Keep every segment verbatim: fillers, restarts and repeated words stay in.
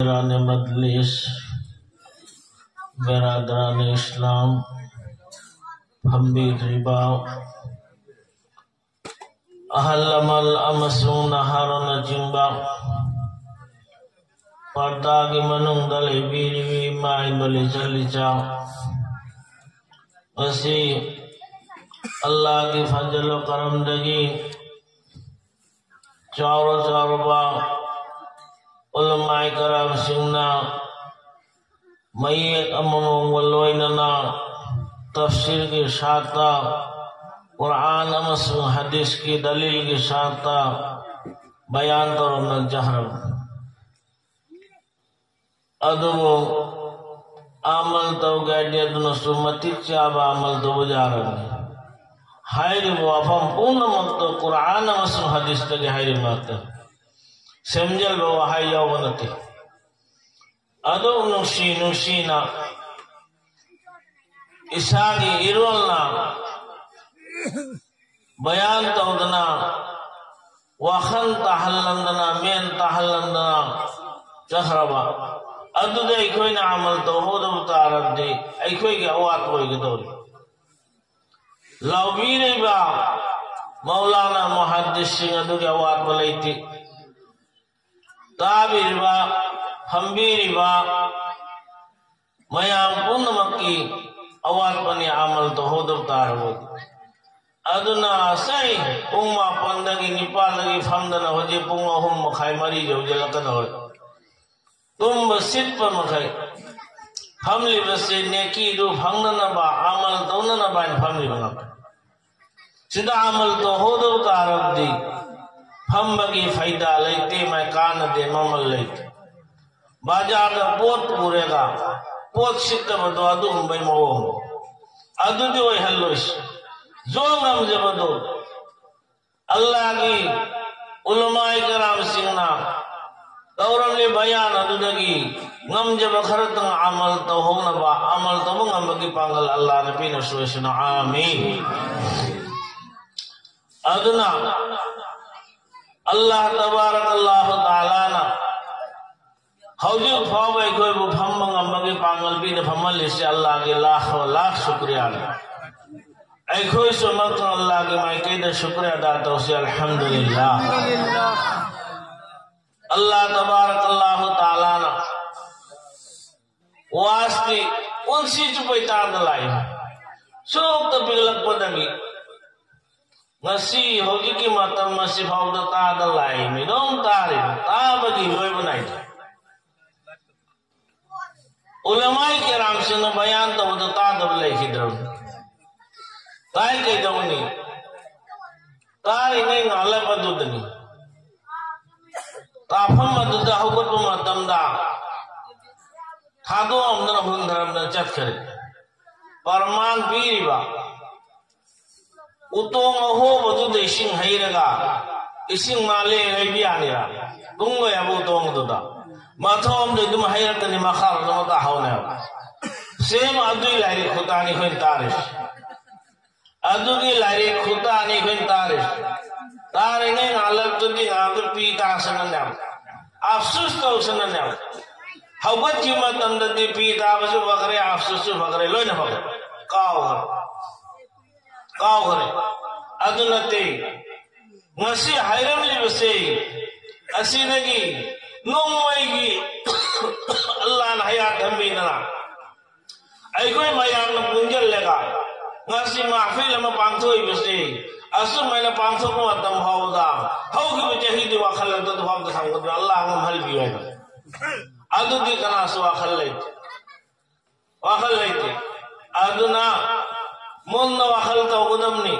ꯕꯦꯔꯥꯅꯦ ꯃꯖꯂꯤꯁ, ꯕꯦꯔꯥꯗ꯭ꯔꯥꯅꯦ ꯏꯁꯂꯥꯝ, ꯐꯝꯕꯤꯗ꯭ꯔꯤꯕ ꯑꯍꯜ ꯂꯃꯟ ꯑꯃꯁꯨꯡ ꯅꯍꯥꯔꯣꯜꯅꯆꯤꯡꯕ, ꯄꯔꯗꯥꯒꯤ ꯃꯅꯨꯡꯗ ꯂꯩꯕꯤꯔꯤꯕ ꯏꯃꯥ ꯏꯕ ꯂꯤꯆꯠ ꯂꯤꯆꯥ, ꯉꯁꯤ ꯑꯜꯂꯥꯍꯒꯤ ꯐꯖꯜ ꯀꯔꯝꯗꯒꯤ ꯆꯥꯎꯔ ꯆꯥꯎꯔꯕ ꯎꯂꯃꯥꯏ ꯀꯔꯥꯝꯁꯤꯡꯅ ꯃꯌꯦꯛ ꯑꯃꯃꯝꯒ ꯂꯣꯏꯅꯅ ꯇꯐꯁꯤꯔꯒꯤ ꯁꯥꯠꯇ, ꯀꯨꯔꯥꯟ ꯑꯃꯁꯨꯡ ꯍꯗꯤꯁꯀꯤ ꯗꯂꯤꯜꯒꯤ ꯁꯥꯠꯇ ꯕꯌꯥꯟ ꯇꯧꯔꯝꯅ ꯆꯠꯈ꯭ꯔꯕ꯫ ꯑꯗꯨꯕꯨ ꯑꯃꯜ ꯇꯧꯒꯦ ꯍꯥꯏꯗꯤ ꯑꯗꯨꯅꯁꯨ ꯃꯇꯤꯛ ꯆꯥꯕ ꯑꯃꯜ ꯇꯧꯕ ꯌꯥꯔꯕꯅꯤ꯫ ꯍꯥꯏꯔꯤꯕ ꯋꯥꯐꯝ ꯄꯨꯝꯅꯃꯛꯇ ꯀꯨꯔꯥꯟ ꯑꯃꯁꯨꯡ ꯍꯗꯤꯁꯇꯒꯤ ꯍꯥꯏꯔꯤꯕ ꯉꯥꯛꯇꯅꯤ꯫ ꯁꯦꯝꯖꯤꯟꯕ ꯋꯥꯍꯩ ꯌꯥꯎꯕ ꯅꯠꯇꯦ꯫ ꯑꯗꯨ ꯅꯨꯡꯁꯤ ꯅꯨꯡꯁꯤꯅ ꯏꯁꯥꯒꯤ ꯏꯔꯣꯜꯅ ꯕꯌꯥꯟ ꯇꯧꯗꯅ, ꯋꯥꯈꯜ ꯇꯥꯍꯜꯂꯝꯗꯅ, ꯃꯦꯟ ꯇꯥꯍꯜꯂꯝꯗꯅ ꯆꯠꯈ꯭ꯔꯕ ꯑꯗꯨꯗ ꯑꯩꯈꯣꯏꯅ ꯑꯃꯜ ꯇꯧꯍꯧꯗꯕ ꯇꯥꯔꯕꯗꯤ ꯑꯩꯈꯣꯏꯒꯤ ꯑꯋꯥꯠꯄ ꯑꯣꯏꯒꯗꯧꯔꯤ꯫ ꯂꯥꯎꯕꯤꯔꯤꯕ ꯃꯧꯂꯥꯅꯥ ꯃꯨꯍꯥꯗꯤꯁꯁꯤꯡ ꯑꯗꯨꯒꯤ ꯑꯋꯥꯠꯄ ꯂꯩꯇꯦ꯫ ꯇꯥꯕꯤꯔꯤꯕ, ꯐꯝꯕꯤꯔꯤꯕ ꯃꯌꯥꯝ ꯄꯨꯝꯅꯃꯛꯀꯤ ꯑꯋꯥꯠꯄꯅꯤ ꯑꯃꯜ ꯇꯧꯍꯧꯗꯕ ꯇꯥꯔꯕꯗꯤ꯫ ꯑꯗꯨꯅ ꯉꯁꯥꯏ ꯄꯨꯡ ꯃꯥꯄꯟꯗꯒꯤ ꯅꯤꯄꯥꯜꯗꯒꯤ ꯐꯝꯗꯅ ꯍꯧꯖꯤꯛ ꯄꯨꯡ ꯑꯍꯨꯝ ꯃꯈꯥꯏ ꯃꯔꯤ ꯌꯧꯁꯤꯜꯂꯛꯀꯗꯧꯔꯦ꯫ ꯇꯨꯝꯕ ꯁꯤꯠꯄ ꯃꯈꯩ ꯐꯝꯂꯤꯕꯁꯤ ꯅꯦꯀꯤꯗꯨ ꯐꯪꯅꯅꯕ, ꯑꯃꯜ ꯇꯧꯅꯅꯕ ꯍꯥꯏꯅ ꯐꯝꯂꯤꯕ ꯉꯥꯛꯇ꯫ ꯁꯤꯗ ꯑꯃꯜ ꯇꯧꯍꯧꯗꯕ ꯇꯥꯔꯕꯗꯤ ꯐꯝꯕꯒꯤ ꯐꯥꯏꯗꯥ ꯂꯩꯇꯦ, ꯃꯥꯏ ꯀꯥꯟꯅꯗꯦ, ꯃꯃꯜ ꯂꯩꯇꯦ꯫ ꯕꯖꯥꯔꯗ ꯄꯣꯠ ꯄꯨꯔꯦꯒ ꯄꯣꯠ ꯁꯤꯠꯇꯕꯗꯣ ꯑꯗꯨꯒꯨꯝꯕꯩ ꯃꯑꯣꯡ ꯑꯗꯨꯗꯤ ꯑꯣꯏꯍꯜꯂꯣꯏꯁꯤ꯫ ꯖꯣ ꯉꯝꯖꯕꯗꯣ ꯑꯜꯂꯥꯍꯒꯤ ꯎꯂꯃꯥꯏ ꯀꯔꯥꯝꯁꯤꯡꯅ ꯇꯧꯔꯝꯂꯤꯕ ꯕꯌꯥꯟ ꯑꯗꯨꯗꯒꯤ ꯉꯝꯖꯕ ꯈꯔꯇꯪ ꯑꯃꯜ ꯇꯧꯍꯧꯅꯕ, ꯑꯃꯜ ꯇꯧꯕ ꯉꯝꯕꯒꯤ ꯄꯥꯡꯒꯜ ꯑꯜꯂꯥꯍꯅ ꯄꯤꯅꯁꯨ ꯑꯣꯏꯁꯅꯨ꯫ ꯑꯥꯃꯤꯟ꯫ ꯑꯗꯨꯅ ꯑꯜꯂꯥꯍ ꯇꯕꯥꯔꯛ ꯑꯜꯂꯥꯍꯨ ꯇꯥꯂꯥꯅ ꯍꯧꯖꯤꯛ ꯐꯥꯎꯕ ꯑꯩꯈꯣꯏꯕꯨ ꯐꯝꯕ ꯉꯝꯕꯒꯤ ꯄꯥꯡꯒꯜ ꯄꯤꯗ ꯐꯝꯍꯜꯂꯤꯁꯦ ꯑꯜꯂꯥꯍꯒꯤ ꯂꯥꯈ ꯂꯥꯈ ꯁꯨꯀ꯭ꯔꯤꯌꯥꯅꯤ꯫ ꯑꯩꯈꯣꯏꯁꯨ ꯑꯃꯨꯛꯇꯪ ꯑꯜꯂꯥꯍꯒꯤ ꯃꯥꯏꯀꯩꯗ ꯁꯨꯀ꯭ꯔꯤꯌꯥ ꯑꯗꯥ ꯇꯧꯁꯤ, ꯑꯜꯍꯝꯗꯨꯂꯤꯜꯂꯥꯍ꯫ ꯑꯜꯂꯥꯍ ꯇꯕꯥꯔꯛ ꯑꯜꯂꯥꯍꯨ ꯇꯥꯂꯥꯅ ꯋꯥꯁꯇꯤ ꯄꯨꯟꯁꯤ ꯆꯨꯞꯄꯩ ꯇꯥꯗ ꯂꯥꯛꯏ꯫ ꯁꯨꯛꯇ ꯄꯤꯛꯂꯛꯄꯗꯒꯤ ꯉꯁꯤ ꯍꯧꯖꯤꯛꯀꯤ ꯃꯇꯝ ꯑꯁꯤ ꯐꯥꯎꯗ ꯇꯥꯗ ꯂꯥꯛꯏ꯫ ꯃꯤꯅꯣꯝ ꯇꯥꯔꯤ, ꯇꯥꯕꯒꯤ ꯂꯣꯏꯕ ꯅꯥꯏꯗꯦ꯫ ꯎꯂꯃꯥꯏ ꯀꯦꯔꯥꯝꯁꯤꯡꯅ ꯕꯌꯥꯟ ꯇꯧꯕꯗ ꯇꯥꯗꯕ ꯂꯩꯈꯤꯗ꯭ꯔꯕꯅꯤ꯫ ꯇꯥꯏ ꯀꯩꯗꯧꯅꯤ? ꯇꯥꯔꯤꯉꯩ ꯉꯥꯜꯂꯛꯄꯗꯨꯗꯅꯤ꯫ ꯇꯥꯐꯝ ꯑꯗꯨꯗ ꯍꯧꯒꯠꯄ ꯃꯇꯝꯗ ꯊꯥꯗꯣꯛꯑꯝꯗꯅ ꯍꯨꯟꯊꯔꯝꯗꯅ ꯆꯠꯈ꯭ꯔꯦ꯫ ꯄ꯭ꯔꯃꯥꯟ ꯄꯤꯔꯤꯕ ꯎꯇꯣꯡ ꯑꯍꯣꯕꯗꯨꯗ ꯏꯁꯤꯡ ꯍꯩꯔꯒ ꯏꯁꯤꯡ ꯃꯥꯂꯦ ꯍꯩꯕ ꯌꯥꯅꯤꯔ? ꯇꯨꯡꯕ ꯌꯥꯕ ꯎꯇꯣꯡꯗꯨꯗ ꯃꯊꯣꯝꯗ ꯑꯗꯨꯝ ꯍꯩꯔꯛꯀꯅꯤ, ꯃꯈꯥꯔꯣꯝꯗ ꯑꯃꯨꯛ ꯇꯥꯍꯧꯅꯦꯕ꯫ ꯁꯦꯝ ꯑꯗꯨꯒꯤ ꯂꯥꯏꯔꯤꯛ ꯈꯨꯇꯥꯅꯤ ꯑꯩꯈꯣꯏꯅ ꯇꯥꯔꯤꯁꯦ꯫ ꯑꯗꯨꯒꯤ ꯂꯥꯏꯔꯤꯛ ꯈꯨꯇꯥꯅꯤ ꯑꯩꯈꯣꯏꯅ ꯇꯥꯔꯤꯁꯦ꯫ ꯇꯥꯔꯤꯉꯩ ꯉꯥꯜꯂꯛꯇꯨꯗꯤ ꯉꯥꯏꯍꯥꯛꯇ ꯄꯤ ꯇꯥꯁꯅꯅꯦꯕ, ꯑꯐꯁꯨꯁ ꯇꯧꯁꯅꯅꯦꯕ꯫ ꯍꯧꯒꯠꯈꯤꯕ ꯃꯇꯝꯗꯗꯤ ꯄꯤ ꯇꯥꯕꯁꯨ ꯐꯈ꯭ꯔꯦ, ꯑꯐꯁꯨꯁꯁꯨ ꯐꯈ꯭ꯔꯦ, ꯂꯣꯏꯅ ꯐꯈ꯭ꯔꯦ꯫ ꯀꯥꯎꯈ꯭ꯔꯦ꯫ ꯀꯥꯎꯈ꯭ꯔꯦ꯫ ꯑꯗꯨ ꯅꯠꯇꯦ, ꯉꯁꯤ ꯍꯥꯏꯔꯝꯂꯤꯕꯁꯦ ꯑꯁꯤꯗꯒꯤ ꯅꯣꯡꯃꯩꯒꯤ ꯑꯜꯂꯥꯅ ꯍꯌꯥꯠ ꯊꯝꯕꯤꯗꯅ ꯑꯩꯈꯣꯏ ꯃꯌꯥꯝꯅ ꯄꯨꯟꯁꯤꯜꯂꯒ ꯉꯁꯤ ꯃꯍꯐꯤꯜ ꯑꯃ ꯄꯥꯡꯊꯣꯛꯏꯕꯁꯤ ꯑꯁꯨꯃꯥꯏꯅ ꯄꯥꯡꯊꯣꯛꯄ ꯃꯇꯝ ꯐꯥꯎꯕꯗ ꯍꯧꯈꯤꯕ ꯆꯍꯤꯗꯤ ꯋꯥꯈꯜ ꯑꯗꯨ ꯐꯥꯎꯕꯗ ꯊꯝꯒꯗꯕ ꯑꯜꯂꯥ ꯉꯝꯍꯜꯕꯤꯌꯨ ꯍꯥꯏꯕ꯫ ꯑꯗꯨꯗꯤ ꯀꯅꯥꯁꯨ ꯋꯥꯈꯜ ꯂꯩꯇꯦ, ꯋꯥꯈꯜ ꯂꯩꯇꯦ꯫ ꯑꯗꯨꯅ ꯃꯨꯟꯅ ꯋꯥꯈꯜ ꯇꯧꯒꯗꯕꯅꯤ꯫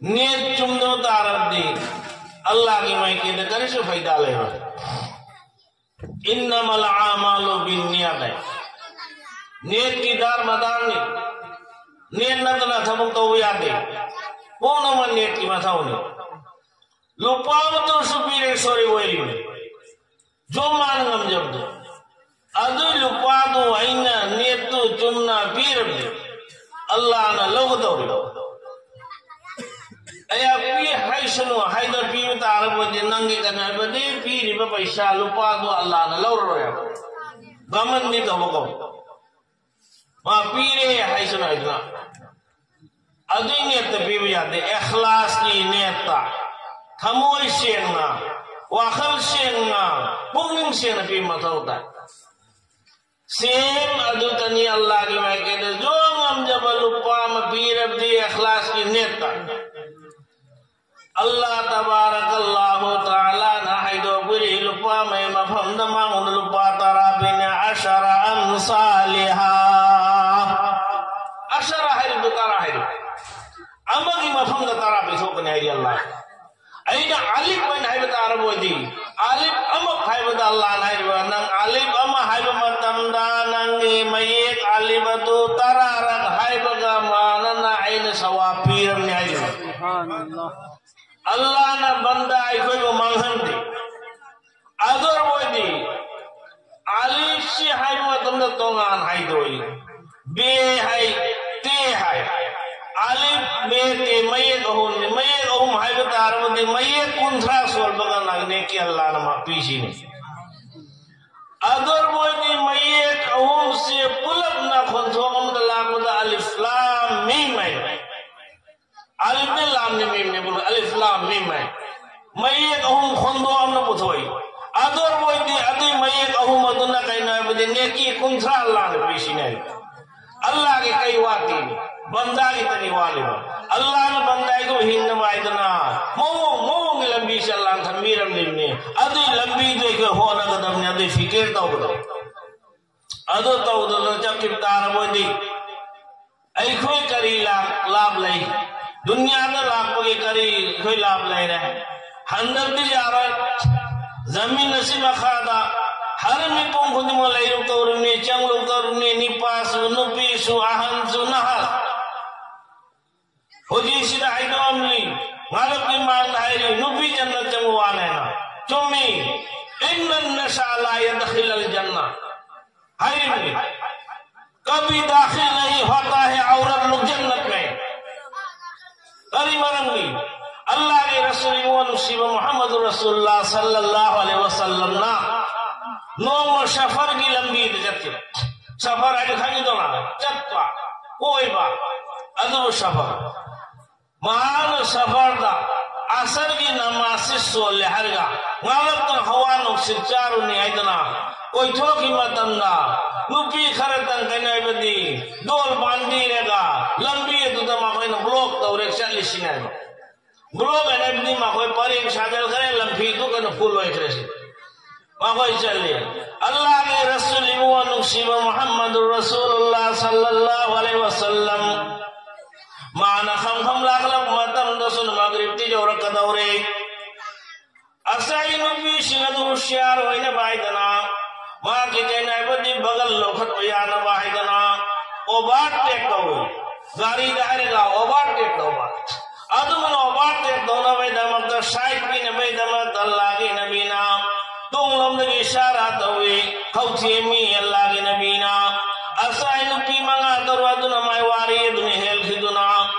ꯅꯤꯌꯠ ꯆꯨꯝꯗꯕ ꯇꯥꯔꯕꯗꯤ ꯑꯜꯂꯥꯒꯤ ꯃꯥꯏꯀꯩꯗ ꯀꯔꯤꯁꯨ ꯐꯥꯏꯗꯥ ꯂꯩꯔꯣꯏ꯫ ꯏꯟꯅꯃꯜ ꯑꯃꯥꯂꯨ ꯕꯤꯟꯅꯤꯌꯥꯠ ꯍꯥꯏ꯫ ꯅꯤꯌꯠꯀꯤ ꯗꯥꯔ ꯃꯗꯥꯔꯅꯤ꯫ ꯅꯤꯌꯠ ꯅꯠꯇꯅ ꯊꯕꯛ ꯇꯧꯕ ꯌꯥꯗꯦ꯫ ꯄꯨꯝꯅꯃꯛ ꯅꯤꯌꯠꯀꯤ ꯃꯊꯧꯅꯤ꯫ ꯂꯨꯄꯥ ꯑꯃꯇꯁꯨ ꯄꯤꯔꯦ ꯁꯣꯔꯤ ꯑꯣꯏꯔꯤꯕꯅꯤ꯫ ꯖꯣꯝ ꯃꯥꯅ ꯉꯝꯖꯕꯗꯣ꯫ ꯑꯗꯨ ꯂꯨꯄꯥꯗꯨ ꯑꯩꯅ ꯅꯤꯌꯠꯇꯨ ꯆꯨꯝꯅ ꯄꯤꯔꯕꯗꯤ ꯑꯜꯂꯥꯅ ꯂꯧꯒꯗꯧꯔꯤꯕ꯫ ꯑꯩꯍꯥꯛ ꯄꯤ ꯍꯥꯏꯁꯅꯨ ꯍꯥꯏꯗꯅ ꯄꯤꯕ ꯇꯥꯔꯕꯗꯤ ꯅꯪꯒꯤ ꯀꯩꯅꯣ ꯍꯥꯏꯕꯗꯤ ꯄꯤꯔꯤꯕ ꯄꯩꯁꯥ ꯂꯨꯄꯥꯗꯣ ꯑꯜꯂꯥꯅ ꯂꯧꯔꯔꯣꯏꯕ꯫ ꯒꯃꯟꯗꯤ ꯇꯧꯕꯀꯣ꯫ ꯃꯥ ꯄꯤꯔꯦ ꯍꯥꯏꯁꯅꯨ ꯍꯥꯏꯗꯅ꯫ ꯑꯗꯨꯏ ꯅꯦꯠꯇ ꯄꯤꯕ ꯌꯥꯗꯦ꯫ ꯑꯦꯈꯂꯥꯁꯀꯤ ꯅꯦꯠꯇ ꯊꯃꯣꯏ ꯁꯦꯡꯅ, ꯋꯥꯈꯜ ꯁꯦꯡꯅ, ꯄꯨꯛꯅꯤꯡ ꯁꯦꯡꯅ ꯄꯤꯕ ꯃꯊꯧ ꯇꯥꯏ꯫ ꯁꯦꯝ ꯑꯗꯨꯇꯅꯤ ꯑꯜꯂꯥꯒꯤ ꯃꯥꯏꯀꯩꯗ ꯖꯣ ꯉꯝꯖꯕ ꯂꯨꯄꯥ ꯑꯃ ꯄꯤꯔꯕꯗꯤ ꯑꯦꯈꯂꯥꯁꯀꯤ ꯅꯦꯠꯇ꯫ ꯑꯜꯂꯥ ꯇꯕꯥꯔꯛ ꯑꯜꯂꯥꯍꯨ ꯇꯥꯂꯥꯅ ꯍꯥꯏꯗꯣꯛꯄꯤꯔꯤ, ꯂꯨꯄꯥ ꯑꯃꯒꯤ ꯃꯐꯝꯗ ꯃꯉꯣꯟꯗ ꯂꯨꯄꯥ ꯇꯔꯥ ꯄꯤꯅꯦ, ꯑꯁꯔ ꯑꯝꯁꯥꯂꯤꯍꯥ꯫ ꯑꯁꯔ ꯍꯥꯏꯔꯤꯕꯗꯨ ꯇꯔꯥ ꯍꯥꯏꯔꯤ꯫ ꯑꯃꯒꯤ ꯃꯐꯝꯗ ꯇꯔꯥ ꯄꯤꯊꯣꯛꯀꯅꯤ ꯍꯥꯏꯔꯤ ꯑꯜꯂꯥ꯫ ꯑꯩꯅ ꯑꯂꯤꯐ ꯑꯣꯏꯅ ꯍꯥꯏꯕ ꯇꯥꯔꯕ ꯑꯣꯏꯗꯤ, ꯑꯂꯤꯐ ꯑꯃ ꯍꯥꯏꯕꯗ ꯑꯜꯂꯥꯅ ꯍꯥꯏꯔꯤꯕ, ꯅꯪ ꯑꯂꯤꯐ ꯑꯃ ꯍꯥꯏꯕ ꯃꯇꯝꯗ ꯅꯪꯒꯤ ꯃꯌꯦꯛ ꯑꯂꯤꯐ ꯑꯗꯨ ꯇꯔꯥꯔꯛ ꯍꯥꯏꯕꯒ ꯃꯥꯟꯅꯅ ꯑꯩꯅ ꯁꯋꯥꯕ ꯄꯤꯔꯝꯅꯤ ꯍꯥꯏꯔꯤꯕ꯫ ꯑꯜꯂꯥꯅ ꯕꯟꯗꯥ ꯑꯩꯈꯣꯏꯕꯨ ꯃꯥꯡꯍꯟꯗꯦ꯫ ꯑꯗꯨ ꯑꯣꯏꯔꯕ ꯑꯣꯏꯗꯤ ꯑꯂꯤꯐꯁꯤ ꯍꯥꯏꯕ ꯃꯇꯝꯗ ꯇꯣꯉꯥꯟ ꯍꯥꯏꯗꯣꯛꯏ꯫ ꯕꯦ ꯍꯥꯏ, ꯇꯦ ꯍꯥꯏ꯫ ꯑꯂꯤꯐ, ꯕꯦ, ꯇꯦ, ꯃꯌꯦꯛ ꯑꯍꯨꯝꯅꯤ꯫ ꯃꯌꯦꯛ ꯑꯍꯨꯝ ꯍꯥꯏꯕ ꯇꯥꯔꯕꯗꯤ ꯃꯌꯦꯛ ꯀꯨꯟꯊ꯭ꯔꯥ ꯁꯣꯟꯕꯒ ꯅꯪꯅꯦ ꯀꯤ ꯑꯜꯂꯥꯅ ꯃꯥꯛꯄꯤꯁꯤꯅꯤ꯫ ꯑꯗꯨ ꯑꯣꯏꯔꯕ ꯑꯣꯏꯗꯤ ꯃꯌꯦꯛ ꯑꯍꯨꯝꯁꯤ ꯄꯨꯂꯞꯅ ꯈꯣꯟꯊꯣꯛ ꯑꯃꯗ ꯂꯥꯛꯄꯗ ꯑꯂꯤꯐ ꯂꯥꯝ ꯃꯤꯝ ꯍꯥꯏ꯫ ꯑꯂꯤꯐꯅꯦ ꯂꯥꯝꯅꯦ ꯃꯤꯝꯅꯦ ꯄꯨꯂꯞ ꯑꯂꯤꯐ ꯂꯥꯝ ꯃꯤꯝ ꯍꯥꯏ꯫ ꯃꯌꯦꯛ ꯑꯍꯨꯝ ꯈꯣꯟꯗꯣꯛ ꯑꯃꯅ ꯄꯨꯊꯣꯛꯏ꯫ ꯑꯗꯨ ꯑꯣꯏꯔꯕ ꯑꯣꯏꯗꯤ ꯑꯗꯨꯏ ꯃꯌꯦꯛ ꯑꯍꯨꯝ ꯑꯗꯨꯅ ꯀꯩꯅꯣ ꯍꯥꯏꯕꯗꯤ ꯅꯦꯀꯤ ꯀꯨꯟꯊ꯭ꯔꯥ ꯑꯜꯂꯥꯅ ꯄꯤꯁꯤꯅꯦ꯫ ꯑꯜꯂꯥꯒꯤ ꯀꯩ ꯋꯥꯠꯂꯤ? ꯕꯟꯗꯥꯒꯤ ꯀꯔꯤ ꯋꯥꯠꯂꯤꯕ? ꯑꯜꯂꯥꯅ ꯕꯟꯗꯥꯒꯤ ꯍꯤꯡꯅꯕ ꯍꯥꯏꯗꯅ ꯃꯑꯣꯡ ꯃꯑꯣꯡꯒꯤ ꯂꯝꯕꯤꯁꯦ ꯑꯜꯂꯥꯅ ꯊꯝꯕꯤꯔꯝꯂꯤꯕꯅꯤ꯫ ꯑꯗꯨꯒꯤ ꯂꯝꯕꯤꯗꯣ ꯑꯩꯈꯣꯏ ꯍꯣꯠꯅꯒꯗꯕꯅꯤ, ꯑꯗꯨꯒꯤ ꯐꯤꯀꯤꯔ ꯇꯧꯒꯗꯕꯅꯤ꯫ ꯑꯗꯨ ꯇꯧꯗꯅ ꯆꯠꯈꯤꯕ ꯇꯥꯔꯕꯗꯤ ꯑꯩꯈꯣꯏ ꯀꯔꯤ ꯂꯥ-, ꯂꯥꯚ ꯂꯩ? ꯗꯨꯅꯤꯌꯥꯗ ꯂꯥꯛꯄꯒꯤ ꯀꯔꯤ ꯑꯩꯈꯣꯏ ꯂꯥꯚ ꯂꯩꯔꯦ? ꯍꯟꯗꯛꯇꯤ ꯌꯥꯔꯣꯏ꯫ ꯖꯃꯤꯟ ꯑꯁꯤ ꯃꯈꯥꯗ ꯍꯔ ꯃꯤꯄꯨꯝ ꯈꯨꯗꯤꯡꯃꯛ ꯂꯩꯔꯨꯛ ꯇꯧꯔꯤꯕꯅꯤ, ꯆꯪꯂꯨꯛ ꯇꯧꯔꯤꯕꯅꯤ, ꯅꯤꯄꯥꯁꯨ, ꯅꯨꯄꯤꯁꯨ, ꯑꯍꯟꯁꯨ, ꯅꯍꯥꯁꯨ꯫ ꯍꯧꯖꯤꯛꯁꯤꯗ ꯍꯥꯏꯗꯣꯛꯑꯝꯃꯤ, ꯉꯥꯂꯞꯀꯤ ꯃꯥꯡꯗ ꯍꯥꯏꯔꯤ, ꯅꯨꯄꯤ ꯖꯟꯅꯠ ꯆꯪꯕ ꯋꯥꯅꯦꯅ꯫ ꯆꯨꯝꯃꯤ꯫ "ꯏꯟꯅ ꯅꯁꯥ ꯂꯥ ꯌꯗꯈꯤꯂꯜ ꯖꯟꯅ" ꯍꯥꯏꯔꯤꯕꯅꯤ꯫ "ꯀꯕꯤ ꯗꯥꯈꯤꯜ ꯅꯍꯤ ꯍꯣꯇꯥ ꯍꯦ ಔರತ್ ꯂꯣꯛ ꯖꯟꯅꯠ ꯃꯦ"꯫ ꯀꯔꯤ ꯃꯔꯝꯒꯤ? ꯑꯜꯂꯥꯍꯒꯤ ꯔꯁꯨꯜ ꯏꯕꯨꯡꯉꯣ ꯅꯨꯡꯁꯤꯕ ꯃꯨꯍꯝꯃꯗꯨ ꯔꯁꯨꯜꯂꯥꯍ ꯁꯜꯂꯜꯂꯥꯍꯨ ꯑꯂꯩꯍꯤ ꯋꯥꯁꯜꯂꯝꯅ ꯅꯣꯡꯃ ꯁꯐꯔꯒꯤ ꯂꯝꯕꯤꯗ ꯆꯠꯈꯤꯕ꯫ ꯁꯐꯔ ꯍꯥꯏꯗꯤ ꯈꯪꯉꯤꯗꯅ, ꯆꯠꯄ, ꯀꯣꯏꯕ, ꯑꯗꯨꯕꯨ ꯁꯐꯔ꯫ ꯃꯍꯥꯛꯅ ꯁꯐꯔꯗ ꯑꯁꯔꯒꯤ ꯅꯃꯥꯖꯁꯤ ꯁꯣꯜꯂꯦ ꯍꯥꯏꯔꯒ ꯉꯥꯏꯍꯥꯛꯇꯪ ꯍꯋꯥ ꯅꯨꯡꯁꯤꯠ ꯆꯥꯔꯨꯅꯤ ꯍꯥꯏꯗꯅ ꯀꯣꯏꯊꯣꯛꯈꯤꯕ ꯃꯇꯝꯗ ꯅꯨꯄꯤ ꯈꯔꯇꯪ ꯀꯩꯅꯣ ꯍꯥꯏꯕꯗꯤ ꯗꯣꯜ ꯄꯥꯟꯕꯤꯔꯒ ꯂꯝꯕꯤ ꯑꯗꯨꯗ ꯃꯈꯣꯏꯅ ꯕ꯭ꯂꯣꯛ ꯇꯧꯔꯦ ꯆꯠꯂꯤꯁꯤꯅꯦ ꯍꯥꯏꯕ꯫ ꯕ꯭ꯂꯣꯛ ꯍꯥꯏꯅ ꯍꯥꯏꯕꯗꯤ ꯃꯈꯣꯏ ꯄꯔꯦꯡ ꯁꯥꯖꯤꯟꯈ꯭ꯔꯦ, ꯂꯝꯕꯤꯗꯨ ꯀꯩꯅꯣ ꯐꯨꯜ ꯑꯣꯏꯈ꯭ꯔꯦ ꯁꯤ꯫ ꯃꯈꯣꯏ ꯆꯠꯂꯤ꯫ ꯑꯜꯂꯥꯍꯒꯤ ꯔꯁꯨꯜ ꯏꯕꯨꯡꯉꯣ ꯅꯨꯡꯁꯤꯕ ꯃꯨꯍꯝꯃꯗꯨ ꯔꯁꯨꯜꯂꯥꯍ ꯁꯜꯂꯜꯂꯥꯍꯨ ꯑꯂꯩꯍꯤ ꯋꯥꯁꯜꯂꯝ ꯃꯥꯅ ꯈꯝ ꯈꯝ ꯂꯥꯛꯂꯛꯄ ꯃꯇꯝꯗꯁꯨ ꯃꯒ꯭ꯔꯤꯕꯇꯤ ꯌꯧꯔꯛꯀꯗꯧꯔꯦ꯫ ꯉꯁꯥꯏ ꯅꯨꯄꯤꯁꯤꯡ ꯑꯗꯨ ꯍꯨꯁꯤꯌꯥꯔ ꯑꯣꯏꯅꯕ ꯍꯥꯏꯗꯅ, ꯃꯍꯥꯛꯀꯤ ꯀꯩꯅꯣ ꯍꯥꯏꯕꯗꯤ ꯕꯒꯜ ꯂꯧꯈꯠꯄ ꯌꯥꯅꯕ ꯍꯥꯏꯗꯅ ꯑꯣꯚꯔꯇꯦꯛ ꯇꯧꯏ꯫ ꯒꯥꯔꯤꯗ ꯍꯥꯏꯔꯒ ꯑꯣꯚꯔꯇꯦꯛ ꯇꯧꯕ꯫ ꯑꯗꯨꯒꯨꯝꯅ ꯑꯣꯚꯔꯇꯦꯛ ꯇꯧꯅꯕꯒꯤꯗꯃꯛꯇ, ꯁꯥꯏꯠ ꯄꯤꯅꯕꯒꯤꯗꯃꯛꯇ ꯑꯜꯂꯥꯍꯒꯤ ꯅꯕꯤꯅ ꯇꯨꯡꯂꯣꯝꯗꯒꯤ ꯏꯁꯥꯔꯥ ꯇꯧꯏ꯫ ꯍꯧꯊꯦꯝꯃꯤ ꯑꯜꯂꯥꯍꯒꯤ ꯅꯕꯤꯅ꯫ ꯉꯁꯥꯏ ꯅꯨꯄꯤ ꯃꯉꯥ ꯇꯔꯨꯛ ꯑꯗꯨꯅ ꯃꯥꯏ ꯋꯥꯔꯤ ꯑꯗꯨꯅ ꯍꯦꯜꯈꯤꯗꯨꯅ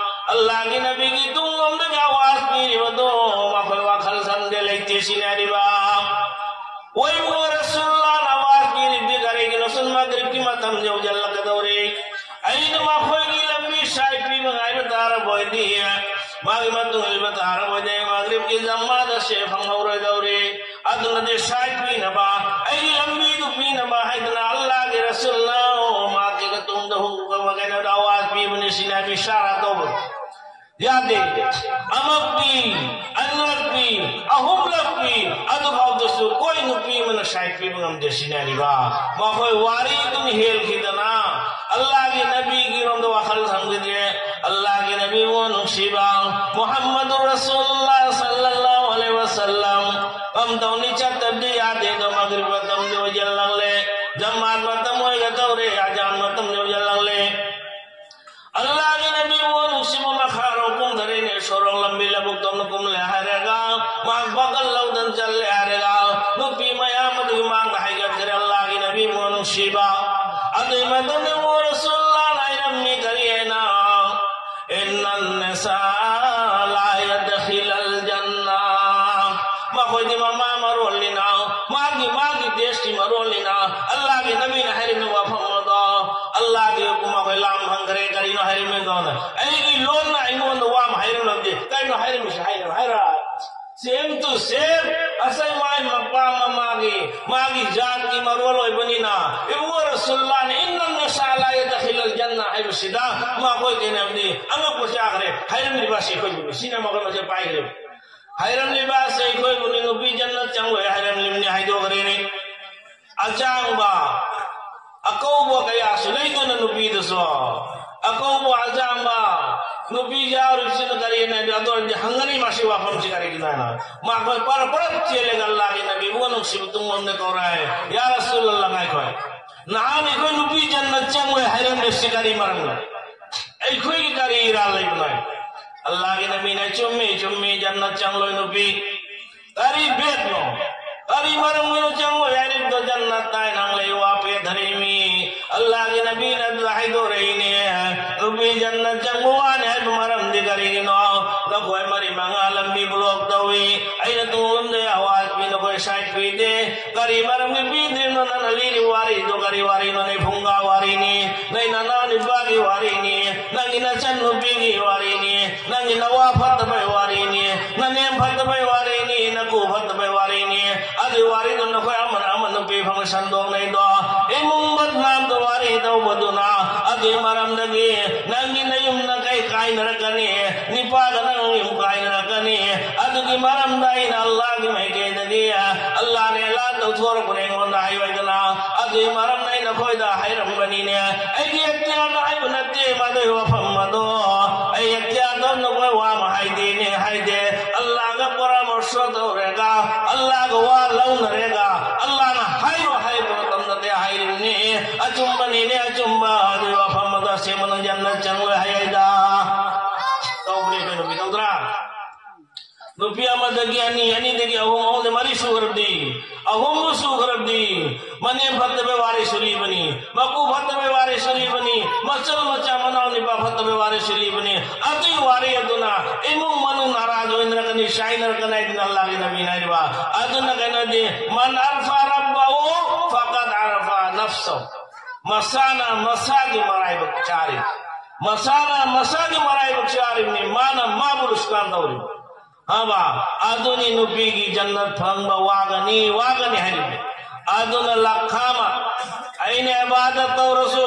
ꯑꯜꯂꯥꯍꯒꯤ ꯅꯕꯤꯒꯤ ꯇꯨꯡꯂꯣꯝꯗꯒꯤ ꯑꯋꯥꯖ ꯄꯤꯔꯤꯕꯗꯣ ꯃꯈꯣꯏ ꯋꯥꯈꯜ ꯁꯪꯗꯦ ꯂꯩꯇꯦ ꯁꯤꯅꯔꯤꯕ꯫ ꯑꯣꯏꯕꯨ ꯔꯁꯨꯜꯂꯥꯍꯅ ꯑꯋꯥꯖ ꯄꯤꯔꯤꯕꯗꯤ ꯀꯔꯤꯒꯤꯅꯣ? ꯁꯨꯝ ꯃꯒ꯭ꯔꯤꯕꯀꯤ ꯃꯇꯝ ꯌꯧꯁꯤꯜꯂꯛꯀꯗꯧꯔꯦ꯫ ꯑꯩꯅ ꯃꯈꯣꯏꯒꯤ ꯂꯝꯕꯤ ꯁꯥꯏꯠ ꯄꯤꯕ ꯉꯥꯏꯕ ꯇꯥꯔꯕ ꯑꯣꯏꯗꯤ, ꯃꯥꯒꯤ ꯃꯇꯨꯡ ꯏꯟꯕ ꯇꯥꯔꯕ ꯑꯣꯏꯗꯤ, ꯑꯩ ꯃꯒ꯭ꯔꯤꯕꯀꯤ ꯖꯃꯥꯠ ꯑꯁꯦ ꯐꯪꯍꯧꯔꯣꯏꯗꯧꯔꯤ꯫ ꯑꯗꯨꯅꯗꯤ ꯁꯥꯏꯠ ꯄꯤꯅꯕ, ꯑꯩꯒꯤ ꯂꯝꯕꯤꯗꯨ ꯄꯤꯅꯕ ꯍꯥꯏꯗꯅ ꯑꯜꯂꯥꯍꯒꯤ ꯔꯁꯨꯜꯅ ꯃꯍꯥꯛꯀꯤ ꯇꯨꯡꯗ ꯍꯨꯛ-, ꯀꯩꯅꯣꯗ ꯑꯋꯥꯖ ꯄꯤꯕꯅꯤ ꯁꯤꯅ ꯏꯁꯥꯔꯥ ꯇꯧꯕ꯫ ꯌꯥꯗꯦ꯫ ꯑꯃꯛꯄꯤ, ꯑꯅꯤꯔꯛꯄꯤ, ꯑꯍꯨꯝꯂꯛꯄꯤ, ꯑꯗꯨꯐꯥꯎꯗꯁꯨ ꯀꯣꯏ ꯅꯨꯄꯤ ꯑꯃꯅ ꯁꯥꯏꯠ ꯄꯤꯕ ꯉꯝꯗꯦ ꯁꯤꯅꯔꯤꯕ꯫ ꯃꯈꯣꯏ ꯋꯥꯔꯤꯗꯨꯅ ꯍꯦꯜꯈꯤꯗꯅ ꯑꯜꯂꯥꯍꯒꯤ ꯅꯕꯤꯒꯤꯔꯣꯝꯗ ꯋꯥꯈꯜ ꯊꯝꯈꯤꯗ꯭ꯔꯦ꯫ ꯑꯜꯂꯥꯍꯒꯤ ꯅꯕꯤꯕꯨ ꯅꯨꯡꯁꯤꯕ ꯃꯨꯍꯝꯃꯗꯨ ꯔꯁꯨꯜꯂꯥꯍ ꯁꯜꯂꯜꯂꯥꯍꯨ ꯑꯂꯩꯍꯤ ꯋꯥꯁꯜꯂꯝ ꯀꯝꯗꯧꯅꯤ? ꯆꯠꯇꯕꯗꯤ ꯌꯥꯗꯦꯗꯣ, ꯃꯒ꯭ꯔꯤꯕ ꯃꯇꯝꯗꯤ ꯑꯣꯏꯁꯤꯜꯂꯛꯂꯦ, ꯖꯃꯥꯠ ꯃꯇꯝ ꯑꯣꯏꯒꯗꯧꯔꯦ, ꯑꯖꯥꯟ ꯃꯇꯝꯗꯤ ꯑꯣꯏꯁꯤꯜꯂꯛꯂꯦ꯫ ꯑꯜꯂꯥꯍꯒꯤ ꯅꯕꯤꯕꯨ ꯅꯨꯡꯁꯤꯕ ꯃꯈꯥꯔꯣꯝ ꯀꯨꯝꯊꯔꯦꯅꯦ, ꯁꯣꯔꯣꯛ ꯂꯝꯕꯤ ꯂꯧꯕꯨꯛꯇꯧꯅ ꯀꯨꯝꯂꯦ ꯍꯥꯏꯔꯒ, ꯃꯍꯥꯛ ꯕꯒꯜ ꯂꯧꯗꯅ ꯆꯠꯂꯦ ꯍꯥꯏꯔꯒ, ꯅꯨꯄꯤ ꯃꯌꯥꯝ ꯑꯗꯨꯒꯤ ꯃꯥꯡꯗ ꯍꯥꯏꯒꯠꯈ꯭ꯔꯦ ꯑꯜꯂꯥꯍꯒꯤ ꯅꯕꯤꯕꯨ ꯅꯨꯡꯁꯤꯕ꯫ ꯑꯗꯨꯒꯤ ꯃꯇꯝꯗ ꯏꯕꯨꯡꯉꯣ ꯔꯁꯨꯜꯂꯥꯍꯅ ꯍꯥꯏꯔꯝꯃꯤ ꯀꯔꯤ ꯍꯥꯏꯅ? "ꯏꯟꯅꯟ ꯅꯤꯁꯥ" ꯃꯔꯣꯜꯅꯤꯅ ꯑꯜꯂꯥꯍꯒꯤ ꯅꯕꯤꯅ ꯍꯥꯏꯔꯤꯕ ꯋꯥꯐꯝ ꯑꯗꯣ ꯑꯜꯂꯥꯍꯒꯤ ꯍꯨꯀꯨꯝ ꯑꯩꯈꯣꯏ ꯂꯥꯝ ꯐꯪꯈ꯭ꯔꯦ꯫ ꯀꯔꯤꯅꯣ ꯍꯥꯏꯔꯤꯕꯗꯣ? ꯑꯩꯒꯤ ꯂꯣꯟꯅ ꯑꯩꯉꯣꯟꯗ ꯋꯥ ꯑꯃ ꯍꯥꯏꯔꯝꯂꯕꯗꯤ ꯀꯔꯤꯅꯣ ꯍꯥꯏꯔꯝꯃꯤꯁꯦ? ꯍꯥꯏꯔꯣ, ꯍꯥꯏꯔꯣ꯫ Same to same, ꯑꯁꯦꯡꯕ ꯃꯄꯥ ꯃꯃꯥꯒꯤ, ꯃꯥꯒꯤ ꯖꯥꯠꯀꯤ ꯃꯔꯣꯜ ꯑꯣꯏꯕꯅꯤꯅ, ꯏꯕꯨꯡꯉꯣ ꯔꯁꯨꯜꯂꯥꯅ "ꯏꯟꯅ ꯅꯤꯁꯥ ꯂꯥ ꯌꯗꯈꯤꯂꯨꯜ ꯖꯟꯅ" ꯍꯥꯏꯕꯁꯤꯗ ꯃꯈꯣꯏ ꯀꯩꯅꯣꯗꯤ ꯑꯉꯛꯄ ꯆꯥꯈ꯭ꯔꯦ꯫ ꯍꯥꯏꯔꯝꯂꯤꯕ ꯑꯁꯤ ꯑꯩꯈꯣꯏꯕꯨ ꯁꯤꯅ ꯃꯈꯣꯏ ꯃꯁꯦ ꯄꯥꯏꯈ꯭ꯔꯦ꯫ ꯍꯥꯏꯔꯝꯂꯤꯕ ꯑꯁꯤ ꯑꯩꯈꯣꯏꯕꯨꯅꯤ ꯅꯨꯄꯤ ꯖꯟꯅꯠ ꯆꯪꯂꯣꯏ ꯍꯥꯏꯔꯝꯂꯤꯕꯅꯤ, ꯍꯥꯏꯗꯣꯛꯈ꯭ꯔꯦꯅꯦ꯫ ꯑꯆꯥꯡꯕ, ꯑꯀꯧꯕ ꯀꯌꯥꯁꯨ ꯂꯩꯗꯅ ꯅꯨꯄꯤꯗꯁꯨ꯫ ꯑꯀꯧꯕ, ꯑꯆꯥꯡꯕ, ꯅꯨꯄꯤ ꯌꯥꯎꯔꯤꯕꯁꯤꯅ ꯀꯔꯤꯅ ꯍꯥꯏꯗꯤ ꯑꯗꯨ ꯑꯣꯏꯔꯗꯤ ꯍꯪꯒꯅꯤ ꯃꯁꯤ ꯋꯥꯐꯝꯁꯤ ꯀꯔꯤꯒꯤꯅꯣ ꯍꯥꯏꯅ꯫ ꯃꯈꯣꯏ ꯄꯔ ꯄꯔ ꯆꯦꯜꯂꯒ ꯑꯜꯂꯥꯍꯒꯤ ꯅꯕꯤꯕꯨ ꯅꯨꯡꯁꯤꯕ ꯇꯨꯡꯂꯣꯝꯗ ꯀꯧꯔꯛꯑꯦ, "ꯌꯥ ꯔꯁꯨꯂꯜꯂꯥꯍ, ꯉꯥꯏꯈꯣ, ꯅꯍꯥꯟ ꯑꯩꯈꯣꯏ ꯅꯨꯄꯤ ꯖꯟꯅꯠ ꯆꯪꯂꯣꯏ ꯍꯥꯏꯔꯝꯂꯤꯕꯁꯤ ꯀꯔꯤ ꯃꯔꯝꯅꯣ? ꯑꯩꯈꯣꯏꯒꯤ ꯀꯔꯤ ꯏꯔꯥꯜ ꯂꯩꯕꯅꯣ?" ꯑꯜꯂꯥꯍꯒꯤ ꯅꯕꯤꯅ, "ꯆꯨꯝꯃꯤ, ꯆꯨꯝꯃꯤ, ꯖꯟꯅꯠ ꯆꯪꯂꯣꯏ ꯅꯨꯄꯤ꯫ ꯀꯔꯤ ꯕꯦꯠꯅꯣ? ꯀꯔꯤ ꯃꯔꯝꯒꯤꯅꯣ ꯆꯪꯂꯣꯏ ꯍꯥꯏꯔꯤꯕꯗꯣ? ꯖꯟꯅꯠ ꯍꯥꯏꯅ ꯂꯩ ꯋꯥ ꯄꯦꯠꯊꯔꯛꯏꯃꯤ꯫" ꯑꯜꯂꯥꯍꯒꯤ ꯅꯕꯤꯅ ꯑꯗꯨ ꯍꯥꯏꯗꯣꯔꯛꯏꯅꯦ꯫ ꯅꯨꯄꯤ ꯖꯟꯅꯠ ꯆꯪꯕ ꯋꯥꯅꯤ ꯍꯥꯏꯕ ꯃꯔꯝꯗꯤ ꯀꯔꯤꯒꯤꯅꯣ? ꯅꯈꯣꯏ ꯃꯔꯤ ꯃꯉꯥ ꯂꯝꯕꯤ ꯕ꯭ꯂꯣꯛ ꯇꯧꯏ꯫ ꯑꯩꯅ ꯇꯨꯡꯂꯣꯝꯗ ꯑꯋꯥꯖ ꯄꯤ, ꯅꯈꯣꯏ ꯁꯥꯏꯠ ꯄꯤꯗꯦ꯫ ꯀꯔꯤ ꯃꯔꯝꯒꯤ ꯄꯤꯗ꯭ꯔꯤꯅꯣ? ꯅꯪꯅ ꯂꯤꯔꯤ ꯋꯥꯔꯤꯗꯣ ꯀꯔꯤ ꯋꯥꯔꯤꯅꯣ? ꯅꯪ ꯐꯨꯡꯒꯥ ꯋꯥꯔꯤꯅꯤ, ꯅꯪ ꯅꯅꯥꯎ ꯅꯨꯄꯥꯒꯤ ꯋꯥꯔꯤꯅꯤ, ꯅꯪꯒꯤ ꯅꯆꯟ ꯅꯨꯄꯤꯒꯤ ꯋꯥꯔꯤꯅꯤ, ꯅꯪꯒꯤ ꯅꯋꯥ ꯐꯠꯇꯕꯩ ꯋꯥꯔꯤꯅꯤ, ꯅꯅꯦꯝ ꯐꯠꯇꯕꯩ ꯋꯥꯔꯤꯅꯤ, ꯅꯀꯨ ꯐꯠꯇꯕꯩ ꯋꯥꯔꯤꯅꯤ꯫ ꯑꯗꯨꯒꯤ ꯋꯥꯔꯤꯗꯨ ꯅꯈꯣꯏ ꯑꯃꯅ ꯑꯃ ꯅꯨꯄꯤ ꯐꯪꯅ ꯁꯟꯗꯣꯛꯅꯩꯗꯣ, ꯏꯃꯨꯡ ꯕꯗꯅꯥꯝꯗ ꯋꯥꯔꯤ ꯇꯧꯕꯗꯨꯅ꯫ ꯑꯗꯨꯒꯤ ꯃꯔꯝꯗꯒꯤ ꯅꯪꯒꯤ ꯅꯌꯨꯝ ꯅꯀꯩ ꯀꯥꯏꯅꯔꯛꯀꯅꯤ, ꯅꯤꯄꯥꯒ ꯅꯪ ꯌꯨꯝ ꯀꯥꯏꯅꯔꯛꯀꯅꯤ꯫ ꯑꯗꯨꯒꯤ ꯃꯔꯝꯗ ꯑꯩꯅ ꯑꯜꯂꯥꯍꯒꯤ ꯃꯥꯏꯀꯩꯗꯒꯤ ꯑꯜꯂꯥꯍꯅ ꯑꯦꯂꯥꯟ ꯇꯧꯊꯣꯔꯛꯄꯅꯦ ꯑꯩꯉꯣꯟꯗ ꯍꯥꯏꯌꯨ ꯍꯥꯏꯗꯅ꯫ ꯑꯗꯨꯒꯤ ꯃꯔꯝꯗ ꯑꯩ ꯅꯈꯣꯏꯗ ꯍꯥꯏꯔꯝꯕꯅꯤꯅꯦ꯫ ꯑꯩꯒꯤ ꯑꯦꯛꯇꯤꯌꯥꯔꯗ ꯍꯥꯏꯕ ꯅꯠꯇꯦ ꯃꯗꯨꯒꯤ ꯋꯥꯐꯝ ꯑꯗꯣ꯫ ꯑꯩ ꯑꯦꯛꯇꯤꯌꯥꯔꯗ ꯅꯈꯣꯏ ꯋꯥ ꯑꯃ ꯍꯥꯏꯗꯦꯅꯦ, ꯍꯥꯏꯗꯦ꯫ ꯑꯜꯂꯥꯍꯒ ꯄꯔꯥꯃꯔꯁ ꯇꯧꯔꯦꯒ, ꯑꯜꯂꯥꯍꯒ ꯋꯥ ꯂꯧꯅꯔꯦꯒ, ꯑꯜꯂꯥꯍꯅ ꯍꯥꯏꯔꯣ ꯍꯥꯏꯕ ꯃꯇꯝꯗ ꯀꯌꯥ ꯍꯥꯏꯔꯤꯕꯅꯤ? ꯑꯆꯨꯝꯕꯅꯤꯅꯦ, ꯑꯆꯨꯝꯕ꯫ ꯑꯗꯨꯒꯤ ꯋꯥꯐꯝ ꯑꯗꯣ ꯑꯁꯦꯡꯕꯅ ꯖꯟꯅꯠ ꯆꯪꯂꯣꯏ ꯍꯥꯏ ꯍꯥꯏꯗ꯫ ꯇꯧꯕꯅꯦ ꯀꯩꯅꯣ, ꯃꯤ ꯇꯧꯗ꯭ꯔꯥ? ꯅꯨꯄꯤ ꯑꯃꯗꯒꯤ ꯑꯅꯤ, ꯑꯅꯤꯗꯒꯤ ꯑꯍꯨꯝ, ꯑꯍꯨꯝꯗꯒꯤ ꯃꯔꯤ ꯁꯨꯈ꯭ꯔꯕꯗꯤ, ꯑꯍꯨꯝꯕꯨ ꯁꯨꯈ꯭ꯔꯕꯗꯤ, ꯃꯅꯦꯝ ꯐꯠꯇꯕꯩ ꯋꯥꯔꯤꯁꯨ ꯂꯤꯕꯅꯤ, ꯃꯀꯨ ꯐꯠꯇꯕꯩ ꯋꯥꯔꯤꯁꯨ ꯂꯤꯕꯅꯤ, ꯃꯆꯜ ꯃꯆꯥ ꯃꯅꯥꯎ ꯅꯤꯄꯥ ꯐꯠꯇꯕꯩ ꯋꯥꯔꯤꯁꯨ ꯂꯤꯕꯅꯤ꯫ ꯑꯗꯨꯒꯤ ꯋꯥꯔꯤ ꯑꯗꯨꯅ ꯏꯃꯨꯡ ꯃꯅꯨꯡ ꯅꯥꯔꯥꯖ ꯑꯣꯏꯅꯔꯛꯀꯅꯤ, ꯆꯥꯏꯅꯔꯛꯀꯅꯤ ꯍꯥꯏꯗꯅ ꯑꯜꯂꯥꯍꯒꯤ ꯅꯕꯤꯅ ꯍꯥꯏꯔꯤꯕ꯫ ꯑꯗꯨꯅ ꯀꯩꯅꯣꯗꯤ, "ꯃꯟ ꯑꯔꯐꯥ ꯔꯕ꯭ꯕꯍꯨ ꯃꯁꯥꯅ ꯃꯁꯥꯒꯤ ꯃꯔꯥꯏꯕꯛ ꯆꯥꯔꯤ꯫ ꯃꯁꯥꯅ ꯃꯁꯥꯒꯤ ꯃꯔꯥꯏꯕꯛ ꯆꯥꯔꯤꯕꯅꯤ꯫ ꯃꯥꯅ ꯃꯥꯕꯨ ꯂꯨꯁꯀꯥꯟ ꯇꯧꯔꯤꯕ꯫ ꯍꯥꯕ, ꯑꯗꯨꯅꯤ ꯅꯨꯄꯤꯒꯤ ꯖꯟꯅꯠ ꯐꯪꯕ ꯋꯥꯒꯅꯤ, ꯋꯥꯒꯅꯤ ꯍꯥꯏꯔꯤꯕꯅꯤ꯫ ꯑꯗꯨꯅ ꯂꯥꯛꯈꯥꯃ ꯑꯩꯅ ꯏꯕꯥꯗꯠ ꯇꯧꯔꯁꯨ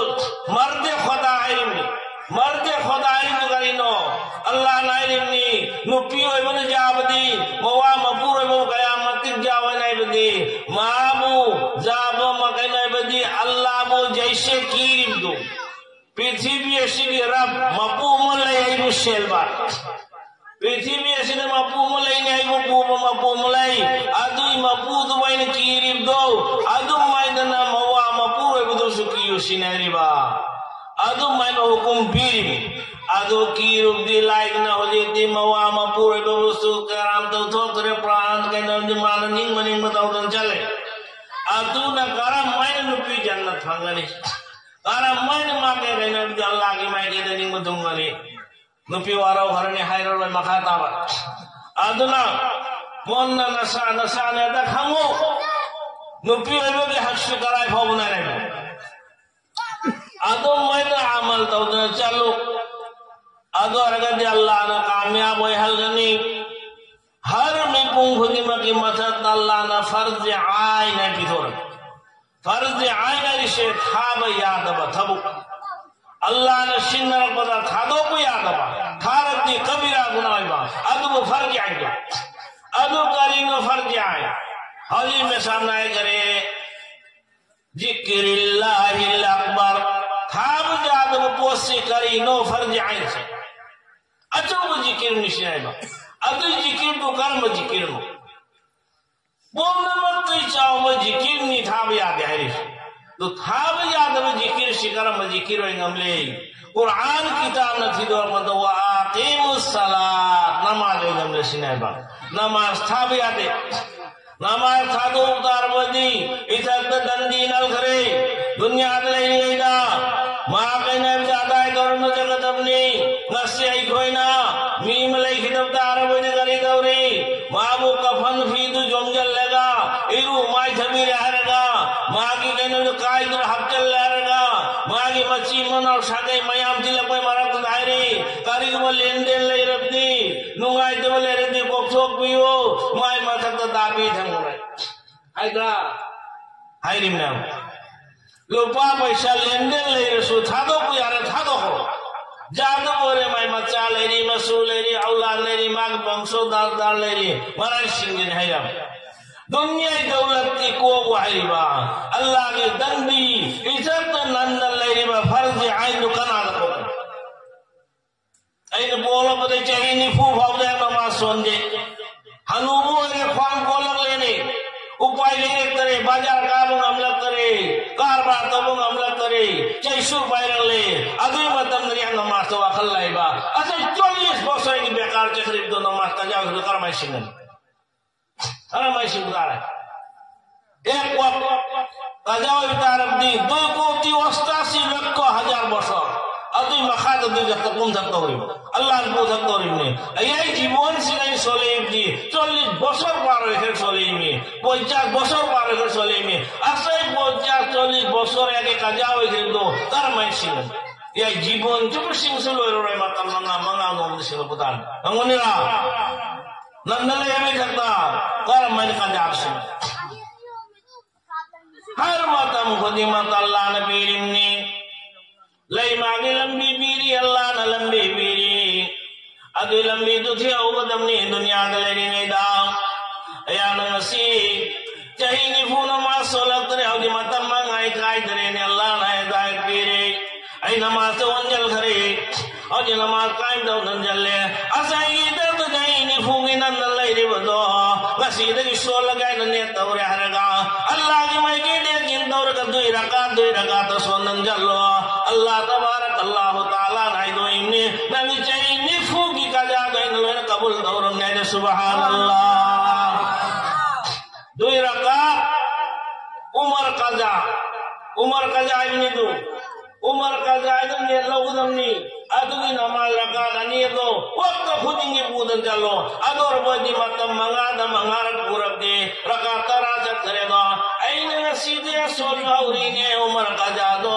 ꯃꯔꯗꯦ ꯈꯣꯗꯥ ꯍꯥꯏꯔꯤꯕꯅꯤ꯫ ꯃꯔꯗꯦ ꯈꯣꯗꯥ ꯍꯥꯏꯔꯤꯕꯗꯨ ꯀꯔꯤꯅꯣ? ꯑꯜꯂꯥꯍꯅ ꯍꯥꯏꯔꯤꯕꯅꯤ, ꯅꯨꯄꯤ ꯑꯣꯏꯕꯅ ꯌꯥꯕꯗꯤ ꯃꯋꯥ ꯃꯄꯨꯔꯣꯏꯕꯕꯨ ꯀꯌꯥ ꯃꯇꯤꯛ ꯌꯥꯎꯋꯦꯅ ꯍꯥꯏꯕꯗꯤ, ꯃꯥꯕꯨ ꯌꯥꯕ ꯃꯈꯩꯅ ꯍꯥꯏꯕꯗꯤ ꯑꯜꯂꯥꯍꯕꯨ ꯖꯩꯁꯦ ꯀꯤꯔꯤꯕꯗꯨ꯫ ꯄ꯭ꯔꯤꯊꯤꯕꯤ ꯑꯁꯤꯒꯤ ꯔꯕ ꯃꯄꯨ ꯑꯃ ꯂꯩ ꯑꯩꯕꯨ ꯁꯦꯜꯕ꯫ ꯄ꯭ꯔꯤꯊꯤꯕꯤ ꯑꯁꯤꯗ ꯃꯄꯨ ꯑꯃ ꯂꯩꯅꯤ ꯑꯩꯕꯨ ꯄꯨꯕ ꯃꯄꯨ ꯑꯃ ꯂꯩ꯫ ꯑꯗꯨꯒꯤ ꯃꯄꯨꯗꯨꯕꯨ ꯑꯩꯅ ꯀꯤꯔꯤꯕꯗꯣ, ꯑꯗꯨꯃꯥꯏꯅ ꯃꯋꯥ ꯃꯄꯨꯔꯣꯏꯕꯗꯨꯁꯨ ꯀꯤꯌꯨ ꯁꯤꯅꯔꯤꯕ꯫ ꯑꯗꯨꯃꯥꯏꯅ ꯍꯨꯀꯨꯝ ꯄꯤꯔꯤꯕ꯫ ꯑꯗꯨ ꯀꯤꯔꯨꯕꯗꯤ ꯂꯥꯏꯗꯅ ꯍꯧꯖꯤꯛꯇꯤ ꯃꯋꯥ ꯃꯄꯨꯔꯣꯏꯕꯕꯨꯁꯨ ꯀꯔꯥꯝ ꯇꯧꯊꯣꯛꯇ꯭ꯔꯦ꯫ ꯄ꯭ꯔꯥꯟ ꯀꯩꯅꯣꯗꯤ ꯃꯥꯅ ꯅꯤꯡꯕ ꯅꯤꯡꯕ ꯇꯧꯗꯅ ꯆꯠꯂꯦ꯫ ꯑꯗꯨꯅ ꯀꯔꯝꯍꯥꯏꯅ ꯅꯨꯄꯤ ꯖꯟꯅꯠ ꯐꯪꯒꯅꯤ? ꯀꯔꯝꯍꯥꯏꯅ ꯃꯥꯒꯤ ꯀꯩꯅꯣꯗꯤ ꯑꯜꯂꯥꯍꯒꯤ ꯃꯥꯏꯀꯩꯗ ꯅꯤꯡꯕ ꯊꯨꯡꯒꯅꯤ? ꯅꯨꯄꯤ ꯋꯥꯔꯧ ꯈꯔꯅꯤ ꯍꯥꯏꯔꯔꯣꯏ ꯃꯈꯥ ꯇꯥꯕ꯫ ꯑꯗꯨꯅ ꯃꯣꯟꯅ ꯅꯁꯥ ꯅꯁꯥꯅꯦꯗ ꯈꯪꯉꯨ꯫ ꯅꯨꯄꯤ ꯑꯣꯏꯕꯒꯤ ꯍꯛꯁꯤ ꯀꯔꯥꯏ ꯐꯥꯎꯕ ꯂꯩꯔꯦ? ꯑꯗꯨꯃꯥꯏꯅ ꯑꯃꯜ ꯇꯧꯗꯅ ꯆꯠꯂꯨ꯫ ꯑꯗꯨ ꯑꯣꯏꯔꯒꯗꯤ ꯑꯜꯂꯥꯍꯅ ꯀꯥꯃꯤꯌꯥꯕ ꯑꯣꯏꯍꯜꯒꯅꯤ꯫ ꯍꯔ ꯃꯤꯄꯨꯝ ꯈꯨꯗꯤꯡꯃꯛꯀꯤ ꯃꯊꯛꯇ ꯑꯜꯂꯥꯍꯅ ꯐꯔꯖ ꯑꯥꯏꯟ ꯍꯥꯏꯅ ꯄꯤꯊꯣꯔꯛꯏ꯫ ꯐꯔꯖ ꯑꯥꯏꯟ ꯍꯥꯏꯔꯤꯁꯦ ꯊꯥꯕ ꯌꯥꯗꯕ ꯊꯕꯛ꯫ ꯑꯜꯂꯥꯍꯅ ꯁꯤꯟꯅꯔꯛꯄꯗ ꯊꯥꯗꯣꯛꯄ ꯌꯥꯗꯕ, ꯊꯥꯔꯛꯇꯤ ꯀꯕꯤꯔꯥ ꯒꯨꯅꯥ ꯑꯣꯏꯕ, ꯑꯗꯨꯕꯨ ꯐꯔꯖ ꯑꯥꯏꯟꯗꯣ꯫ ꯑꯗꯨ ꯀꯔꯤꯅꯣ ꯐꯔꯖ ꯑꯥꯏꯟ? ꯍꯧꯖꯤꯛ ꯃꯦꯁꯥꯝꯅ ꯍꯥꯏꯈꯔꯦ, ꯖꯤꯀꯤꯔꯤꯜꯂꯥꯍꯤꯜ ꯑꯛꯕꯔ꯫ ꯊꯥꯕ ꯌꯥꯗꯕ ꯄꯣꯠꯁꯤ ꯀꯔꯤꯅꯣ ꯐꯔꯖ ꯑꯥꯏꯟꯁꯦ? ꯑꯆꯧꯕ ꯖꯤꯀꯤꯔꯅꯤ ꯁꯤꯅꯦꯕ꯫ ꯑꯗꯨ ꯖꯤꯀꯤꯔꯗꯨ ꯀꯔꯝꯕ ꯖꯤꯀꯤꯔꯅꯣ? ꯄꯨꯝꯅꯃꯛꯇꯒꯤ ꯆꯥꯎꯕ ꯖꯤꯀꯤꯔꯅꯤ ꯊꯥꯕ ꯌꯥꯗꯦ ꯍꯥꯏꯔꯤꯁꯦ꯫ ꯑꯗꯨ ꯊꯥꯕ ꯌꯥꯗꯕ ꯖꯤꯀꯤꯔꯁꯤ ꯀꯔꯝꯕ ꯖꯤꯀꯤꯔ ꯑꯣꯏ ꯉꯝꯂꯦ? ꯀꯨꯔꯥꯟ ꯀꯤꯇꯥꯕꯅ ꯊꯤꯗꯣꯔꯛꯄꯗ "ꯋꯥ ꯑꯀꯤꯃꯨ ꯁꯂꯥꯠ", ꯅꯃꯥꯖ ꯑꯣꯏ ꯉꯝꯂꯦ ꯁꯤꯅꯦꯕ꯫ ꯅꯃꯥꯖ ꯊꯥꯕ ꯌꯥꯗꯦ꯫ ꯅꯃꯥꯖ ꯊꯥꯗꯣꯛ ꯇꯥꯔꯕꯗꯤ ꯏꯊꯛꯇ ꯗꯟꯗꯤ ꯅꯜꯈ꯭ꯔꯦ꯫ ꯗꯨꯅꯤꯌꯥꯗ ꯂꯩꯔꯤꯉꯩꯗ ꯃꯥ ꯀꯩꯅꯣꯝꯇ ꯑꯗꯥꯏ ꯇꯧꯔꯝꯕ ꯆꯠꯀꯗꯕꯅꯤ꯫ ꯉꯁꯤ ꯑꯩꯈꯣꯏꯅ ꯃꯤ ꯑꯃ ꯂꯩꯈꯤꯗꯕ ꯇꯥꯔꯕꯗꯤ ꯀꯔꯤ ꯇꯧꯔꯤ? ꯃꯥꯕꯨ ꯀꯐꯟ ꯐꯤꯗꯨ ꯌꯣꯝꯁꯤꯜꯂꯒ ꯏꯔꯨ ꯃꯥꯏꯊꯕꯤꯔꯦ ꯍꯥꯏꯔꯒ ꯃꯥꯒꯤ ꯀꯩꯅꯣꯗꯣ ꯀꯥꯏꯗꯅ ꯍꯥꯞꯆꯤꯜꯂꯦ ꯍꯥꯏꯔꯒ, ꯃꯥꯒꯤ ꯃꯆꯤꯟ ꯃꯅꯥꯎ ꯁꯥꯒꯩ ꯃꯌꯥꯝ ꯇꯤꯜꯂꯛꯄꯩ ꯃꯔꯛꯇꯨꯗ ꯍꯥꯏꯔꯤ, ꯀꯔꯤꯒꯨꯝꯕ ꯂꯦꯟꯗꯦꯟ ꯂꯩꯔꯕꯗꯤ, ꯅꯨꯡꯉꯥꯏꯇꯕ ꯂꯩꯔꯗꯤ ꯀꯣꯛꯊꯣꯛꯄꯤꯌꯨ, ꯃꯥꯏ ꯃꯊꯛꯇ ꯗꯥꯕꯤ ꯊꯝꯈ꯭ꯔꯦ ꯍꯥꯏꯗ꯭ꯔꯥ? ꯍꯥꯏꯔꯤꯕꯅꯦ꯫ ꯂꯨꯄꯥ ꯄꯩꯁꯥ ꯂꯦꯟꯗꯦꯟ ꯂꯩꯔꯁꯨ ꯊꯥꯗꯣꯛꯄ ꯌꯥꯔꯦ, ꯊꯥꯗꯣꯛꯈ꯭ꯔꯣ꯫ ꯖꯥꯗꯨ ꯑꯣꯏꯔꯦ, ꯃꯥꯏ ꯃꯆꯥ ꯂꯩꯔꯤ, ꯃꯁꯨ ꯂꯩꯔꯤ, ꯑꯧꯂꯥꯗ ꯂꯩꯔꯤ, ꯃꯥꯒꯤ ꯕꯪꯁꯣꯗꯥꯔ ꯂꯩꯔꯤ, ꯃꯔꯥꯏꯁꯤꯡꯒꯤꯅꯤ ꯍꯥꯏꯔꯝꯃꯦ꯫ ꯗꯨꯅꯤꯌꯥꯒꯤ ꯗꯧꯂꯠꯀꯤ ꯀꯣꯛ ꯍꯥꯏꯔꯤꯕ ꯑꯜꯂꯥꯍꯒꯤ ꯇꯟꯕꯤ, ꯏꯖꯠꯇ ꯅꯟꯅ ꯂꯩꯔꯤꯕ ꯐꯔꯖ ꯑꯥꯏꯟꯗꯨ ꯀꯅꯥꯗ ꯄꯣꯛꯀꯅꯤ? ꯑꯩꯅ ꯄꯣꯛꯂꯛꯄꯗ ꯆꯍꯤ ꯅꯤꯐꯨ ꯐꯥꯎꯗ ꯅꯃꯥꯖ ꯁꯣꯟꯗꯦ꯫ ꯍꯅꯨꯕ ꯑꯣꯏꯔꯦ, ꯈ꯭ꯋꯥꯡ ꯀꯣꯜꯂꯛꯂꯦꯅꯦ꯫ ꯎꯄꯥꯏ ꯂꯩꯔꯛꯇꯔꯦ, ꯕꯖꯥꯔ ꯀꯥꯕ ꯉꯝꯂꯛꯇꯔꯦ, ꯀꯔꯕꯥꯔ ꯇꯧꯕ ꯉꯝꯂꯛꯇꯔꯦ, ꯆꯩꯁꯨ ꯄꯥꯏꯔꯛꯂꯦ꯫ ꯑꯗꯨꯒꯤ ꯃꯇꯝꯗꯗꯤ ꯌꯥꯝ ꯅꯃꯥꯖꯇ ꯋꯥꯈꯜ ꯂꯩꯕ꯫ ꯑꯁ, ꯆꯣꯜꯂꯤꯁ ꯕꯣꯁꯣꯏꯒꯤ ꯕꯦꯀꯥꯔ ꯆꯠꯈ꯭ꯔꯤꯕꯗꯣ ꯅꯃꯥꯖ ꯀꯖꯥ ꯀꯔꯝꯍꯥꯏꯅ ꯁꯤꯡꯒꯅꯤ? ꯀꯔꯝꯍꯥꯏꯅ ꯁꯤꯡꯕ ꯇꯥꯔꯦ? ꯑꯦ, ꯀ꯭ꯋꯥꯛ, ꯀꯖꯥ ꯑꯣꯏꯕ ꯇꯥꯔꯕꯗꯤ ꯗꯨꯏ ꯀꯣꯇꯤ ꯑꯣꯁꯇꯥꯁꯤ ꯂꯛꯀ ꯍꯖꯥꯔ ꯕꯣꯁꯣꯔ꯫ ꯑꯗꯨꯏ ꯃꯈꯥꯗ ꯗꯨꯏ ꯈꯛꯇ ꯀꯨꯝꯊꯛꯇꯧꯔꯤꯕ꯫ ꯑꯜꯂꯥꯍꯅ ꯄꯨꯊꯛꯇꯧꯔꯤꯕꯅꯤ꯫ ꯑꯩ ꯖꯤꯕꯣꯟꯁꯤꯗ ꯑꯩꯅ ꯁꯣꯜꯂꯛꯏꯕꯗꯤ ꯆꯣꯜꯂꯤꯁ ꯕꯣꯁꯣꯔ ꯄꯥꯔ ꯑꯣꯏꯈ꯭ꯔꯦ ꯁꯣꯜꯂꯛꯏꯃꯤ꯫ ꯄꯣꯟꯆꯥꯁ ꯕꯣꯁꯣꯔ ꯄꯥꯔ ꯑꯣꯏꯈ꯭ꯔꯦ ꯁꯣꯜꯂꯛꯏꯃꯤ꯫ ꯑꯁꯥꯏ ꯄꯣꯟꯆꯥꯁ ꯆꯣꯜꯂꯤꯁ ꯕꯣꯁꯣꯔ ꯌꯥꯒꯤ ꯀꯖꯥ ꯑꯣꯏꯈ꯭ꯔꯤꯕꯗꯣ ꯀꯔꯝꯍꯥꯏꯅ ꯁꯤꯡꯒꯅꯤ? ꯌꯥꯏ, ꯖꯤꯕꯣꯟ ꯆꯨꯞꯄ ꯁꯤꯡꯁꯨ ꯂꯣꯏꯔꯔꯣꯏ, ꯃꯇꯝ ꯃꯉꯥ, ꯃꯉꯥ ꯅꯣꯡꯃꯗ ꯁꯤꯡꯂꯛꯄ ꯇꯥꯔꯦ꯫ ꯉꯝꯒꯅꯤꯔꯥ? ꯅꯟꯗ ꯂꯩꯔꯝꯃꯤ ꯈꯛꯇ ꯀꯔꯝꯍꯥꯏꯅ ꯀꯟꯖꯥꯕꯁꯤꯡ? ꯍꯔ ꯃꯇꯝ ꯈꯨꯗꯤꯡꯃꯛꯇ ꯑꯜꯂꯥꯍꯅ ꯄꯤꯔꯤꯕꯅꯤ꯫ ꯂꯩꯃꯥꯒꯤ ꯂꯝꯕꯤ ꯄꯤꯔꯤ, ꯑꯜꯂꯥꯍꯅ ꯂꯝꯕꯤ ꯄꯤꯔꯤ꯫ ꯑꯗꯨꯒꯤ ꯂꯝꯕꯤꯗꯨ ꯊꯤꯍꯧꯒꯗꯕꯅꯤ ꯗꯨꯅꯤꯌꯥꯗ ꯂꯩꯔꯤꯉꯩꯗ꯫ ꯑꯩꯍꯥꯛꯅ ꯉꯁꯤ ꯆꯍꯤ ꯅꯤꯐꯨ ꯅꯃꯥꯖ ꯁꯣꯜꯂꯛꯇ꯭ꯔꯦ, ꯍꯧꯖꯤꯛ ꯃꯇꯝ ꯃꯉꯥꯏ ꯀꯥꯏꯗ꯭ꯔꯦꯅꯦ, ꯑꯜꯂꯥꯍꯅ ꯍꯤꯗꯥꯌꯠ ꯄꯤꯔꯦ꯫ ꯑꯩ ꯅꯃꯥꯖꯇ ꯑꯣꯟꯁꯤꯟꯈ꯭ꯔꯦ꯫ ꯍꯧꯖꯤꯛ ꯅꯃꯥꯖ ꯀꯥꯏꯝ ꯇꯧꯗꯅ ꯆꯠꯂꯦ꯫ ꯉꯁꯥꯏꯒꯤ ꯏꯗꯔꯗꯨꯗ ꯑꯩ ꯅꯤꯐꯨꯒꯤ ꯅꯟꯅ ꯂꯩꯔꯤꯕꯗꯣ ꯉꯁꯤꯗꯒꯤ ꯁꯣꯜꯂꯒ ꯑꯩꯅ ꯅꯦꯠ ꯇꯧꯔꯦ ꯍꯥꯏꯔꯒ ꯑꯜꯂꯥꯍꯒꯤ ꯃꯥꯏꯀꯩꯗ ꯌꯦꯡ ꯇꯧꯔꯒ ꯗꯨꯏ ꯔꯀꯥꯠ, ꯗꯨꯏ ꯔꯀꯥꯠꯇ ꯁꯣꯟꯗꯅ ꯆꯠꯂꯣ꯫ ꯑꯜꯂꯥꯍ ꯇꯕꯥꯔꯛ ꯑꯜꯂꯥꯍꯨ ꯇꯥꯂꯥꯅ ꯍꯥꯏꯗꯣꯛꯏꯕꯅꯤ, ꯅꯪꯒꯤ ꯆꯍꯤ ꯅꯤꯐꯨꯒꯤ ꯀꯖꯥꯗꯣ ꯑꯩꯅ ꯂꯣꯏꯅ ꯀꯕꯨꯜ ꯇꯧꯔꯝꯅꯦ ꯍꯥꯏꯅ꯫ ꯁꯨꯕꯍꯥꯅꯜꯂꯥꯍ꯫ ꯗꯨꯏ ꯔꯀꯥꯠ ꯎꯃꯔ ꯀꯖꯥ, ꯎꯃꯔ ꯀꯖꯥ ꯍꯥꯏꯕꯅꯤꯗꯨ, ꯎꯃꯔ ꯀꯖꯥ ꯍꯥꯏꯗꯨ ꯅꯦꯠ ꯂꯧꯒꯗꯕꯅꯤ꯫ ꯑꯗꯨꯒꯤ ꯅꯃꯥꯖ ꯔꯀꯥꯠ ꯑꯅꯤ ꯑꯗꯣ ꯋꯛꯇ ꯈꯨꯗꯤꯡꯒꯤ ꯄꯨꯗꯅ ꯆꯠꯂꯣ꯫ ꯑꯗꯨ ꯑꯣꯏꯔꯕꯗꯤ ꯃꯇꯝ ꯃꯉꯥꯗ ꯃꯉꯥꯔꯛ ꯄꯨꯔꯕꯗꯤ ꯔꯀꯥꯠ ꯇꯔꯥ ꯆꯠꯈ꯭ꯔꯦꯗꯣ꯫ ꯑꯩꯅ ꯉꯁꯤꯗꯤ ꯁꯣꯜ ꯍꯧꯔꯤꯅꯦ ꯎꯃꯔ ꯀꯖꯥꯗꯣ,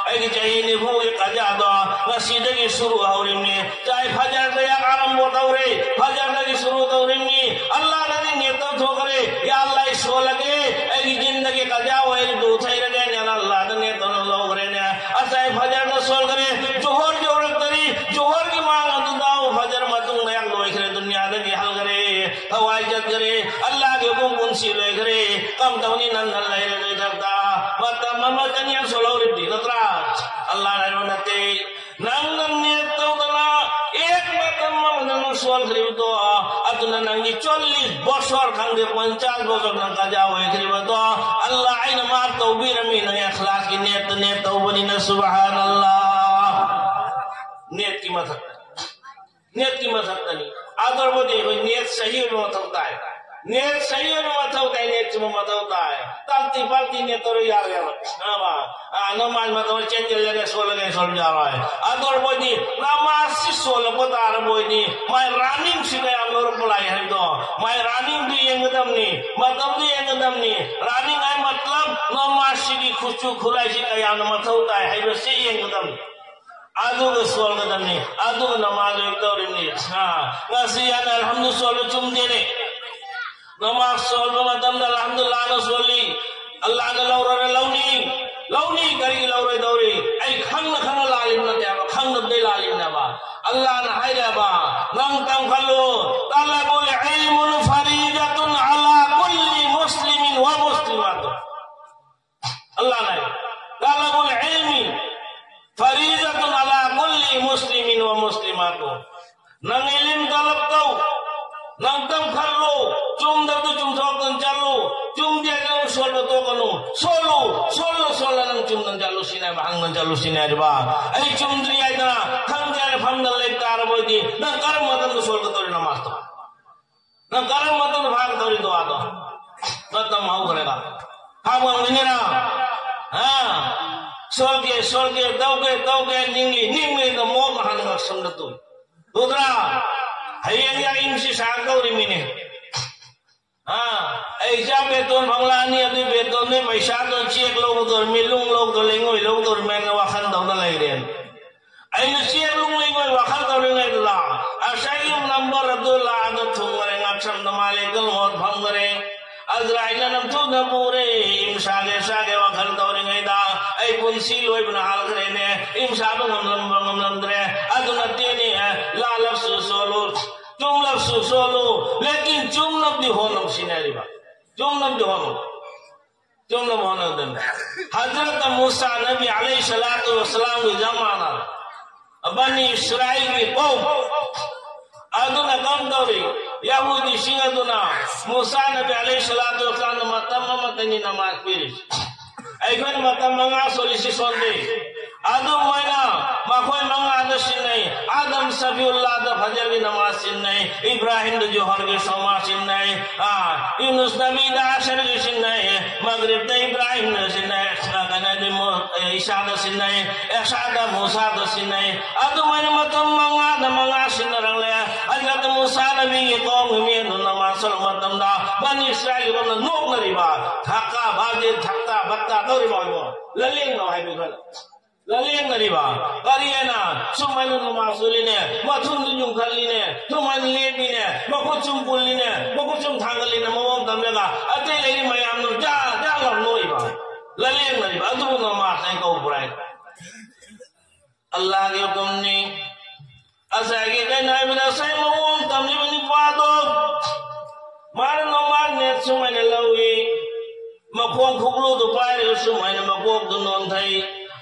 ꯑꯩꯒꯤ ꯆꯍꯤ ꯅꯤꯐꯨꯒꯤ ꯀꯖꯥꯗꯣ ꯉꯁꯤꯗꯒꯤ ꯁꯨꯔꯨ ꯍꯧꯔꯤꯕꯅꯤ꯫ ꯆꯥꯏ ꯐꯖꯔꯗ ꯑꯥꯔꯝꯕ ꯇꯧꯔꯦ, ꯐꯖꯔꯗꯒꯤ ꯁꯨꯔꯨ ꯇꯧꯔꯤꯕꯅꯤ꯫ ꯑꯜꯂꯥꯗꯗꯤ ꯅꯦꯠ ꯇꯧꯊꯣꯛꯈ꯭ꯔꯦ꯫ ꯌꯥ ꯑꯜꯂꯥ, ꯑꯩ ꯁꯣꯜꯂꯒꯦ, ꯑꯩꯒꯤ ꯖꯤꯟꯗꯒꯤ ꯀꯖꯥ ꯑꯣꯏꯔꯤꯗꯨ ꯊꯩꯔꯒꯦꯅ ꯑꯜꯂꯥꯗ ꯅꯦꯠ ꯇꯧꯅ ꯂꯧꯈ꯭ꯔꯦꯅꯦ꯫ ꯑꯁꯥꯏ ꯐꯖꯔꯗ ꯁꯣꯜꯈ꯭ꯔꯦ, ꯖꯣꯍꯣꯔ ꯌꯧꯔꯛꯇꯔꯤ, ꯖꯣꯍꯣꯔꯒꯤ ꯃꯥꯡ ꯑꯗꯨ ꯗꯥꯎ ꯐꯖꯔ ꯃꯇꯨꯡꯗ ꯌꯥꯝ ꯂꯣꯏꯈ꯭ꯔꯦ, ꯗꯨꯅꯤꯌꯥꯗꯒꯤ ꯍꯜꯈ꯭ꯔꯦ, ꯊꯋꯥꯏ ꯆꯠꯈ꯭ꯔꯦ, ꯑꯜꯂꯥꯒꯤ ꯍꯨꯀꯨꯝ ꯄꯨꯟꯁꯤ ꯂꯣꯏꯈ꯭ꯔꯦ꯫ ꯀꯝ ꯇꯧꯅꯤ ꯅꯪꯅ ꯂꯩꯔꯔꯣꯏꯗꯕꯗ? ꯃꯇꯝ ꯑꯃꯇꯅꯤ ꯌꯥꯝ ꯁꯣꯜꯍꯧꯔꯤꯕꯗꯤ ꯅꯠꯇ꯭ꯔꯥ? ꯑꯜꯂꯥꯅ ꯍꯥꯏꯕ ꯅꯠꯇꯦ꯫ ꯅꯪꯅ ꯅꯦꯠ ꯇꯧꯗꯅ ꯑꯦꯛ ꯃꯇꯝ ꯑꯃꯗ ꯅꯪ ꯁꯣꯜꯈ꯭ꯔꯤꯕꯗꯣ, ꯑꯗꯨꯅ ꯅꯪꯒꯤ ꯆꯣꯜꯂꯤꯁ ꯕꯣꯁꯣꯔ ꯈꯪꯗꯦ, ꯄꯟꯆꯥꯁ ꯕꯣꯁꯣꯔ ꯅꯪ ꯀꯖꯥ ꯑꯣꯏꯈ꯭ꯔꯤꯕꯗꯣ, ꯑꯜꯂꯥ ꯑꯩꯅ ꯃꯥꯐ ꯇꯧꯕꯤꯔꯝꯃꯤ, ꯅꯪ ꯑꯦꯈꯂꯥꯁꯀꯤ ꯅꯦꯠꯇ ꯅꯦꯠ ꯇꯧꯕꯅꯤꯅ꯫ ꯁꯨꯕꯍꯥꯅꯜꯂꯥ꯫ ꯅꯦꯠꯀꯤ ꯃꯊꯛꯇ, ꯅꯦꯠꯀꯤ ꯃꯊꯛꯇꯅꯤ꯫ ꯑꯗꯨ ꯑꯣꯏꯔꯕꯗꯤ ꯑꯩꯈꯣꯏ ꯅꯦꯠ ꯁꯍꯤ ꯑꯣꯏꯕ ꯃꯊꯧ ꯇꯥꯏ꯫ ꯅꯦꯠ ꯁꯍꯤ ꯑꯣꯏꯕ ꯃꯊꯧ ꯇꯥꯏ, ꯅꯦꯠ ꯆꯨꯝꯕ ꯃꯊꯧ ꯇꯥꯏ꯫ ꯇꯥꯛꯇꯤ ꯄꯥꯛꯇꯤ ꯅꯦꯠ ꯇꯧꯔ ꯌꯥꯔꯣꯏꯕ꯫ ꯈꯪꯉꯕ? ꯑꯥ, ꯅꯃꯥꯖ ꯃꯇꯝ ꯆꯦꯟ ꯆꯦꯜꯂꯒ ꯁꯣꯜꯂꯒ ꯁꯣꯜ ꯌꯥꯔꯣꯏ꯫ ꯑꯗꯨ ꯑꯣꯏꯔꯕꯗꯤ ꯅꯃꯥꯖꯁꯤ ꯁꯣꯜꯂꯛꯄ ꯇꯥꯔꯕ ꯑꯣꯏꯗꯤ, ꯃꯥꯏ ꯔꯥꯅꯤꯡꯁꯤ ꯀꯌꯥꯝ ꯂꯧꯔꯛꯄ ꯂꯥꯛꯏ ꯍꯥꯏꯕꯗꯣ, ꯃꯥꯏ ꯔꯥꯅꯤꯡꯗꯨ ꯌꯦꯡꯒꯗꯕꯅꯤ, ꯃꯇꯝꯗꯨ ꯌꯦꯡꯒꯗꯕꯅꯤ꯫ ꯔꯥꯅꯤꯡ ꯍꯥꯏ ꯃꯇꯂꯕ ꯅꯃꯥꯖꯁꯤꯒꯤ ꯈꯨꯠꯁꯨ ꯈꯨꯠꯂꯥꯏꯁꯤ ꯀꯌꯥꯝꯅ ꯃꯊꯧ ꯇꯥꯏ ꯍꯥꯏꯕꯁꯤ ꯌꯦꯡꯒꯗꯕꯅꯤ꯫ ꯑꯗꯨꯒ ꯁꯣꯜꯒꯗꯕꯅꯤ, ꯑꯗꯨꯒ ꯅꯃꯥꯖ ꯂꯣꯏ ꯇꯧꯔꯤꯕꯅꯤ꯫ ꯑꯥ, ꯉꯁꯤ ꯍꯥꯏꯅ ꯑꯜꯍꯝꯗꯨ ꯁꯣꯜꯕ ꯆꯨꯝꯗꯦꯅꯦ꯫ ꯅꯃꯥꯖ ꯁꯣꯜꯕ ꯃꯇꯝꯗ ꯑꯜꯍꯝꯗꯨꯂꯥꯍꯅ ꯁꯣꯜꯂꯤ, ꯑꯜꯂꯥꯍꯅ ꯂꯧꯔꯔ ꯂꯧꯅꯤ, ꯂꯧꯅꯤ, ꯀꯔꯤꯒꯤ ꯂꯧꯔꯣꯏꯗꯧꯔꯤ? ꯑꯩ ꯈꯪꯅ ꯈꯪꯅ ꯂꯥꯜꯂꯤꯕ ꯅꯠꯇꯦꯕ, ꯈꯪꯗꯕꯗꯩ ꯂꯥꯜꯂꯤꯕꯅꯦꯕ꯫ ꯑꯜꯂꯥꯍꯅ ꯍꯥꯏꯔꯦꯕ, ꯅꯪ ꯇꯝꯈꯠꯂꯨ, "ꯇꯂꯕꯨꯜ ꯏꯜꯃꯨ ꯐꯔꯤꯖꯥꯇꯨꯟ ꯑꯂꯥ ꯀꯨꯜꯂꯤ ꯃꯨꯁꯂꯤꯃꯤꯟ ꯋꯥ ꯃꯨꯁꯂꯤꯃꯥꯇꯨ"꯫ ꯑꯜꯂꯥꯍꯅ ꯍꯥꯏ, "ꯇꯂꯕꯨꯜ ꯏꯜꯃꯤ ꯐꯔꯤꯖꯥꯇꯨꯟ ꯑꯂꯥ ꯀꯨꯜꯂꯤ ꯃꯨꯁꯂꯤꯃꯤꯟ ꯋꯥ ꯃꯨꯁꯂꯤꯃꯥꯇꯨ"꯫ ꯅꯪ ꯏꯂꯤꯝ ꯇꯂꯕ ꯇꯧ, ꯅꯪ ꯇꯝꯈꯠꯂꯨ, ꯆꯨꯝꯗꯕꯗꯨ ꯆꯨꯝꯊꯣꯛꯇꯅ ꯆꯠꯂꯨ, ꯆꯨꯝꯗꯦ ꯍꯥꯏꯗꯨ ꯁꯣꯜꯕ ꯇꯣꯛꯀꯅꯨ, ꯁꯣꯜꯂꯨ, ꯁꯣꯜꯂꯨ, ꯁꯣꯜꯂ ꯅꯪ ꯆꯨꯝꯗꯅ ꯆꯠꯂꯨ ꯁꯤꯅꯦꯕ, ꯍꯪꯗꯅ ꯆꯠꯂꯨ ꯁꯤꯅꯦ ꯍꯥꯏꯔꯤꯕ꯫ ꯑꯩ ꯆꯨꯝꯗ꯭ꯔꯤ ꯍꯥꯏꯗꯅ ꯈꯪꯗꯦ ꯍꯥꯏꯅ ꯐꯝꯗꯅ ꯂꯩ ꯇꯥꯔꯕ ꯑꯣꯏꯗꯤ ꯅꯪ ꯀꯔꯝꯕ ꯃꯇꯝꯗ ꯁꯣꯜꯒꯗꯧꯔꯤ ꯅꯃꯥꯖꯇꯣ? ꯅꯪ ꯀꯔꯝꯕ ꯃꯇꯝꯗ ꯐꯥꯒꯗꯧꯔꯤ ꯗꯨꯋꯥꯗꯣ? ꯃꯇꯝ ꯍꯧꯈ꯭ꯔꯦꯕ꯫ ꯐꯥꯕ ꯉꯝꯒꯅꯤꯔ? ꯍꯥ? ꯁꯣꯜꯒꯦ, ꯁꯣꯜꯒꯦ, ꯇꯧꯒꯦ, ꯇꯧꯒꯦ, ꯅꯤꯡꯂꯤ, ꯅꯤꯡꯂꯤꯅ ꯃꯣꯛ ꯍꯥꯟꯅ ꯉꯛꯁꯝꯗ ꯇꯨꯏ꯫ ꯎꯗ꯭ꯔꯥ? ꯍꯌꯦꯡ ꯌꯥ ꯏꯝꯁꯤ ꯁꯥꯒꯗꯧꯔꯤꯃꯤꯅꯦ꯫ ꯑꯥ, ꯑꯩ ꯏꯆꯥ ꯕꯦꯇꯣꯟ ꯐꯪꯂꯛꯑꯅꯤ, ꯑꯗꯨꯏ ꯕꯦꯇꯣꯟꯗꯨꯏ ꯄꯩꯁꯥꯗꯣ ꯆꯦꯛ ꯂꯧꯒꯗꯧꯔꯤꯃꯤ, ꯂꯨꯡ ꯂꯧꯗ ꯂꯩꯉꯣꯏ ꯂꯧꯗꯧꯔꯤꯃꯤ ꯍꯥꯏꯅ ꯋꯥꯈꯜ ꯇꯧꯅ ꯂꯩꯔꯦ꯫ ꯑꯩꯅ ꯆꯦꯛ ꯂꯨꯡ ꯂꯩꯉꯣꯏ ꯋꯥꯈꯜ ꯇꯧꯔꯤꯉꯩꯗꯨꯗ ꯉꯁꯥꯏꯒꯤ ꯅꯝꯕꯔ ꯑꯗꯨ ꯂꯥꯛꯑꯒ ꯊꯨꯡꯉꯔꯦ, ꯉꯛꯁꯝꯗ ꯃꯥꯂꯦꯀꯜ ꯃꯣꯠ ꯐꯪꯗꯔꯦ꯫ ꯑꯖꯔꯥꯏꯜꯅ ꯅꯝꯊꯨꯅ ꯄꯨꯔꯦ, ꯏꯝ ꯁꯥꯒꯦ ꯁꯥꯒꯦ ꯋꯥꯈꯜ ꯇꯧꯔꯤꯉꯩꯗ ꯑꯩ ꯄꯨꯟꯁꯤ ꯂꯣꯏꯕꯅ ꯍꯥꯜꯈ꯭ꯔꯦꯅꯦ, ꯏꯝ ꯁꯥꯕ ꯉꯝꯂꯝꯕ ꯉꯝꯂꯝꯗ꯭ꯔꯦ꯫ ꯑꯗꯨ ꯅꯠꯇꯦꯅꯦ, ꯂꯥꯜꯂꯕꯁꯨ ꯁꯣꯜꯂꯨ, ꯆꯨꯝꯂꯕꯁꯨ ꯁꯣꯜꯂꯨ, ꯂꯦꯀꯤꯟ ꯆꯨꯝꯅꯕꯗꯤ ꯍꯣꯠꯅꯧ ꯁꯤꯅꯦꯕ꯫ ꯆꯨꯝꯅꯕꯗꯤ ꯍꯣꯠꯅꯧ꯫ ꯆꯨꯝꯅꯕ ꯍꯣꯠꯅꯧꯗꯅ꯫ ꯍꯖꯔꯠ ꯃꯨꯁꯥ ꯅꯕꯤ ꯑꯂꯩꯍꯤ ꯁꯂꯥꯇꯨ ꯋꯁꯁꯂꯥꯝꯒꯤ ꯖꯃꯥꯅ, ꯕꯅꯤ ꯏꯁꯔꯥꯏꯜꯒꯤ ꯀꯧꯝ, ꯑꯗꯨꯅ ꯀꯝꯗꯧꯔꯤ? ꯌꯍꯨꯗꯤꯁꯤꯡ ꯑꯗꯨꯅ ꯃꯨꯁꯥ ꯅꯕꯤ ꯑꯂꯩꯍꯤ ꯁꯂꯥꯇꯨ ꯋꯁꯁꯂꯥꯝꯗ ꯃꯇꯝ ꯑꯃꯠꯇꯅꯤ ꯅꯃꯥꯖ ꯄꯤꯔꯤꯁꯤ꯫ ꯑꯩꯈꯣꯏꯅ ꯃꯇꯝ ꯃꯉꯥ ꯁꯣꯜꯂꯤꯁꯤ ꯁꯣꯟꯗꯦ꯫ ꯑꯗꯨ ꯃꯣꯏꯅ ꯃꯈꯣꯏ ꯃꯉꯥꯗ ꯁꯤꯟꯅꯩ꯫ ꯑꯥꯗꯝ ꯁꯐꯤꯎꯜꯂꯥꯗ ꯐꯖꯔꯒꯤ ꯅꯃꯥꯖ ꯁꯤꯟꯅꯩ, ꯏꯕ꯭ꯔꯥꯍꯤꯝꯗ ꯖꯣꯍꯔꯒꯤ ꯁꯣꯃꯥꯖ ꯁꯤꯟꯅꯩ, ꯑꯥ, ꯌꯨꯅꯨꯁ ꯅꯕꯤꯗ ꯑꯁꯔꯒꯤ ꯁꯤꯟꯅꯩ, ꯃꯒ꯭ꯔꯤꯕꯇ ꯏꯕ꯭ꯔꯥꯍꯤꯝꯗ ꯁꯤꯟꯅꯩ, ꯑꯥ, ꯀꯩꯅꯣꯗꯤ ꯃꯨ-, ꯑꯦ, ꯏꯁꯥꯗ ꯁꯤꯟꯅꯩ, ꯑꯦꯁꯥꯗ ꯃꯨꯁꯥꯗ ꯁꯤꯟꯅꯩ꯫ ꯑꯗꯨꯃꯥꯏꯅ ꯃꯇꯝ ꯃꯉꯥꯗ ꯃꯉꯥ ꯁꯤꯟꯅꯔꯛꯂꯦ꯫ ꯍꯖꯔꯠ ꯃꯨꯁꯥ ꯅꯕꯤꯒꯤ ꯀꯧꯝꯒꯤ ꯃꯤ ꯑꯗꯨ ꯅꯃꯥꯖ ꯁꯣꯜꯂꯛꯄ ꯃꯇꯝꯗ ꯕꯅꯤ ꯏꯁꯔꯥꯏꯜꯒꯤ ꯀꯧꯝꯅ ꯅꯣꯛꯅꯔꯤꯕ, ꯊꯛꯀꯥ ꯕꯥꯖꯤ, ꯊꯛꯇꯥ ꯕꯠꯇꯥ ꯇꯧꯔꯤꯕ ꯍꯥꯏꯕꯨ ꯂꯂꯦꯡꯅꯧ ꯍꯥꯏꯕ ꯈꯔ꯫ ꯂꯂꯦꯡꯅꯔꯤꯕ ꯀꯔꯤ ꯍꯥꯏꯅ? ꯁꯨꯃꯥꯏꯅ ꯅꯃꯥꯖ ꯁꯣꯜꯂꯤꯅꯦ, ꯃꯊꯨꯟꯗꯨ ꯌꯨꯡꯈꯠꯂꯤꯅꯦ, ꯁꯨꯃꯥꯏꯅ ꯂꯦꯞꯄꯤꯅꯦ, ꯃꯈꯨꯠ ꯁꯨꯝ ꯄꯨꯜꯂꯤꯅꯦ, ꯃꯈꯨꯠ ꯁꯨꯝ ꯊꯥꯡꯒꯠꯂꯤꯅꯦ, ꯃꯑꯣꯡ ꯇꯝꯂꯒ ꯑꯇꯩ ꯂꯩꯔꯤ ꯃꯌꯥꯝꯗꯨ ꯖꯥ ꯖꯥ ꯂꯥꯎ ꯅꯣꯛꯏꯕ, ꯂꯂꯦꯡꯅꯔꯤꯕ꯫ ꯑꯗꯨꯕꯨ ꯅꯃꯥꯖ ꯍꯥꯏꯅ ꯀꯧꯕ꯭ꯔꯥ ꯍꯥꯏ? ꯑꯜꯂꯥꯍꯒꯤ ꯍꯨꯀꯨꯝꯅꯤ꯫ ꯉꯁꯥꯏꯒꯤ ꯀꯩꯅꯣ ꯍꯥꯏꯕꯗ ꯉꯁꯥꯏ ꯃꯑꯣꯡ ꯇꯝꯂꯤꯕ ꯅꯨꯄꯥꯗꯣ ꯃꯥꯅ ꯅꯣꯡꯃꯥꯟꯅꯦ ꯁꯨꯃꯥꯏꯅ ꯂꯧꯏ꯫ ꯃꯈꯣꯡ ꯈꯨꯛꯂꯨꯗꯨ ꯄꯥꯏꯔꯒ ꯁꯨꯃꯥꯏꯅ ꯃꯀꯣꯛꯇꯨ ꯅꯣꯟꯊꯩ꯫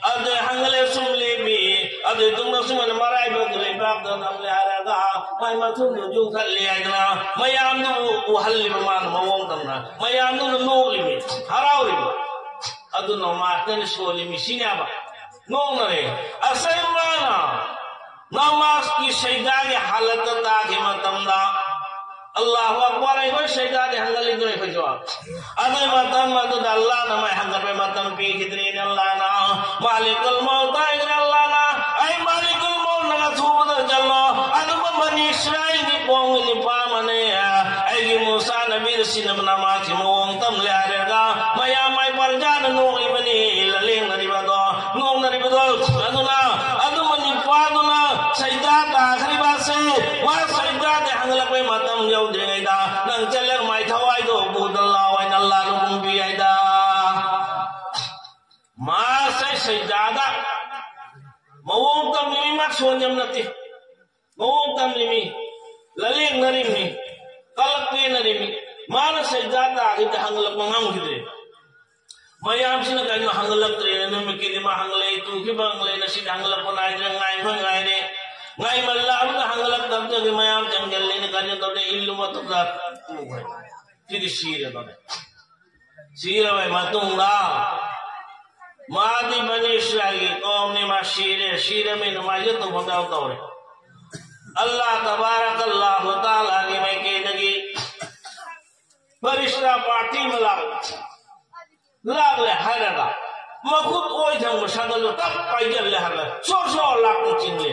ꯑꯗꯨꯗꯩ ꯍꯪꯒꯂꯦ ꯁꯨꯝ ꯂꯦꯞꯄꯤ꯫ ꯑꯗꯨꯏ ꯇꯨꯡꯗ ꯁꯨꯃꯥꯏꯅ ꯃꯔꯥꯏꯕꯛꯇꯨ ꯂꯩꯕꯥꯛꯇ ꯅꯝꯂꯦ ꯍꯥꯏꯔꯒ ꯃꯥꯏ ꯃꯊꯨꯟꯗꯨ ꯌꯨꯡꯈꯠꯂꯤ ꯍꯥꯏꯗꯅ ꯃꯌꯥꯝꯗꯨꯕꯨ ꯎꯍꯜꯂꯤꯕ ꯃꯥꯅ ꯃꯑꯣꯡ ꯇꯝꯅ ꯃꯌꯥꯝꯗꯨꯅ ꯅꯣꯛꯂꯤꯃꯤ, ꯍꯔꯥꯎꯔꯤꯃꯤ꯫ ꯑꯗꯨ ꯅꯃꯥꯖꯇꯅ ꯁꯣꯜꯂꯤꯃꯤ ꯁꯤꯅꯦꯕ꯫ ꯅꯣꯛꯅꯔꯦ꯫ ꯑꯁꯦꯡꯕꯅ ꯅꯃꯥꯖꯀꯤ ꯁꯩꯗꯥꯒꯤ ꯍꯥꯂꯠꯇ ꯇꯥꯈꯤ ꯃꯇꯝꯗ ꯑꯜꯂꯥꯍꯨ ꯑꯛꯕꯔ, ꯑꯩꯈꯣꯏ ꯁꯩꯗꯥꯗꯤ ꯍꯪꯒꯠꯂꯤꯗ꯭ꯔꯣ ꯑꯩꯈꯣꯏꯁꯨ? ꯑꯗꯨꯏ ꯃꯇꯝ ꯑꯗꯨꯗ ꯑꯜꯂꯥꯍꯅ ꯃꯥꯏ ꯍꯪꯒꯠꯄꯩ ꯃꯇꯝ ꯄꯤꯈꯤꯗ꯭ꯔꯦꯅꯦ꯫ ꯑꯜꯂꯥꯍꯅ ꯃꯥꯂꯤꯀꯨꯜ ꯃꯧꯠ ꯍꯥꯏꯈ꯭ꯔꯦ꯫ ꯑꯜꯂꯥꯍꯅ, "ꯑꯩ ꯃꯥꯂꯤꯀꯨꯜ ꯃꯧꯠ, ꯅꯪ ꯑꯊꯨꯕꯗ ꯆꯠꯂꯣ, ꯑꯗꯨꯒ ꯕꯅꯤ ꯏꯁꯔꯥꯏꯜꯒꯤ ꯀꯣꯝꯒꯤ ꯅꯨꯄꯥ ꯑꯃꯅꯦ, ꯑꯩꯒꯤ ꯃꯨꯁꯥ ꯅꯕꯤꯗ ꯁꯤꯟꯅꯕ ꯅꯃꯥꯖꯀꯤ ꯃꯑꯣꯡ ꯇꯝꯂꯦ" ꯍꯥꯏꯔꯒ ꯃꯌꯥꯝ ꯃꯥꯏ ꯄꯔꯖꯥꯅ ꯅꯣꯛꯂꯤꯕꯅꯤ, ꯂꯥꯂꯦꯡꯅꯔꯤꯕꯗꯣ, ꯅꯣꯛꯅꯔꯤꯕꯗꯣ꯫ ꯑꯗꯨꯅ ꯑꯗꯨꯝꯕ ꯅꯨꯄꯥꯗꯨꯅ ꯁꯩꯗꯥ ꯇꯥꯈ꯭ꯔꯤꯕꯁꯦ, ꯃꯥ ꯁꯩꯗꯥꯗꯤ ꯍꯪꯂꯛꯄꯩ ꯃꯇꯝ ꯌꯧꯗ꯭ꯔꯤꯉꯩꯗ ꯅꯪ ꯆꯠꯂꯒ ꯃꯥꯏ ꯊꯋꯥꯏꯗꯣ ꯄꯨꯗ ꯂꯥꯛꯑꯣ ꯍꯥꯏꯅ ꯑꯜꯂꯥꯍꯅ ꯀꯨꯝꯕꯤ ꯍꯥꯏꯗ꯫ ꯃꯥꯁꯦ ꯁꯩꯗꯥꯗ ꯃꯑꯣꯡ ꯇꯝꯃꯤꯃꯤ, ꯃꯥ ꯁꯣꯟꯖꯝ ꯅꯠꯇꯦ꯫ ꯃꯑꯣꯡ ꯇꯝꯃꯤꯃꯤ, ꯂꯥꯂꯦꯡꯅꯔꯤꯃꯤ, ꯀꯂꯛ ꯄꯦꯟꯅꯔꯤꯃꯤ꯫ ꯃꯥꯅ ꯁꯩꯗꯥ ꯇꯥꯈꯤꯕꯗ ꯍꯪꯂꯛꯄ ꯉꯝꯈꯤꯗ꯭ꯔꯦ꯫ ꯃꯌꯥꯝꯁꯤꯅ ꯀꯩꯅꯣ ꯍꯪꯒꯠꯂꯛꯇ꯭ꯔꯦꯅ, ꯅꯨꯃꯤꯠꯀꯤꯗꯤ ꯃꯥ ꯍꯪꯒꯠꯂꯛꯏ, ꯇꯨꯈꯤꯕ ꯍꯪꯒꯠꯂꯛꯏ, ꯉꯁꯤꯗꯤ ꯍꯪꯒꯠꯂꯛꯄ ꯅꯥꯏꯗ꯭ꯔꯦ, ꯉꯥꯏꯕ ꯉꯥꯏꯔꯦ꯫ ꯉꯥꯏꯃꯜꯂꯛꯑꯕꯅ ꯍꯪꯒꯠꯂꯛꯇꯕꯗꯒꯤ ꯃꯌꯥꯝ ꯆꯪꯁꯤꯜꯂꯦꯅ ꯀꯔꯤ ꯇꯧꯔꯦ? ꯏꯜꯂꯨ ꯃꯊꯛꯇ ꯄꯨꯈ꯭ꯔꯦ꯫ ꯁꯤꯗꯤ ꯁꯤꯔꯦ ꯇꯧꯔꯦ꯫ ꯁꯤꯔꯕꯩ ꯃꯇꯨꯡꯗ ꯃꯥꯗꯤ ꯕꯅꯤ ꯏꯁꯔꯥꯏꯜꯒꯤ ꯀꯧꯝꯅꯤ, ꯃꯥ ꯁꯤꯔꯦ, ꯁꯤꯔꯃꯤꯅ ꯃꯥꯏꯁꯦ ꯇꯧꯐꯝ ꯌꯥꯎ ꯇꯧꯔꯦ꯫ ꯑꯜꯂꯥꯍ ꯇꯕꯥꯔꯛ ꯑꯜꯂꯥꯍꯨ ꯇꯥꯂꯥꯒꯤ ꯃꯥꯏꯀꯩꯗꯒꯤ ꯐꯔꯤꯁꯇꯥ ꯄꯥꯔꯇꯤ ꯑꯃ ꯂꯥꯛ-, ꯂꯥꯛꯂꯦ ꯍꯥꯏꯔꯒ ꯃꯈꯨꯠ ꯑꯣꯏ ꯊꯪꯕ ꯁꯥꯒꯠꯂꯨ ꯇꯞ ꯄꯥꯏꯖꯜꯂꯦ ꯍꯥꯏꯔꯒ ꯁꯣꯔ ꯁꯣꯔ ꯂꯥꯛꯄ ꯆꯤꯡꯂꯦ꯫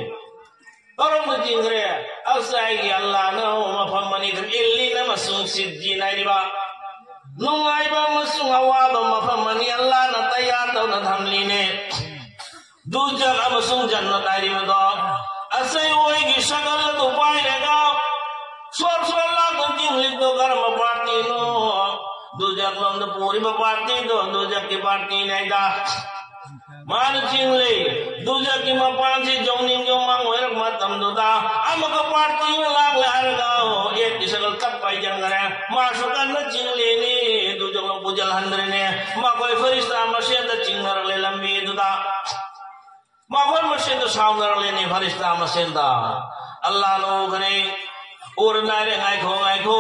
ꯀꯔꯝꯅ ꯆꯤꯡꯈ꯭ꯔꯦ? ꯑꯁ, ꯑꯩꯒꯤ ꯑꯜꯂꯥꯍꯅ ꯃꯐꯝ ꯑꯅꯤ ꯊꯝ-, ꯏꯜꯂꯤꯟ ꯑꯃꯁꯨꯡ ꯁꯤꯖꯖꯤꯟ ꯍꯥꯏꯔꯤꯕ ꯅꯨꯡꯉꯥꯏꯕ ꯑꯃꯁꯨꯡ ꯑꯋꯥꯕ ꯃꯐꯝ ꯑꯅꯤ ꯑꯜꯂꯥꯍꯅ ꯇꯌꯥꯔ ꯇꯧꯅ ꯊꯝꯂꯤꯅꯦ꯫ ꯗꯨꯖꯈ ꯑꯃꯁꯨꯡ ꯖꯟꯅꯠ ꯍꯥꯏꯔꯤꯕꯗꯣ꯫ ꯑꯁ, ꯑꯩ ꯑꯣꯏꯒꯤ ꯁꯒꯜ ꯑꯗꯨ ꯄꯥꯏꯔꯒ ꯁꯣꯔ ꯁꯣꯔ ꯂꯥꯛꯄ ꯆꯤꯡꯂꯤꯗꯣ ꯀꯔꯝꯕ ꯄꯥꯔꯇꯤꯅꯣ? ꯗꯨꯖꯈ ꯂꯣꯝꯗ ꯄꯨꯔꯤꯕ ꯄꯥꯔꯇꯤꯗꯣ ꯗꯨꯖꯈꯀꯤ ꯄꯥꯔꯇꯤꯅꯦ ꯍꯥꯏꯗ꯫ ꯃꯥꯅ ꯆꯤꯡꯂꯤ, ꯗꯨꯖꯈꯀꯤ ꯃꯄꯥꯟꯁꯤ ꯌꯧꯅꯤꯡ ꯌꯧꯃꯥꯡ ꯑꯣꯏꯔꯛꯄ ꯃꯇꯝꯗꯨꯗ ꯑꯃꯒ ꯄꯥꯔꯇꯤ ꯑꯃ ꯂꯥꯛꯂꯦ ꯍꯥꯏꯔꯒ, ꯑꯣ, ꯑꯦꯛꯀꯤ ꯁꯒꯜ ꯇꯞ ꯄꯥꯏꯖꯟꯈꯔꯦ꯫ ꯃꯥꯁꯨ ꯀꯟꯅ ꯆꯤꯡꯂꯤꯅꯤ, ꯗꯨꯖꯈ ꯂꯣꯝ ꯄꯨꯖꯜꯍꯟꯗ꯭ꯔꯤꯅꯤ꯫ ꯃꯈꯣꯏ ꯐꯔꯤꯁꯇꯥ ꯃꯁꯦꯟꯗ ꯆꯤꯡꯅꯔꯛꯂꯦ ꯂꯝꯕꯤꯗꯨꯗ꯫ ꯃꯈꯣꯏ ꯃꯁꯦꯟꯗ ꯁꯥꯎꯅꯔꯛꯂꯦꯅꯦ, ꯐꯔꯤꯁꯇꯥ ꯃꯁꯦꯟꯗ꯫ ꯑꯜꯂꯥꯍꯅ ꯎꯈ꯭ꯔꯦ, ꯎꯔ ꯅꯥꯏꯔꯦ, ꯉꯥꯏꯈꯣ, ꯉꯥꯏꯈꯣ꯫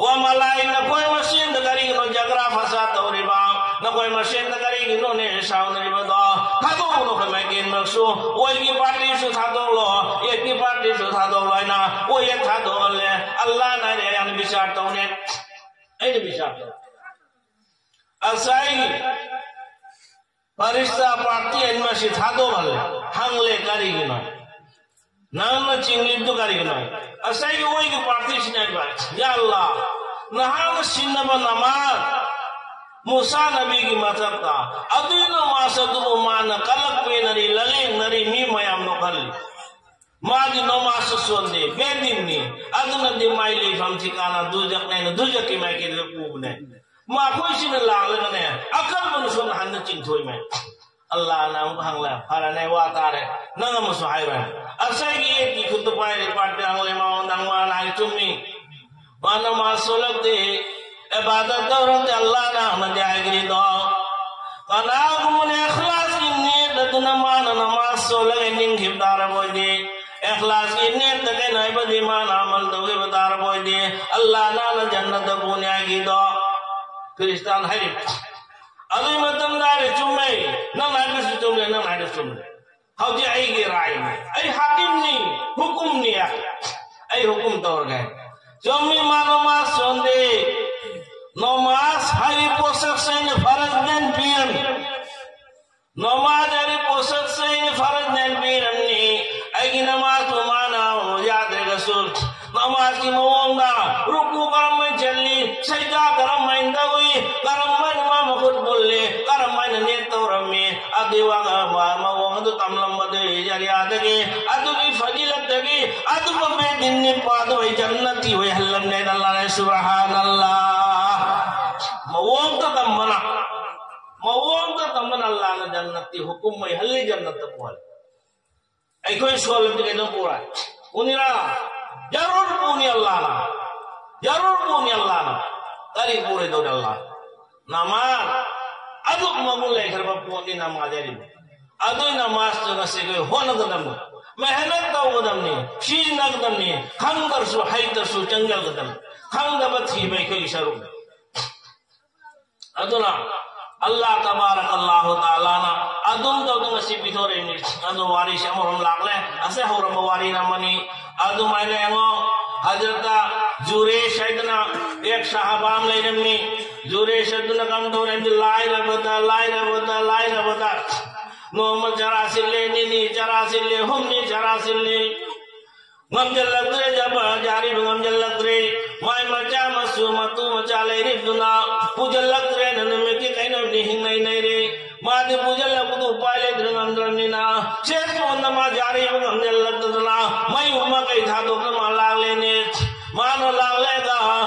ꯋꯥ ꯃꯂꯥꯏ, ꯅꯈꯣꯏ ꯃꯁꯦꯟꯗ ꯀꯔꯤꯒꯤꯅꯣ ꯖꯒ꯭ꯔꯥ ꯐꯁꯥ ꯇꯧꯔꯤꯕ? ꯅꯈꯣꯏ ꯃꯁꯦꯟꯗ ꯀꯔꯤꯒꯤꯅꯣꯅꯦ ꯁꯥꯎꯅꯔꯤꯕꯗꯣ? ꯊꯥꯗꯣꯛꯎ, ꯅꯈꯣꯏ ꯃꯥꯏꯀꯩꯃꯛꯁꯨ꯫ ꯑꯣꯏꯒꯤ ꯄꯥꯔꯇꯤꯁꯨ ꯊꯥꯗꯣꯛꯂꯣ, ꯌꯦꯠꯀꯤ ꯄꯥꯔꯇꯤꯁꯨ ꯊꯥꯗꯣꯛꯂꯣ ꯍꯥꯏꯅ ꯑꯣꯏ ꯌꯦꯠ ꯊꯥꯗꯣꯛꯍꯜꯂꯦ꯫ ꯑꯜꯂꯥꯍꯅ ꯍꯥꯏꯔꯦ, ꯑꯩꯅ ꯕꯤꯆꯥꯔ ꯇꯧꯅꯦ, ꯑꯩꯅ ꯕꯤꯆꯥꯔ ꯇꯧ꯫ ꯉꯁꯥꯏꯒꯤ ꯐꯔꯤꯁꯇꯥ ꯄꯥꯔꯇꯤ ꯑꯅꯤꯃꯛꯁꯤ ꯊꯥꯗꯣꯛꯍꯜꯂꯦ꯫ ꯍꯪꯂꯦ, ꯀꯔꯤꯒꯤꯅꯣ? ꯅꯪꯅ ꯆꯤꯡꯂꯤꯕꯗꯨ ꯀꯔꯤꯒꯤꯅꯣ? ꯉꯁꯥꯏꯒꯤ ꯑꯣꯏꯒꯤ ꯄꯥꯔꯇꯤꯁꯤꯅ ꯍꯥꯏꯕ, "ꯌꯥ ꯑꯜꯂꯥ, ꯅꯍꯥꯛꯅ ꯁꯤꯟꯅꯕ ꯅꯃꯥꯖ ꯃꯨꯁꯥ ꯅꯕꯤꯒꯤ ꯃꯊꯛꯇ, ꯑꯗꯨꯒꯤ ꯅꯃꯥꯖ ꯑꯗꯨꯕꯨ ꯃꯥꯅ ꯀꯂꯛ ꯄꯦꯟꯅꯔꯤ, ꯂꯂꯦꯡꯅꯔꯤ, ꯃꯤ ꯃꯌꯥꯝ ꯅꯣꯛꯍꯜꯂꯤ꯫ ꯃꯥꯗꯤ ꯅꯃꯥꯖꯁꯨ ꯁꯣꯟꯗꯦ, ꯕꯦꯗꯤꯟꯅꯤ, ꯑꯗꯨꯅꯗꯤ ꯃꯥꯏ ꯂꯩꯐꯝ ꯊꯤꯀꯥꯅ ꯗꯨꯖꯛꯅꯦꯅ ꯗꯨꯖꯛꯀꯤ ꯃꯥꯏꯀꯩꯗ ꯄꯨꯕꯅꯦ꯫ ꯃꯈꯣꯏꯁꯤꯅ ꯂꯥꯛꯂꯒꯅꯦ, ꯑꯀꯟꯕꯅ ꯁꯣꯝꯗ ꯍꯟꯅ ꯆꯤꯡꯊꯣꯏꯃꯦ꯫" ꯑꯜꯂꯥꯍꯅ ꯑꯃꯨꯛ ꯍꯪꯂꯦ, "ꯐꯔꯦꯅꯦ, ꯋꯥ ꯇꯥꯔꯦ, ꯅꯪ ꯑꯃꯁꯨ ꯍꯥꯏꯔꯣ꯫" ꯉꯁꯥꯏꯒꯤ ꯑꯦꯛꯀꯤ ꯈꯨꯠꯇ ꯄꯥꯏꯔꯦ ꯄꯥꯔꯇꯤ ꯍꯪꯂꯦ, ꯃꯉꯣꯟꯗ ꯃꯥꯅ ꯍꯥꯏ ꯆꯨꯝꯃꯤ꯫ ꯃꯥꯅ ꯃꯥ ꯁꯣꯜꯂꯛꯇꯦ, ꯏꯕꯥꯗꯠ ꯇꯧꯔꯛꯇꯦ, ꯑꯜꯂꯥꯍꯅ ꯑꯃꯗꯤ ꯍꯥꯏꯈ꯭ꯔꯤꯗꯣ꯫ ꯀꯅꯥꯒꯨꯝꯕꯅ ꯏꯈ꯭ꯂꯥꯁꯀꯤ ꯅꯤꯌꯠ ꯑꯗꯨꯅ ꯃꯥꯅ ꯅꯃꯥꯖ ꯁꯣꯜꯂꯒ ꯅꯤꯡꯈꯤꯕ ꯇꯥꯔꯕ ꯑꯣꯏꯗꯤ, ꯏꯈ꯭ꯂꯥꯁꯀꯤ ꯅꯤꯌꯠꯇ ꯀꯩꯅꯣ ꯍꯥꯏꯕꯗꯤ ꯃꯥꯅ ꯑꯃꯜ ꯇꯧꯈꯤꯕ ꯇꯥꯔꯕ ꯑꯣꯏꯗꯤ, ꯑꯜꯂꯥꯍꯅ ꯖꯟꯅꯠꯇ ꯄꯨꯅꯤ ꯍꯥꯏꯈꯤꯗꯣ꯫ ꯈ꯭ꯔꯤꯁꯇꯥꯟ ꯍꯥꯏꯔꯤ꯫ ꯑꯗꯨꯒꯤ ꯃꯇꯝꯗ ꯍꯥꯏꯔꯦ, "ꯆꯨꯝꯃꯦ, ꯅꯪ ꯍꯥꯏꯕꯁꯨ ꯆꯨꯝꯃꯦ, ꯅꯪ ꯍꯥꯏꯕꯁꯨ ꯆꯨꯝꯃꯦ꯫ ꯍꯧꯖꯤꯛ ꯑꯩꯒꯤ ꯔꯥꯏꯅꯤ, ꯑꯩ ꯍꯥꯀꯤꯝꯅꯤ, ꯍꯨꯀꯨꯝꯅꯤ, ꯑꯩ ꯍꯨꯀꯨꯝ ꯇꯧꯔꯒꯦ꯫" ꯆꯨꯝꯃꯤ, ꯃꯥ ꯅꯃꯥꯖ ꯁꯣꯟꯗꯦ꯫ ꯅꯃꯥꯖ ꯍꯥꯏꯔꯤ ꯄꯣꯠꯁꯛꯁꯦ ꯑꯩꯅ ꯐꯔꯖ ꯅꯦꯟ ꯄꯤꯔꯝꯃꯤ꯫ ꯅꯃꯥꯖ ꯍꯥꯏꯔꯤ ꯄꯣꯠꯁꯛꯁꯦ ꯑꯩꯅ ꯐꯔꯖ ꯅꯦꯟ ꯄꯤꯔꯝꯃꯤ꯫ ꯑꯩꯒꯤ ꯅꯃꯥꯖꯇꯨ ꯃꯥꯅ ꯌꯥꯗ꯭ꯔꯒꯁꯨ, ꯅꯃꯥꯖꯀꯤ ꯃꯑꯣꯡꯗ ꯔꯨꯀꯨ ꯀꯔꯝꯍꯥꯏꯅ ꯆꯜꯂꯤ, ꯁꯩꯗꯥ ꯀꯔꯝꯍꯥꯏꯅ ꯇꯧꯏ, ꯀꯔꯝꯍꯥꯏꯅ ꯃꯥ ꯃꯈꯨꯠ ꯄꯨꯜꯂꯤ, ꯀꯔꯝꯍꯥꯏꯅ ꯅꯦꯠ ꯇꯧꯔꯝꯃꯤ, ꯑꯗꯨꯏ ꯋꯥ-, ꯃꯑꯣꯡ ꯑꯗꯨ ꯇꯝꯂꯝꯕꯗꯨꯒꯤ ꯖꯔꯤꯌꯥꯗꯒꯤ, ꯑꯗꯨꯒꯤ ꯐꯖꯤꯂꯠꯇꯒꯤ, ꯑꯗꯨꯒꯨꯝꯕ ꯕꯦꯗꯤꯟ ꯅꯤꯄꯥꯗꯨ ꯑꯩ ꯖꯟꯅꯇꯤ ꯑꯣꯏꯍꯜꯂꯝꯅꯦꯅ ꯑꯜꯂꯥꯍꯅ, ꯁꯨꯕꯍꯥꯅꯜꯂꯥꯍ꯫ ꯃꯑꯣꯡꯗ ꯇꯝꯕꯅ, ꯃꯑꯣꯡꯗ ꯇꯝꯕꯅ ꯑꯜꯂꯥꯍꯅ ꯖꯟꯅꯇꯤ ꯍꯨꯀꯨꯝ ꯑꯣꯏꯍꯜꯂꯤ, ꯖꯟꯅꯠꯇ ꯄꯨꯍꯜꯂꯤ꯫ ꯑꯩꯈꯣꯏ ꯁꯣꯜꯂꯗꯤ ꯀꯩꯗꯧ ꯄꯨꯔꯥ? ꯄꯨꯅꯤꯔꯥ? ꯖꯔꯨꯔ ꯄꯨꯅꯤ ꯑꯜꯂꯥꯍꯅ꯫ ꯖꯔꯨꯔ ꯄꯨꯅꯤ ꯑꯜꯂꯥꯍꯅ꯫ ꯀꯔꯤ ꯄꯨꯔꯣꯏꯗꯧꯔꯤ ꯑꯜꯂꯥꯍ? ꯅꯃꯥꯖ꯫ ꯑꯗꯨꯛ ꯃꯒꯨꯟ ꯂꯩꯈ꯭ꯔꯕ ꯄꯣꯠꯅꯤ ꯅꯃꯥꯖ ꯍꯥꯏꯔꯤꯕ꯫ ꯑꯗꯨ ꯅꯃꯥꯖꯇꯨ ꯉꯁꯤ ꯑꯩꯈꯣꯏ ꯍꯣꯠꯅꯒꯗꯕꯅꯤ꯫ ꯃꯦꯍꯅꯠ ꯇꯧꯒꯗꯕꯅꯤ꯫ ꯁꯤꯖꯤꯟꯅꯒꯗꯕꯅꯤ꯫ ꯈꯪꯗ꯭ꯔꯁꯨ ꯍꯩꯇ꯭ꯔꯁꯨ ꯆꯪꯖꯒꯗꯕꯅꯤ꯫ ꯈꯪꯗꯕ ꯊꯤꯕ ꯑꯩꯈꯣꯏꯒꯤ ꯁꯔꯨꯛꯅꯤ꯫ ꯑꯗꯨꯅ ꯑꯜꯂꯥꯍ ꯇꯕꯥꯔꯛ ꯑꯜꯂꯥꯍꯨ ꯇꯥꯂꯥꯅ ꯑꯗꯨꯝ ꯇꯧꯗꯅ ꯉꯁꯤ ꯄꯤꯊꯣꯔꯛꯏꯅꯤ꯫ ꯑꯗꯣ ꯋꯥꯔꯤꯁꯦ ꯑꯃꯔꯣꯝ ꯂꯥꯛꯂꯦ, ꯉꯁꯥꯏ ꯍꯧꯔꯝꯕ ꯋꯥꯔꯤꯅ ꯑꯃꯅꯤ꯫ ꯑꯗꯨꯃꯥꯏꯅ ꯌꯦꯡꯉꯣ, ꯍꯖꯔꯠꯇ ꯖꯨꯔꯦꯁ ꯍꯥꯏꯗꯅ ꯑꯦꯛ ꯁꯍꯥꯕꯥ ꯑꯃ ꯂꯩꯔꯝꯃꯤ꯫ ꯖꯨꯔꯦꯁ ꯑꯗꯨꯅ ꯀꯝꯗꯧꯔꯦ ꯍꯥꯏꯕꯗꯤ ꯂꯥꯏꯔꯕꯗ, ꯂꯥꯏꯔꯕꯗ, ꯂꯥꯏꯔꯕꯗ ꯅꯣꯡꯃ ꯆꯔꯥ ꯁꯤꯜꯂꯦ, ꯅꯤꯅꯤ ꯆꯔꯥ ꯁꯤꯜꯂꯦ, ꯍꯨꯝꯅꯤ ꯆꯔꯥ ꯁꯤꯜꯂꯦ꯫ ꯉꯝꯖꯜꯂꯛꯇ꯭ꯔꯦ, ꯖꯥꯔꯤꯕ ꯉꯝꯖꯜꯂꯛꯇ꯭ꯔꯦ꯫ ꯃꯥꯏ ꯃꯆꯥ ꯃꯁꯨ ꯃꯇꯨ ꯃꯆꯥ ꯂꯩꯔꯤꯕꯗꯨꯅ ꯄꯨꯖꯜꯂꯛꯇ꯭ꯔꯦꯅ ꯅꯨꯃꯤꯠꯀꯤ ꯀꯩꯅꯣꯗꯤ ꯍꯤꯡꯅꯩ ꯅꯩꯔꯦ꯫ ꯃꯥꯗꯤ ꯄꯨꯖꯜꯂꯛꯄꯗꯨ ꯎꯄꯥꯏ ꯂꯩꯇ꯭ꯔ ꯉꯝꯗ꯭ꯔꯕꯅꯤꯅ ꯁꯦꯟ ꯊꯣꯟꯗ ꯃꯥ ꯖꯥꯔꯤꯕ ꯉꯝꯖꯜꯂꯛꯇꯗꯅ ꯃꯩ ꯃꯀꯩ ꯊꯥꯗꯣꯛꯇꯅ ꯃꯥ ꯂꯥꯛꯂꯦꯅꯦ꯫ ꯃꯥꯅ ꯂꯥꯛꯂꯦꯒ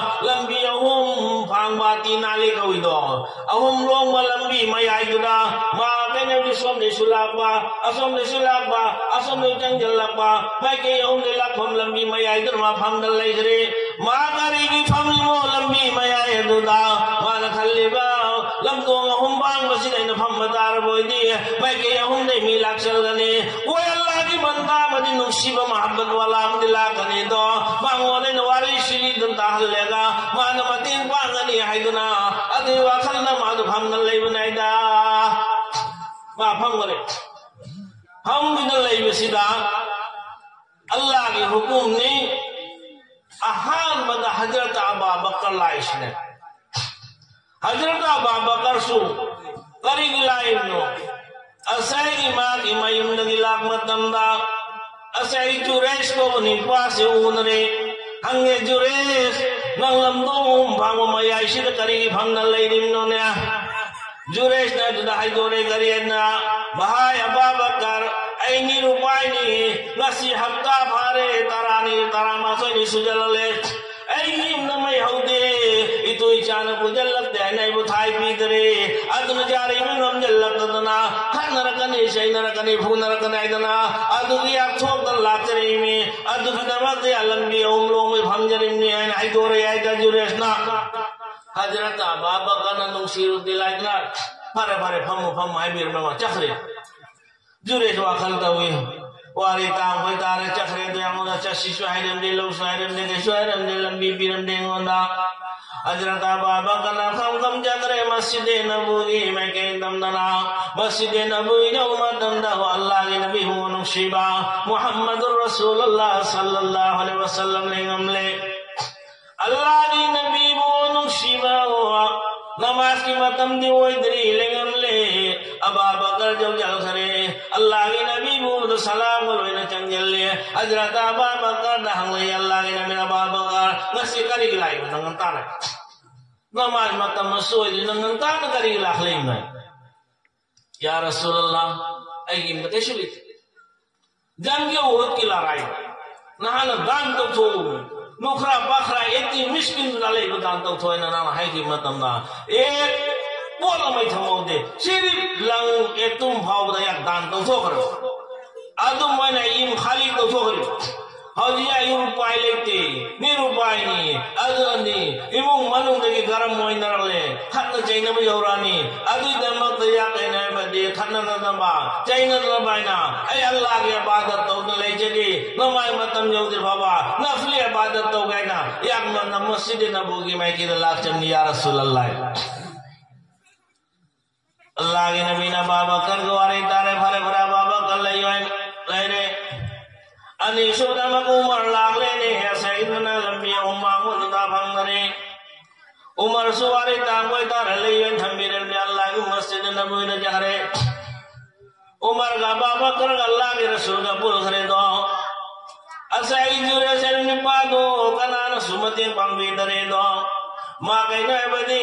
ꯂꯝꯕꯤ ꯑꯍꯨꯝ ꯐꯥꯡꯕ ꯇꯤ ꯅꯥꯂꯤ ꯀꯧꯏꯗꯣ, ꯑꯍꯨꯝ ꯂꯣꯡꯕ ꯂꯝꯕꯤ ꯃꯌꯥꯏꯗꯨꯗ ꯃꯥ ꯀꯩꯅꯣꯒꯤ ꯁꯣꯝꯗꯩꯁꯨ ꯂꯥꯛꯄ, ꯑꯁꯣꯝꯗꯩꯁꯨ ꯂꯥꯛꯄ, ꯑꯁꯣꯝꯗꯩ ꯆꯪꯁꯤꯜꯂꯛꯄ, ꯃꯥꯏꯀꯩ ꯑꯍꯨꯝꯗꯩ ꯂꯥꯛꯐꯝ ꯂꯝꯕꯤ ꯃꯌꯥꯏꯗꯨꯗ ꯃꯥ ꯐꯝꯗꯅ ꯂꯩꯈ꯭ꯔꯦ꯫ ꯃꯥ ꯀꯔꯤꯒꯤ ꯐꯝꯂꯤꯃꯣ ꯂꯝꯕꯤ ꯃꯌꯥꯏ ꯑꯗꯨꯗ? ꯃꯥꯅ ꯈꯜꯂꯤꯕ ꯂꯝꯗꯣꯡ ꯑꯍꯨꯝ ꯄꯥꯡꯕꯁꯤꯗ ꯑꯩꯅ ꯐꯝꯕ ꯇꯥꯔꯕ ꯑꯣꯏꯗꯤ ꯃꯥꯏꯀꯩ ꯑꯍꯨꯝꯗꯩ ꯃꯤ ꯂꯥꯛꯆꯔꯒꯅꯤ꯫ ꯀꯣꯏ ꯑꯜꯂꯥꯒꯤ ꯕꯟꯗꯥ ꯑꯃꯗꯤ ꯅꯨꯡꯁꯤꯕ ꯃꯍꯥꯕꯠ ꯋꯥꯂꯥ ꯑꯃꯗꯤ ꯂꯥꯛꯀꯅꯤ ꯑꯗꯣ ꯃꯉꯣꯟꯗ ꯑꯩꯅ ꯋꯥꯔꯤ ꯁꯤꯔꯤꯗꯨ ꯇꯥꯍꯜꯂꯦꯒ ꯃꯥꯅ ꯃꯇꯦꯡ ꯄꯥꯡꯒꯅꯤ ꯍꯥꯏꯗꯨꯅ ꯑꯗꯨꯒꯤ ꯋꯥꯈꯜꯅ ꯃꯥꯗꯨ ꯐꯝꯗꯅ ꯂꯩꯕꯅꯦ ꯍꯥꯏꯗ꯫ ꯃꯥ ꯐꯝꯈꯔꯦ꯫ ꯐꯝꯗꯨꯅ ꯂꯩꯕꯁꯤꯗ ꯑꯜꯂꯥꯒꯤ ꯍꯨꯀꯨꯝꯅꯤ꯫ ꯑꯍꯥꯟꯕꯗ ꯍꯖꯔꯠ ꯑꯕꯥ ꯕꯀꯔ ꯂꯥꯛꯏꯁꯤꯅꯦ꯫ ꯍꯖꯔꯠ ꯑꯕꯥ ꯕꯀꯔꯁꯨ ꯀꯔꯤꯒꯤ ꯂꯥꯛꯏꯕꯅꯣ? ꯉꯁꯥꯏꯒꯤ ꯃꯥꯒꯤ ꯃꯌꯨꯝꯗꯒꯤ ꯂꯥꯛꯄ ꯃꯇꯝꯗ ꯉꯁꯥꯏ ꯖꯨꯔꯦꯁ ꯀꯧꯕ ꯅꯨꯄꯥꯁꯤ ꯎꯅꯔꯦ꯫ ꯍꯪꯉꯦ, "ꯖꯨꯔꯦꯁ, ꯅꯪ ꯂꯝꯗꯣꯡ ꯑꯍꯨꯝ ꯐꯥꯡꯕ ꯃꯌꯥꯏꯁꯤꯗ ꯀꯔꯤꯒꯤ ꯐꯝꯅ ꯂꯩꯔꯤꯕꯅꯣꯅꯦ?" ꯖꯨꯔꯦꯁꯅ ꯑꯗꯨꯗ ꯍꯥꯏꯗꯣꯔꯦ, ꯀꯔꯤ ꯍꯥꯏꯅ? "ꯚꯥꯏ ꯑꯕꯥ ꯕꯀꯔ, ꯑꯩ ꯅꯤꯔꯨꯄꯥꯏꯅꯤ꯫ ꯉꯁꯤ ꯍꯞꯇꯥ ꯐꯥꯔꯦ, ꯇꯔꯥꯅꯤ, ꯇꯔꯥꯃꯥꯊꯣꯏꯅꯤ ꯁꯨꯖꯜꯂꯦ꯫ ꯑꯩꯒꯤ ꯌꯨꯝꯗ ꯃꯩ ꯍꯧꯗꯦ꯫ ꯏꯇꯨ ꯏꯆꯥꯅ ꯄꯨꯖꯜꯂꯛꯇꯦ ꯍꯥꯏꯅ ꯑꯩꯕꯨ ꯊꯥꯏ ꯄꯤꯗ꯭ꯔꯦ꯫ ꯑꯗꯨꯅ ꯌꯥꯔꯤꯕ ꯉꯝꯖꯜꯂꯛꯇꯗꯅ ꯈꯠꯅꯔꯛꯀꯅꯤ, ꯆꯩꯅꯔꯛꯀꯅꯤ, ꯐꯨꯅꯔꯛꯀꯅꯤ ꯍꯥꯏꯗꯅ ꯑꯗꯨꯒꯤ ꯌꯥꯊꯣꯛꯇ ꯂꯥꯛꯆꯔꯤꯃꯤ꯫ ꯑꯗꯨꯒꯤꯗꯃꯛꯇ ꯂꯝꯕꯤ ꯑꯍꯨꯝ ꯂꯣꯡꯕꯩ ꯐꯝꯖꯔꯤꯕꯅꯤ" ꯍꯥꯏꯅ ꯍꯥꯏꯗꯣꯔꯛꯑꯦ ꯍꯥꯏꯗ ꯖꯨꯔꯦꯁꯅ꯫ ꯍꯖꯔꯠ ꯑꯕꯥ ꯕꯀꯔꯅ ꯅꯨꯡꯁꯤꯔꯨꯗꯤ ꯂꯥꯏꯗꯅ, "ꯐꯔꯦ, ꯐꯔꯦ, ꯐꯝꯃꯨ, ꯐꯝꯃꯨ" ꯍꯥꯏꯕꯤꯔꯝꯃꯒ ꯆꯠꯈ꯭ꯔꯦ꯫ ꯖꯨꯔꯦꯁ ꯋꯥꯈꯜ ꯇꯧꯏ꯫ ꯋꯥꯔꯤ ꯇꯥꯡ ꯈꯣꯏ ꯇꯥꯔꯦ ꯆꯠꯈ꯭ꯔꯦ꯫ ꯑꯗꯨ ꯑꯩꯉꯣꯟꯗ ꯆꯠꯁꯤꯁꯨ ꯍꯥꯏꯔꯝꯗꯦ, ꯂꯧꯁꯨ ꯍꯥꯏꯔꯝꯗꯦ, ꯀꯩꯁꯨ ꯍꯥꯏꯔꯝꯗꯦ, ꯂꯝꯕꯤ ꯄꯤꯔꯝꯗꯦ ꯑꯩꯉꯣꯟꯗ꯫ ꯍꯖꯔꯠ ꯑꯕꯥ ꯕꯀꯔꯅ ꯈꯝ ꯈꯝ ꯆꯠꯈ꯭ꯔꯦ, ꯃꯁꯖꯤꯗ ꯅꯕꯨꯒꯤ ꯃꯥꯏꯀꯩ ꯇꯝꯗꯅ꯫ ꯃꯁꯖꯤꯗ ꯅꯕꯨꯒꯤ ꯌꯧꯕ ꯃꯇꯝꯗ, ꯑꯜꯂꯥꯍꯒꯤ ꯅꯕꯤꯕꯨ ꯅꯨꯡꯁꯤꯕ ꯃꯨꯍꯝꯃꯗꯨꯔ ꯔꯁꯨꯂꯨꯜꯂꯥꯍ ꯁꯜꯂꯜꯂꯥꯍꯨ ꯑꯂꯩꯍꯤ ꯋꯁꯜꯂꯝ ꯂꯩꯉꯝꯂꯦ꯫ ꯑꯜꯂꯥꯍꯒꯤ ꯅꯕꯤꯕꯨ ꯅꯨꯡꯁꯤꯕ, ꯅꯃꯥꯖꯀꯤ ꯃꯇꯝꯗꯤ ꯑꯣꯏꯗ꯭ꯔꯤ, ꯂꯩꯉꯝꯂꯦ꯫ ꯑꯕꯥ ꯕꯀꯔ ꯌꯧꯁꯤꯜꯈ꯭ꯔꯦ꯫ ꯑꯜꯂꯥꯍꯒꯤ ꯅꯕꯤꯕꯨ ꯎꯕꯗ ꯁꯂꯥꯝꯒ ꯂꯣꯏꯅ ꯆꯪꯁꯤꯜꯂꯦ꯫ ꯍꯖꯔꯠ ꯑꯕꯥ ꯕꯀꯔꯗ ꯍꯪꯂꯛꯏ, ꯑꯜꯂꯥꯍꯒꯤ ꯅꯕꯤꯅ, "ꯑꯕꯥ ꯕꯀꯔ, ꯉꯁꯤ ꯀꯔꯤꯒꯤ ꯂꯥꯛꯏꯕ ꯅꯪ ꯉꯟꯇꯥꯅ? ꯅꯃꯥꯖ ꯃꯇꯝ ꯑꯃꯁꯨ ꯑꯣꯏꯗ꯭ꯔꯤ, ꯅꯪ ꯉꯟꯇꯥꯅ ꯀꯔꯤꯒꯤ ꯂꯥꯛꯂꯛꯏꯕꯅꯣ?" "ꯌꯥ ꯔꯁꯨꯂꯜꯂꯥꯍ, ꯑꯩꯒꯤ ꯌꯨꯝꯗ ꯀꯩꯁꯨ ꯂꯩꯇꯦ꯫ ꯖꯪꯒꯤ ꯎꯍꯨꯗꯀꯤ ꯂꯔꯥꯏ ꯅꯍꯥꯟꯅ ꯗꯥꯟ ꯇꯧꯊꯣꯛꯎ, ꯅꯨꯈ꯭ꯔꯥ ꯄꯥꯈ꯭ꯔꯥ, ꯌꯦꯇꯤꯝ ꯃꯤꯁꯀꯤꯟꯗꯨꯗ ꯂꯩꯕ ꯗꯥꯟ ꯇꯧꯊꯣꯛꯑꯦꯅ ꯅꯪꯅ ꯍꯥꯏꯈꯤꯕ ꯃꯇꯝꯗ, ꯑꯦ, ꯄꯣꯠ ꯑꯃ ꯊꯝꯍꯧꯗꯦ, ꯁꯤꯗꯤ ꯂꯪ ꯌꯦꯇꯨꯝ ꯐꯥꯎꯕꯗ ꯌꯥꯝ ꯗꯥꯟ ꯇꯧꯊꯣꯛꯈ꯭ꯔꯦ꯫ ꯑꯗꯨꯝ ꯑꯣꯏꯅ ꯌꯨꯝ ꯈꯥꯂꯤ ꯇꯧꯊꯣꯛꯈ꯭ꯔꯦ꯫ ꯍꯧꯖꯤꯛ ꯑꯩ ꯎꯄꯥꯏ ꯂꯩꯇꯦ, ꯅꯤꯔꯨꯄꯥꯏꯅꯤ꯫ ꯑꯗꯨꯅꯅꯤ ꯏꯃꯨꯡ ꯃꯅꯨꯡꯗꯒꯤ ꯒꯔꯝ ꯑꯣꯏꯅꯔꯛꯂꯦ, ꯈꯠꯅ ꯆꯩꯅꯕ ꯌꯧꯔꯛꯑꯅꯤ꯫ ꯑꯗꯨꯒꯤꯗꯃꯛꯇ ꯌꯥꯀꯩꯅ ꯍꯥꯏꯕꯗꯤ ꯈꯠꯅꯗꯅꯕ, ꯆꯩꯅꯗꯅꯕ ꯍꯥꯏꯅ ꯑꯩ ꯑꯜꯂꯥꯍꯒꯤ ꯏꯕꯥꯗꯠ ꯇꯧꯗꯨꯅ ꯂꯩꯖꯒꯦ, ꯅꯃꯥꯖ ꯃꯇꯝ ꯌꯧꯗ꯭ꯔꯤ ꯐꯥꯎꯕ ꯅꯐꯂꯤ ꯏꯕꯥꯗꯠ ꯇꯧꯒꯦ ꯍꯥꯏꯅ ꯌꯥꯝꯅ ꯃꯁꯖꯤꯗ ꯅꯕꯨꯒꯤ ꯃꯥꯏꯀꯩꯗ ꯂꯥꯛꯆꯕꯅꯤ, ꯌꯥ ꯔꯁꯨꯂꯜꯂꯥꯍ꯫ ꯑꯜꯂꯥꯍꯒꯤ ꯅꯕꯤꯅ ꯑꯕꯥ ꯕꯀꯔꯒ ꯋꯥꯔꯤ ꯇꯥꯔꯦ, ꯐꯔꯦ, ꯐꯔꯦ, ꯑꯕꯥ ꯕꯀꯔ ꯂꯩꯌꯣ ꯍꯥꯏꯅ ꯂꯩꯔꯦ꯫ ꯑꯅꯤꯁꯨꯕꯗ ꯑꯃꯨꯛ ꯎꯃꯔ ꯂꯥꯛꯂꯦꯅꯦ, ꯁꯩꯗꯨꯅ ꯂꯝꯕꯤ ꯑꯍꯨꯝ ꯃꯥꯡꯕꯗꯨꯗ ꯐꯪꯗꯔꯦ꯫ ꯎꯃꯔꯁꯨ ꯋꯥꯔꯤ ꯇꯥꯡꯕ ꯑꯣꯏꯇꯥꯔꯦ, ꯂꯩꯌꯣ ꯍꯥꯏꯅ ꯊꯝꯕꯤꯔꯕꯅꯦ, ꯑꯜꯂꯥꯍꯒꯤ ꯃꯁꯖꯤꯗ ꯅꯕꯨꯗ ꯆꯠꯈ꯭ꯔꯦ꯫ ꯎꯃꯔꯒ ꯑꯕꯥ ꯕꯀꯔꯒ ꯑꯜꯂꯥꯍꯒꯤ ꯔꯁꯨꯜꯒ ꯄꯨꯜꯈ꯭ꯔꯦꯗꯣ꯫ ꯑꯁ, ꯑꯩ ꯖꯨꯔꯦꯖ ꯍꯥꯏꯕ ꯅꯨꯄꯥꯗꯣ ꯀꯅꯥꯅꯁꯨ ꯃꯇꯦꯡ ꯄꯥꯡꯕꯤꯗꯔꯦꯗꯣ꯫ ꯃꯥ ꯀꯩꯅꯣ ꯍꯥꯏꯕꯗꯤ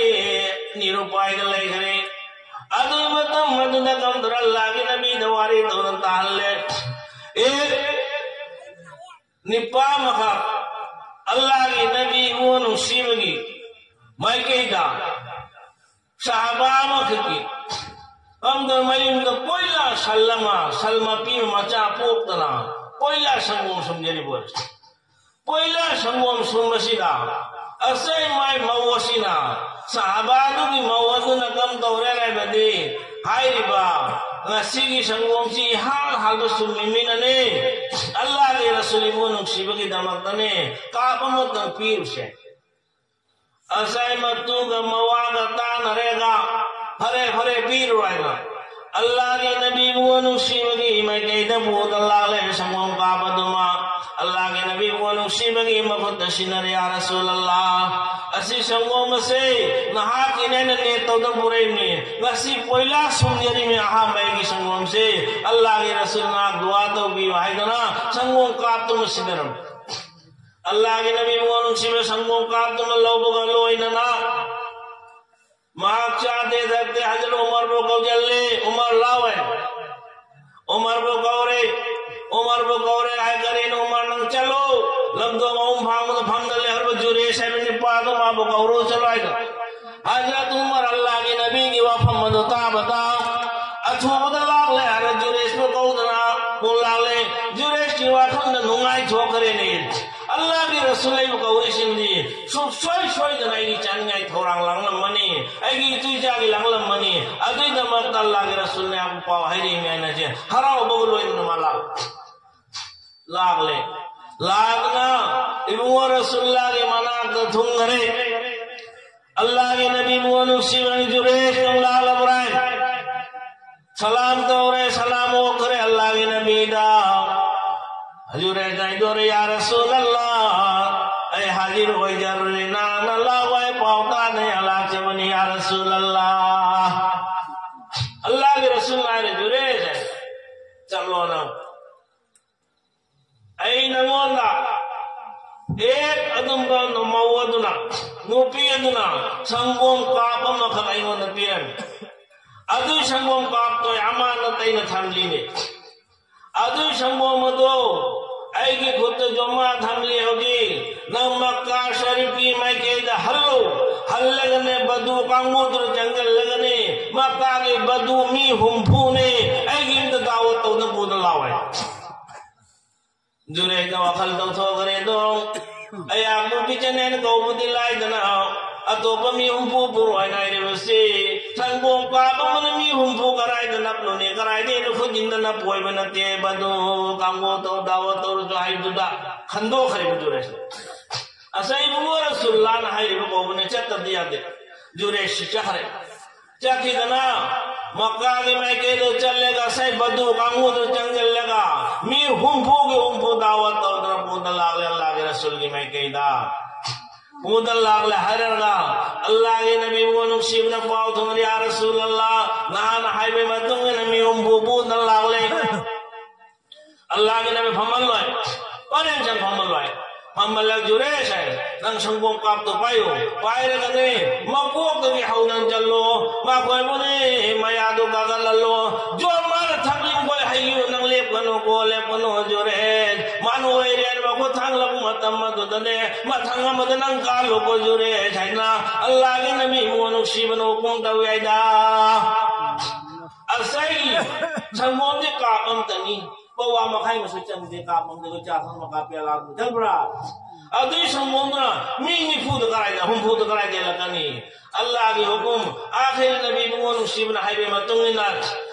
ꯅꯤꯔꯨꯄꯥꯏꯗ ꯂꯩꯈ꯭ꯔꯦ꯫ ꯑꯗꯨꯒꯤ ꯃꯇꯝ ꯑꯗꯨꯗ ꯀꯝꯗꯧꯔ ꯑꯜꯂꯥꯍꯒꯤ ꯅꯕꯤꯗ ꯋꯥꯔꯤ ꯇꯧꯗꯅ ꯇꯥꯍꯜꯂꯦ꯫ ꯑꯦ, ꯅꯤꯄꯥ ꯑꯃꯈꯛ ꯑꯜꯂꯥꯍꯒꯤ ꯅꯕꯤꯕꯨ ꯅꯨꯡꯁꯤꯕꯒꯤ ꯃꯥꯏꯀꯩꯗ ꯁꯍꯥꯕꯥ ꯑꯃꯈꯛꯀꯤ ꯑꯃꯗ ꯃꯌꯨꯝꯗ ꯄꯣꯏꯂꯥ ꯁꯜ ꯑꯃ, ꯁꯜ ꯃꯄꯤ ꯑꯃ ꯃꯆꯥ ꯄꯣꯛꯇꯅ ꯄꯣꯏꯂꯥ ꯁꯪꯒꯣꯝ ꯁꯨꯝꯖꯔꯤꯕ ꯑꯣꯏꯔꯁꯨ, ꯄꯣꯏꯂꯥ ꯁꯪꯒꯣꯝ ꯁꯨꯝꯕꯁꯤꯗ ꯑꯁꯦꯡ ꯃꯥꯏ ꯃꯧ ꯑꯁꯤꯅ ꯁꯍꯥꯕꯥꯗꯨꯒꯤ ꯃꯧ ꯑꯗꯨꯅ ꯀꯝꯗꯧꯔꯦ ꯍꯥꯏꯕꯗꯤ, ꯍꯥꯏꯔꯤꯕ ꯉꯁꯤꯒꯤ ꯁꯪꯒꯣꯝꯁꯤ ꯏꯍꯥꯜ ꯍꯥꯜꯕ ꯁꯨꯝꯃꯤꯃꯤꯅꯅꯦ, ꯑꯜꯂꯥꯍꯒꯤ ꯔꯁꯨꯜ ꯏꯕꯨ ꯅꯨꯡꯁꯤꯕꯒꯤꯗꯃꯛꯇꯅꯦ, ꯀꯥꯞ ꯑꯃꯇꯪ ꯄꯤꯔꯨꯁꯦ꯫ ꯉꯁꯥꯏ ꯃꯇꯨꯒ ꯃꯋꯥꯒ ꯇꯥꯟꯅꯔꯦꯒ, "ꯐꯔꯦ, ꯐꯔꯦ, ꯄꯤꯔꯣ" ꯍꯥꯏꯅ꯫ ꯑꯜꯂꯥꯍꯒꯤ ꯅꯕꯤꯕꯨ ꯅꯨꯡꯁꯤꯕꯒꯤ ꯃꯥꯏꯀꯩꯗ ꯄꯨꯗ ꯂꯥꯛꯂꯦ ꯁꯪꯒꯣꯝ ꯀꯥꯞꯄꯗꯨꯃ꯫ ꯑꯜꯂꯥꯍꯒꯤ ꯅꯕꯤꯕꯨ ꯅꯨꯡꯁꯤꯕꯒꯤ ꯃꯈꯨꯠꯇ ꯁꯤꯟꯅꯔꯦ, "ꯌꯥ ꯔꯁꯨꯂꯜꯂꯥꯍ, ꯑꯁꯤ ꯁꯪꯒꯣꯝ ꯑꯁꯦ ꯅꯍꯥꯛꯀꯤꯅꯦꯅ ꯅꯤꯌꯠ ꯇꯧꯗ ꯄꯨꯔꯛꯏꯕꯅꯤ꯫ ꯉꯁꯤ ꯄꯣꯏꯂꯥ ꯁꯨꯝꯖꯔꯤꯕꯅꯤ ꯑꯍꯥꯟꯕ ꯑꯩꯒꯤ ꯁꯪꯒꯣꯝꯁꯦ꯫ ꯑꯜꯂꯥꯍꯒꯤ ꯔꯁꯨꯜ ꯅꯍꯥꯛ ꯗꯨꯋꯥ ꯇꯧꯕꯤꯌꯨ" ꯍꯥꯏꯗꯅ ꯁꯪꯒꯣꯝ ꯀꯥꯞꯇꯨꯃ ꯁꯤꯟꯅꯔꯝꯃꯤ꯫ ꯑꯜꯂꯥꯍꯒꯤ ꯅꯕꯤꯕꯨ ꯅꯨꯡꯁꯤꯕ ꯁꯪꯒꯣꯝ ꯀꯥꯞꯇꯨꯃ ꯂꯧꯕꯒ ꯂꯣꯏꯅꯅ ꯃꯍꯥꯛ ꯆꯥꯗꯦ ꯊꯛꯇꯦ, ꯍꯖꯔꯠ ꯎꯃꯔꯕꯨ ꯀꯧꯁꯤꯜꯂꯦ, "ꯎꯃꯔ ꯂꯥꯎ" ꯍꯥꯏ꯫ ꯎꯃꯔꯕꯨ ꯀꯧꯔꯦ, ꯎꯃꯔꯕꯨ ꯀꯧꯔꯦ ꯍꯥꯏ, "ꯀꯔꯤꯅꯣ ꯎꯃꯔ, ꯅꯪ ꯆꯠꯂꯣ, ꯂꯝꯗꯣꯡ ꯑꯍꯨꯝ ꯐꯥꯡꯕꯗ ꯐꯝꯗ ꯂꯩꯍꯧꯔꯕ ꯖꯨꯔꯦꯁ ꯍꯥꯏꯕ ꯅꯨꯄꯥꯗꯣ ꯃꯥꯕꯨ ꯀꯧꯔꯣ ꯆꯠꯂꯣ" ꯍꯥꯏꯗꯣ꯫ ꯍꯖꯔꯠ ꯎꯃꯔ ꯑꯜꯂꯥꯍꯒꯤ ꯅꯕꯤꯒꯤ ꯋꯥꯐꯝ ꯑꯗꯨ ꯇꯥꯕꯗ ꯑꯊꯨꯕꯗ ꯂꯥꯛꯂꯦ ꯍꯥꯏꯔ ꯖꯨꯔꯦꯁꯄꯨ ꯀꯧꯗꯅ ꯄꯨ ꯂꯥꯛꯂꯦ꯫ ꯖꯨꯔꯦꯁꯀꯤ ꯋꯥꯈꯜꯗ ꯅꯨꯡꯉꯥꯏꯊꯣꯛꯈ꯭ꯔꯦꯅꯦ꯫ ꯑꯜꯂꯥꯍꯒꯤ ꯔꯁꯨꯜ ꯑꯩꯕꯨ ꯀꯧꯔꯤꯁꯤꯡꯗꯤ ꯁꯨꯡꯁꯣꯏ ꯁꯣꯏꯗꯅ ꯑꯩꯒꯤ ꯆꯥꯅꯤꯡꯉꯥꯏ ꯊꯧꯔꯥꯡ ꯂꯥꯡꯂꯝꯃꯅꯤ, ꯑꯩꯒꯤ ꯏꯇꯨ ꯏꯆꯥꯒꯤ ꯂꯥꯡꯂꯝꯃꯅꯤ꯫ ꯑꯗꯨꯒꯤꯗꯃꯛꯇ ꯑꯜꯂꯥꯍꯒꯤ ꯔꯁꯨꯜꯅ ꯑꯩꯕꯨ ꯄꯥꯎ ꯍꯥꯏꯔꯛꯏꯅꯦ ꯍꯥꯏꯅ ꯆꯦ ꯍꯔꯥꯎꯕꯒ ꯂꯣꯏꯅꯅ ꯃꯥ ꯂꯥꯛ-, ꯂꯥꯛꯂꯦ꯫ ꯂꯥꯛꯅ ꯏꯕꯨꯡꯉꯣ ꯔꯁꯨꯜꯂꯥꯍꯒꯤ ꯃꯅꯥꯛꯇ ꯊꯨꯡꯈꯔꯦ꯫ ꯑꯜꯂꯥꯍꯒꯤ ꯅꯕꯤ ꯏꯕꯨꯡꯉꯣ ꯅꯨꯡꯁꯤꯕꯅꯤ ꯖꯨꯔꯦꯁ ꯅꯪ ꯂꯥꯛꯂꯕ꯭ꯔꯥ? ꯁꯂꯥꯝ ꯇꯧꯔꯦ, ꯁꯂꯥꯝ ꯑꯣꯛꯈ꯭ꯔꯦ ꯑꯜꯂꯥꯍꯒꯤ ꯅꯕꯤꯗ꯫ ꯖꯨꯔꯦꯁ ꯍꯥꯏꯗꯣꯔꯦ, "ꯌꯥ ꯔꯁꯨꯜ ꯑꯜꯂꯥꯍ, ꯑꯩ ꯍꯥꯖꯤꯔ ꯑꯣꯏꯖꯔꯨꯔꯦ, ꯅꯍꯥꯛꯅ ꯂꯥꯛꯑꯣ ꯍꯥꯏ ꯄꯥꯎ ꯇꯥꯗꯅ ꯂꯥꯛꯆꯕꯅꯤ ꯌꯥ ꯔꯁꯨꯜ ꯑꯜꯂꯥꯍ"꯫ ꯑꯜꯂꯥꯍꯒꯤ ꯔꯁꯨꯜ ꯍꯥꯏꯔꯦ, "ꯖꯨꯔꯦꯁ, ꯆꯠꯂꯣ ꯅꯪ꯫ ꯑꯩ ꯅꯉꯣꯟꯗ ꯍꯦꯛ ꯑꯗꯨꯝꯕ ꯃꯧ ꯑꯗꯨꯅ, ꯅꯨꯄꯤ ꯑꯗꯨꯅ ꯁꯪꯒꯣꯝ ꯀꯥꯞ ꯑꯃꯈꯛ ꯑꯩꯉꯣꯟꯗ ꯄꯤꯔꯝꯃꯤ꯫ ꯑꯗꯨ ꯁꯪꯒꯣꯝ ꯀꯥꯞꯇꯣ ꯑꯃꯥꯅꯠ ꯑꯩꯅ ꯊꯝꯂꯤꯅꯦ꯫ ꯑꯗꯨ ꯁꯪꯒꯣꯝ ꯑꯗꯣ ꯑꯩꯒꯤ ꯈꯨꯠꯇ ꯖꯃꯥ ꯊꯝꯂꯤ ꯍꯧꯖꯤꯛ꯫ ꯅꯪ ꯃꯛꯀꯥ ꯁꯔꯤꯐꯀꯤ ꯃꯥꯏꯀꯩꯗ ꯍꯜꯂꯨ꯫ ꯍꯜꯂꯒꯅꯦ ꯕꯗꯨ ꯀꯥꯡꯕꯨꯗꯨꯗ ꯆꯪꯁꯤꯜꯂꯒꯅꯦ, ꯃꯛꯀꯥꯒꯤ ꯕꯗꯨ ꯃꯤ ꯍꯨꯝꯐꯨꯅꯦ, ꯑꯩꯒꯤ ꯌꯨꯝꯗ ꯗꯥꯋꯠ ꯇꯧꯅ ꯄꯨꯗ ꯂꯥꯛꯑꯣ ꯍꯥꯏ꯫ ꯖꯨꯔꯦꯖꯅ ꯋꯥꯈꯜ ꯇꯧꯊꯣꯛꯈ꯭ꯔꯦ ꯑꯗꯣ꯫ ꯑꯩꯍꯥꯛꯄꯨ ꯕꯤꯖꯅꯦꯟ ꯀꯧꯕꯗꯤ ꯂꯥꯏꯗꯅ, ꯑꯇꯣꯞꯄ ꯃꯤ ꯍꯨꯝꯐꯨ ꯄꯨꯔꯛꯑꯣ ꯍꯥꯏꯅ ꯍꯥꯏꯔꯤꯕꯁꯤ, ꯁꯪꯒꯣꯝ ꯀꯥꯞ ꯑꯃꯅ ꯃꯤ ꯍꯨꯝꯐꯨ ꯀꯔꯥꯏꯗ ꯅꯞꯂꯨꯅꯤ? ꯀꯔꯥꯏꯗ ꯑꯩꯅ ꯈꯨꯠ ꯏꯟꯗ ꯅꯞꯄ ꯑꯣꯏꯕ ꯅꯠꯇꯦ꯫ ꯃꯗꯨ ꯀꯥꯡꯕꯨ ꯇꯧ, ꯗꯥꯋꯠ ꯇꯧꯔꯁꯨ ꯍꯥꯏꯕꯗꯨꯗ ꯈꯟꯗꯣꯛꯈ꯭ꯔꯦꯕ ꯖꯨꯔꯦꯖꯅ꯫ ꯉꯁꯥꯏ ꯏꯕꯨꯡꯉꯣ ꯔꯁꯨꯜꯂꯥꯅ ꯍꯥꯏꯔꯤꯕ ꯀꯧꯕꯅꯦ, ꯆꯠꯇꯕꯗꯤ ꯌꯥꯗꯦ꯫ ꯖꯨꯔꯦꯁꯁꯤ ꯆꯠꯈ꯭ꯔꯦ꯫ ꯆꯠꯈꯤꯗꯅ ꯃꯛꯀꯥꯒꯤ ꯃꯥꯏꯀꯩꯗ ꯆꯠꯂꯒ ꯉꯁꯥꯏ ꯕꯗꯨ ꯀꯥꯡꯕꯨꯗꯨ ꯆꯪꯁꯤꯜꯂꯒ ꯃꯤ ꯍꯨꯝꯐꯨꯒꯤ ꯍꯨꯝꯐꯨ ꯗꯥꯋꯠ ꯇꯧꯗꯅ ꯄꯨꯗꯅ ꯂꯥꯛꯂꯦ ꯑꯜꯂꯥꯍꯒꯤ ꯔꯁꯨꯜꯒꯤ ꯃꯥꯏꯀꯩꯗ꯫ ꯄꯨꯗꯅ ꯂꯥꯛꯂꯦ ꯍꯥꯏꯔꯒ ꯑꯜꯂꯥꯍꯒꯤ ꯅꯕꯤ ꯏꯕꯨꯡꯉꯣ ꯅꯨꯡꯁꯤꯕꯅ ꯄꯥꯎ ꯊꯣꯡꯉꯦ, "ꯌꯥ ꯔꯁꯨꯜ ꯑꯜꯂꯥꯍ, ꯅꯍꯥꯟ ꯍꯥꯏꯕꯒꯤ ꯃꯇꯨꯡ ꯏꯟꯅ ꯃꯤ ꯍꯨꯝꯐꯨ ꯄꯨꯗꯅ ꯂꯥꯛꯂꯦ꯫ ꯑꯜꯂꯥꯍꯒꯤ ꯅꯕꯤ ꯐꯝꯍꯜꯂꯣꯏ, ꯄꯔꯦꯡ ꯁꯦ ꯐꯝꯍꯜꯂꯣꯏ꯫ ꯐꯝꯍꯜꯂꯒ ꯖꯨꯔꯦꯁ ꯍꯥꯏ, ꯅꯪ ꯁꯪꯒꯣꯝ ꯀꯥꯞꯇꯣ ꯄꯥꯏꯌꯨ, ꯄꯥꯏꯔꯒꯅꯦ ꯃꯀꯣꯛꯇꯒꯤ ꯍꯧꯅ ꯆꯠꯂꯣ, ꯃꯈꯣꯏꯕꯨꯅꯦ ꯃꯌꯥꯗꯨ ꯀꯥꯒꯠꯍꯜꯂꯣ꯫ ꯖꯣ ꯃꯥꯅ ꯊꯛꯅꯤꯡꯕ ꯍꯩꯌꯨ, ꯅꯪ ꯂꯦꯞꯀꯅꯨ ꯀꯣ, ꯂꯦꯞꯀꯅꯨ ꯖꯨꯔꯦꯁ꯫ ꯃꯥꯅ ꯑꯣꯏꯔꯦ ꯍꯥꯏꯅ ꯃꯈꯨꯠ ꯊꯥꯡꯂꯛꯄ ꯃꯇꯝ ꯑꯗꯨꯗꯅꯦ ꯃꯊꯪ ꯑꯃꯗ ꯅꯪ ꯀꯥꯜꯂꯨꯀꯣ ꯖꯨꯔꯦꯁ" ꯍꯥꯏꯅ ꯑꯜꯂꯥꯍꯒꯤ ꯅꯕꯤ ꯏꯕꯨꯡꯉꯣ ꯅꯨꯡꯁꯤꯕꯅ ꯍꯨꯀꯨꯝ ꯇꯧꯏ ꯍꯥꯏꯗ꯫ ꯉꯁꯥꯏꯒꯤ ꯁꯪꯒꯣꯝꯗꯤ ꯀꯥꯞ ꯑꯃꯇꯅꯤ, ꯄꯋꯥ ꯃꯈꯥꯏ ꯑꯃꯁꯨ ꯆꯪꯗꯦ, ꯀꯥꯞ ꯑꯃꯗ ꯂꯨꯄꯥ ꯆꯥꯝꯃ ꯀꯥꯞꯄꯦ, ꯂꯥꯛ ꯊꯛꯄ꯭ꯔꯥ? ꯑꯗꯨꯏ ꯁꯪꯒꯣꯝꯗꯨꯅ ꯃꯤ ꯅꯤꯐꯨꯗ ꯀꯔꯥꯏꯗ, ꯍꯨꯝꯐꯨꯗ ꯀꯔꯥꯏꯗ ꯂꯥꯛꯀꯅꯤ? ꯑꯜꯂꯥꯍꯒꯤ ꯍꯨꯀꯨꯝ, ꯑꯥꯈꯤꯔ ꯅꯕꯤ ꯏꯕꯨꯡꯉꯣ ꯅꯨꯡꯁꯤꯕꯅ ꯍꯥꯏꯕꯒꯤ ꯃꯇꯨꯡ ꯏꯟꯅ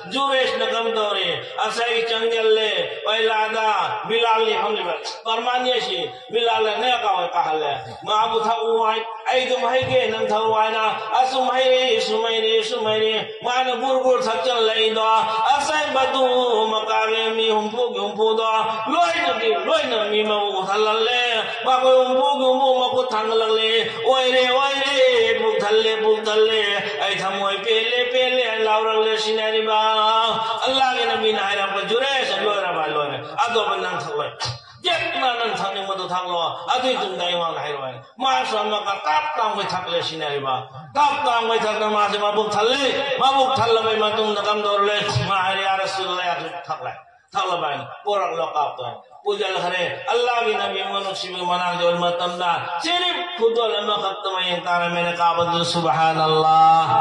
ꯖꯨꯔꯦꯁꯅ ꯀꯝꯗꯧꯔꯦ? ꯉꯁꯥꯏꯒꯤ ꯆꯪꯁꯤꯜꯂꯦ, ꯄꯩꯂꯥꯗ ꯕꯤꯂꯥꯜꯅꯤ ꯐꯝꯂꯤꯕ, ꯄꯔꯃꯥꯅꯤ ꯑꯁꯤ ꯕꯤꯂꯥꯜꯅ ꯅꯦ ꯀꯥꯎꯋꯦ ꯀꯥꯍꯜꯂꯦ꯫ ꯃꯥꯕꯨ ꯊꯛꯎ ꯍꯥꯏ, ꯑꯩ ꯑꯗꯨꯝ ꯍꯩꯒꯦ, ꯅꯪ ꯊꯛꯎ ꯍꯥꯏꯅ ꯑꯁꯨꯝ ꯍꯩꯔꯦ, ꯁꯨꯝ ꯍꯩꯔꯦ, ꯁꯨꯝ ꯍꯩꯔꯦ꯫ ꯃꯥꯅ ꯒꯨꯔ ꯒꯨꯔ ꯊꯛꯆꯜꯂꯛꯏꯗꯣ, ꯑꯁꯥꯏ ꯕꯗꯨ ꯃꯛꯀꯥꯒꯤ ꯃꯤ ꯍꯨꯝꯐꯨꯒꯤ ꯍꯨꯝꯐꯨꯗꯣ ꯂꯣꯏꯅꯒꯤ ꯂꯣꯏꯅ ꯃꯤ ꯃꯕꯨꯛ ꯊꯜꯍꯜꯂꯦ꯫ ꯃꯈꯣꯏ ꯍꯨꯝꯐꯨꯒꯤ ꯍꯨꯝꯐꯨ ꯃꯈꯨꯠ ꯊꯥꯡꯒꯠꯂꯛꯂꯦ꯫ "ꯑꯣꯏꯔꯦ, ꯑꯣꯏꯔꯦ, ꯄꯨꯛ ꯊꯜꯂꯦ, ꯄꯨꯛ ꯊꯜꯂꯦ, ꯑꯩ ꯊꯃꯣꯏ ꯄꯦꯜꯂꯦ, ꯄꯦꯜꯂꯦ" ꯍꯥꯏꯅ ꯂꯥꯎꯔꯛꯂꯦ꯫ ꯁꯤꯟꯅꯔꯤꯕ ꯑꯜꯂꯥꯍꯒꯤ ꯅꯕꯤꯅ ꯍꯥꯏꯔꯛꯄ, "ꯖꯨꯔꯦꯁ, ꯂꯣꯏꯔꯕ?" "ꯂꯣꯏꯔꯦ꯫ ꯑꯗꯣ ꯅꯪ ꯊꯛꯂꯣꯏ꯫ ꯌꯦꯠꯅ ꯅꯪ ꯊꯛꯅꯤꯡꯕꯗꯣ ꯊꯛꯂꯣ, ꯑꯗꯨꯒꯤ ꯇꯨꯡꯗ ꯑꯩꯉꯣꯟꯗ ꯍꯥꯏꯔꯛꯑꯣ" ꯍꯥꯏꯅ꯫ ꯃꯥꯁꯨ ꯑꯃꯨꯛꯀ ꯇꯞ ꯇꯥꯡꯈꯣꯏ ꯊꯛꯂꯦ꯫ ꯁꯤꯟꯅꯔꯤꯕ ꯇꯞ ꯇꯥꯡꯈꯣꯏ ꯊꯛꯅ ꯃꯥꯁꯦ ꯃꯕꯨꯛ ꯊꯜꯂꯦ꯫ ꯃꯕꯨꯛ ꯊꯜꯂꯕꯩ ꯃꯇꯨꯡꯗ ꯀꯝꯗꯧꯔꯂꯦ? ꯃꯥ ꯍꯥꯏꯔꯦ, "ꯌꯥ ꯔꯁꯨꯜꯂꯥꯍ, ꯑꯩꯁꯨ ꯊꯛꯂꯦ, ꯊꯛꯂꯕ ꯍꯥꯏꯅ ꯄꯨꯔꯛꯂꯣ ꯀꯥꯞꯇꯣ" ꯍꯥꯏꯅ ꯄꯨꯁꯤꯜꯂꯛꯈ꯭ꯔꯦ꯫ ꯑꯜꯂꯥꯍꯒꯤ ꯅꯕꯤ ꯏꯕꯨꯡꯉꯣ ꯅꯨꯡꯁꯤꯕꯒꯤ ꯃꯅꯥꯛꯇ ꯌꯧꯔ ꯃꯇꯝꯗ ꯁꯤꯔꯤꯞ ꯈꯨꯗꯣꯜ ꯑꯃꯈꯛꯇ ꯃꯌꯦꯡ ꯇꯥꯔꯝꯃꯦꯅ ꯀꯥꯞꯄꯗꯨ, ꯁꯨꯕꯍꯥꯅꯜꯂꯥꯍ꯫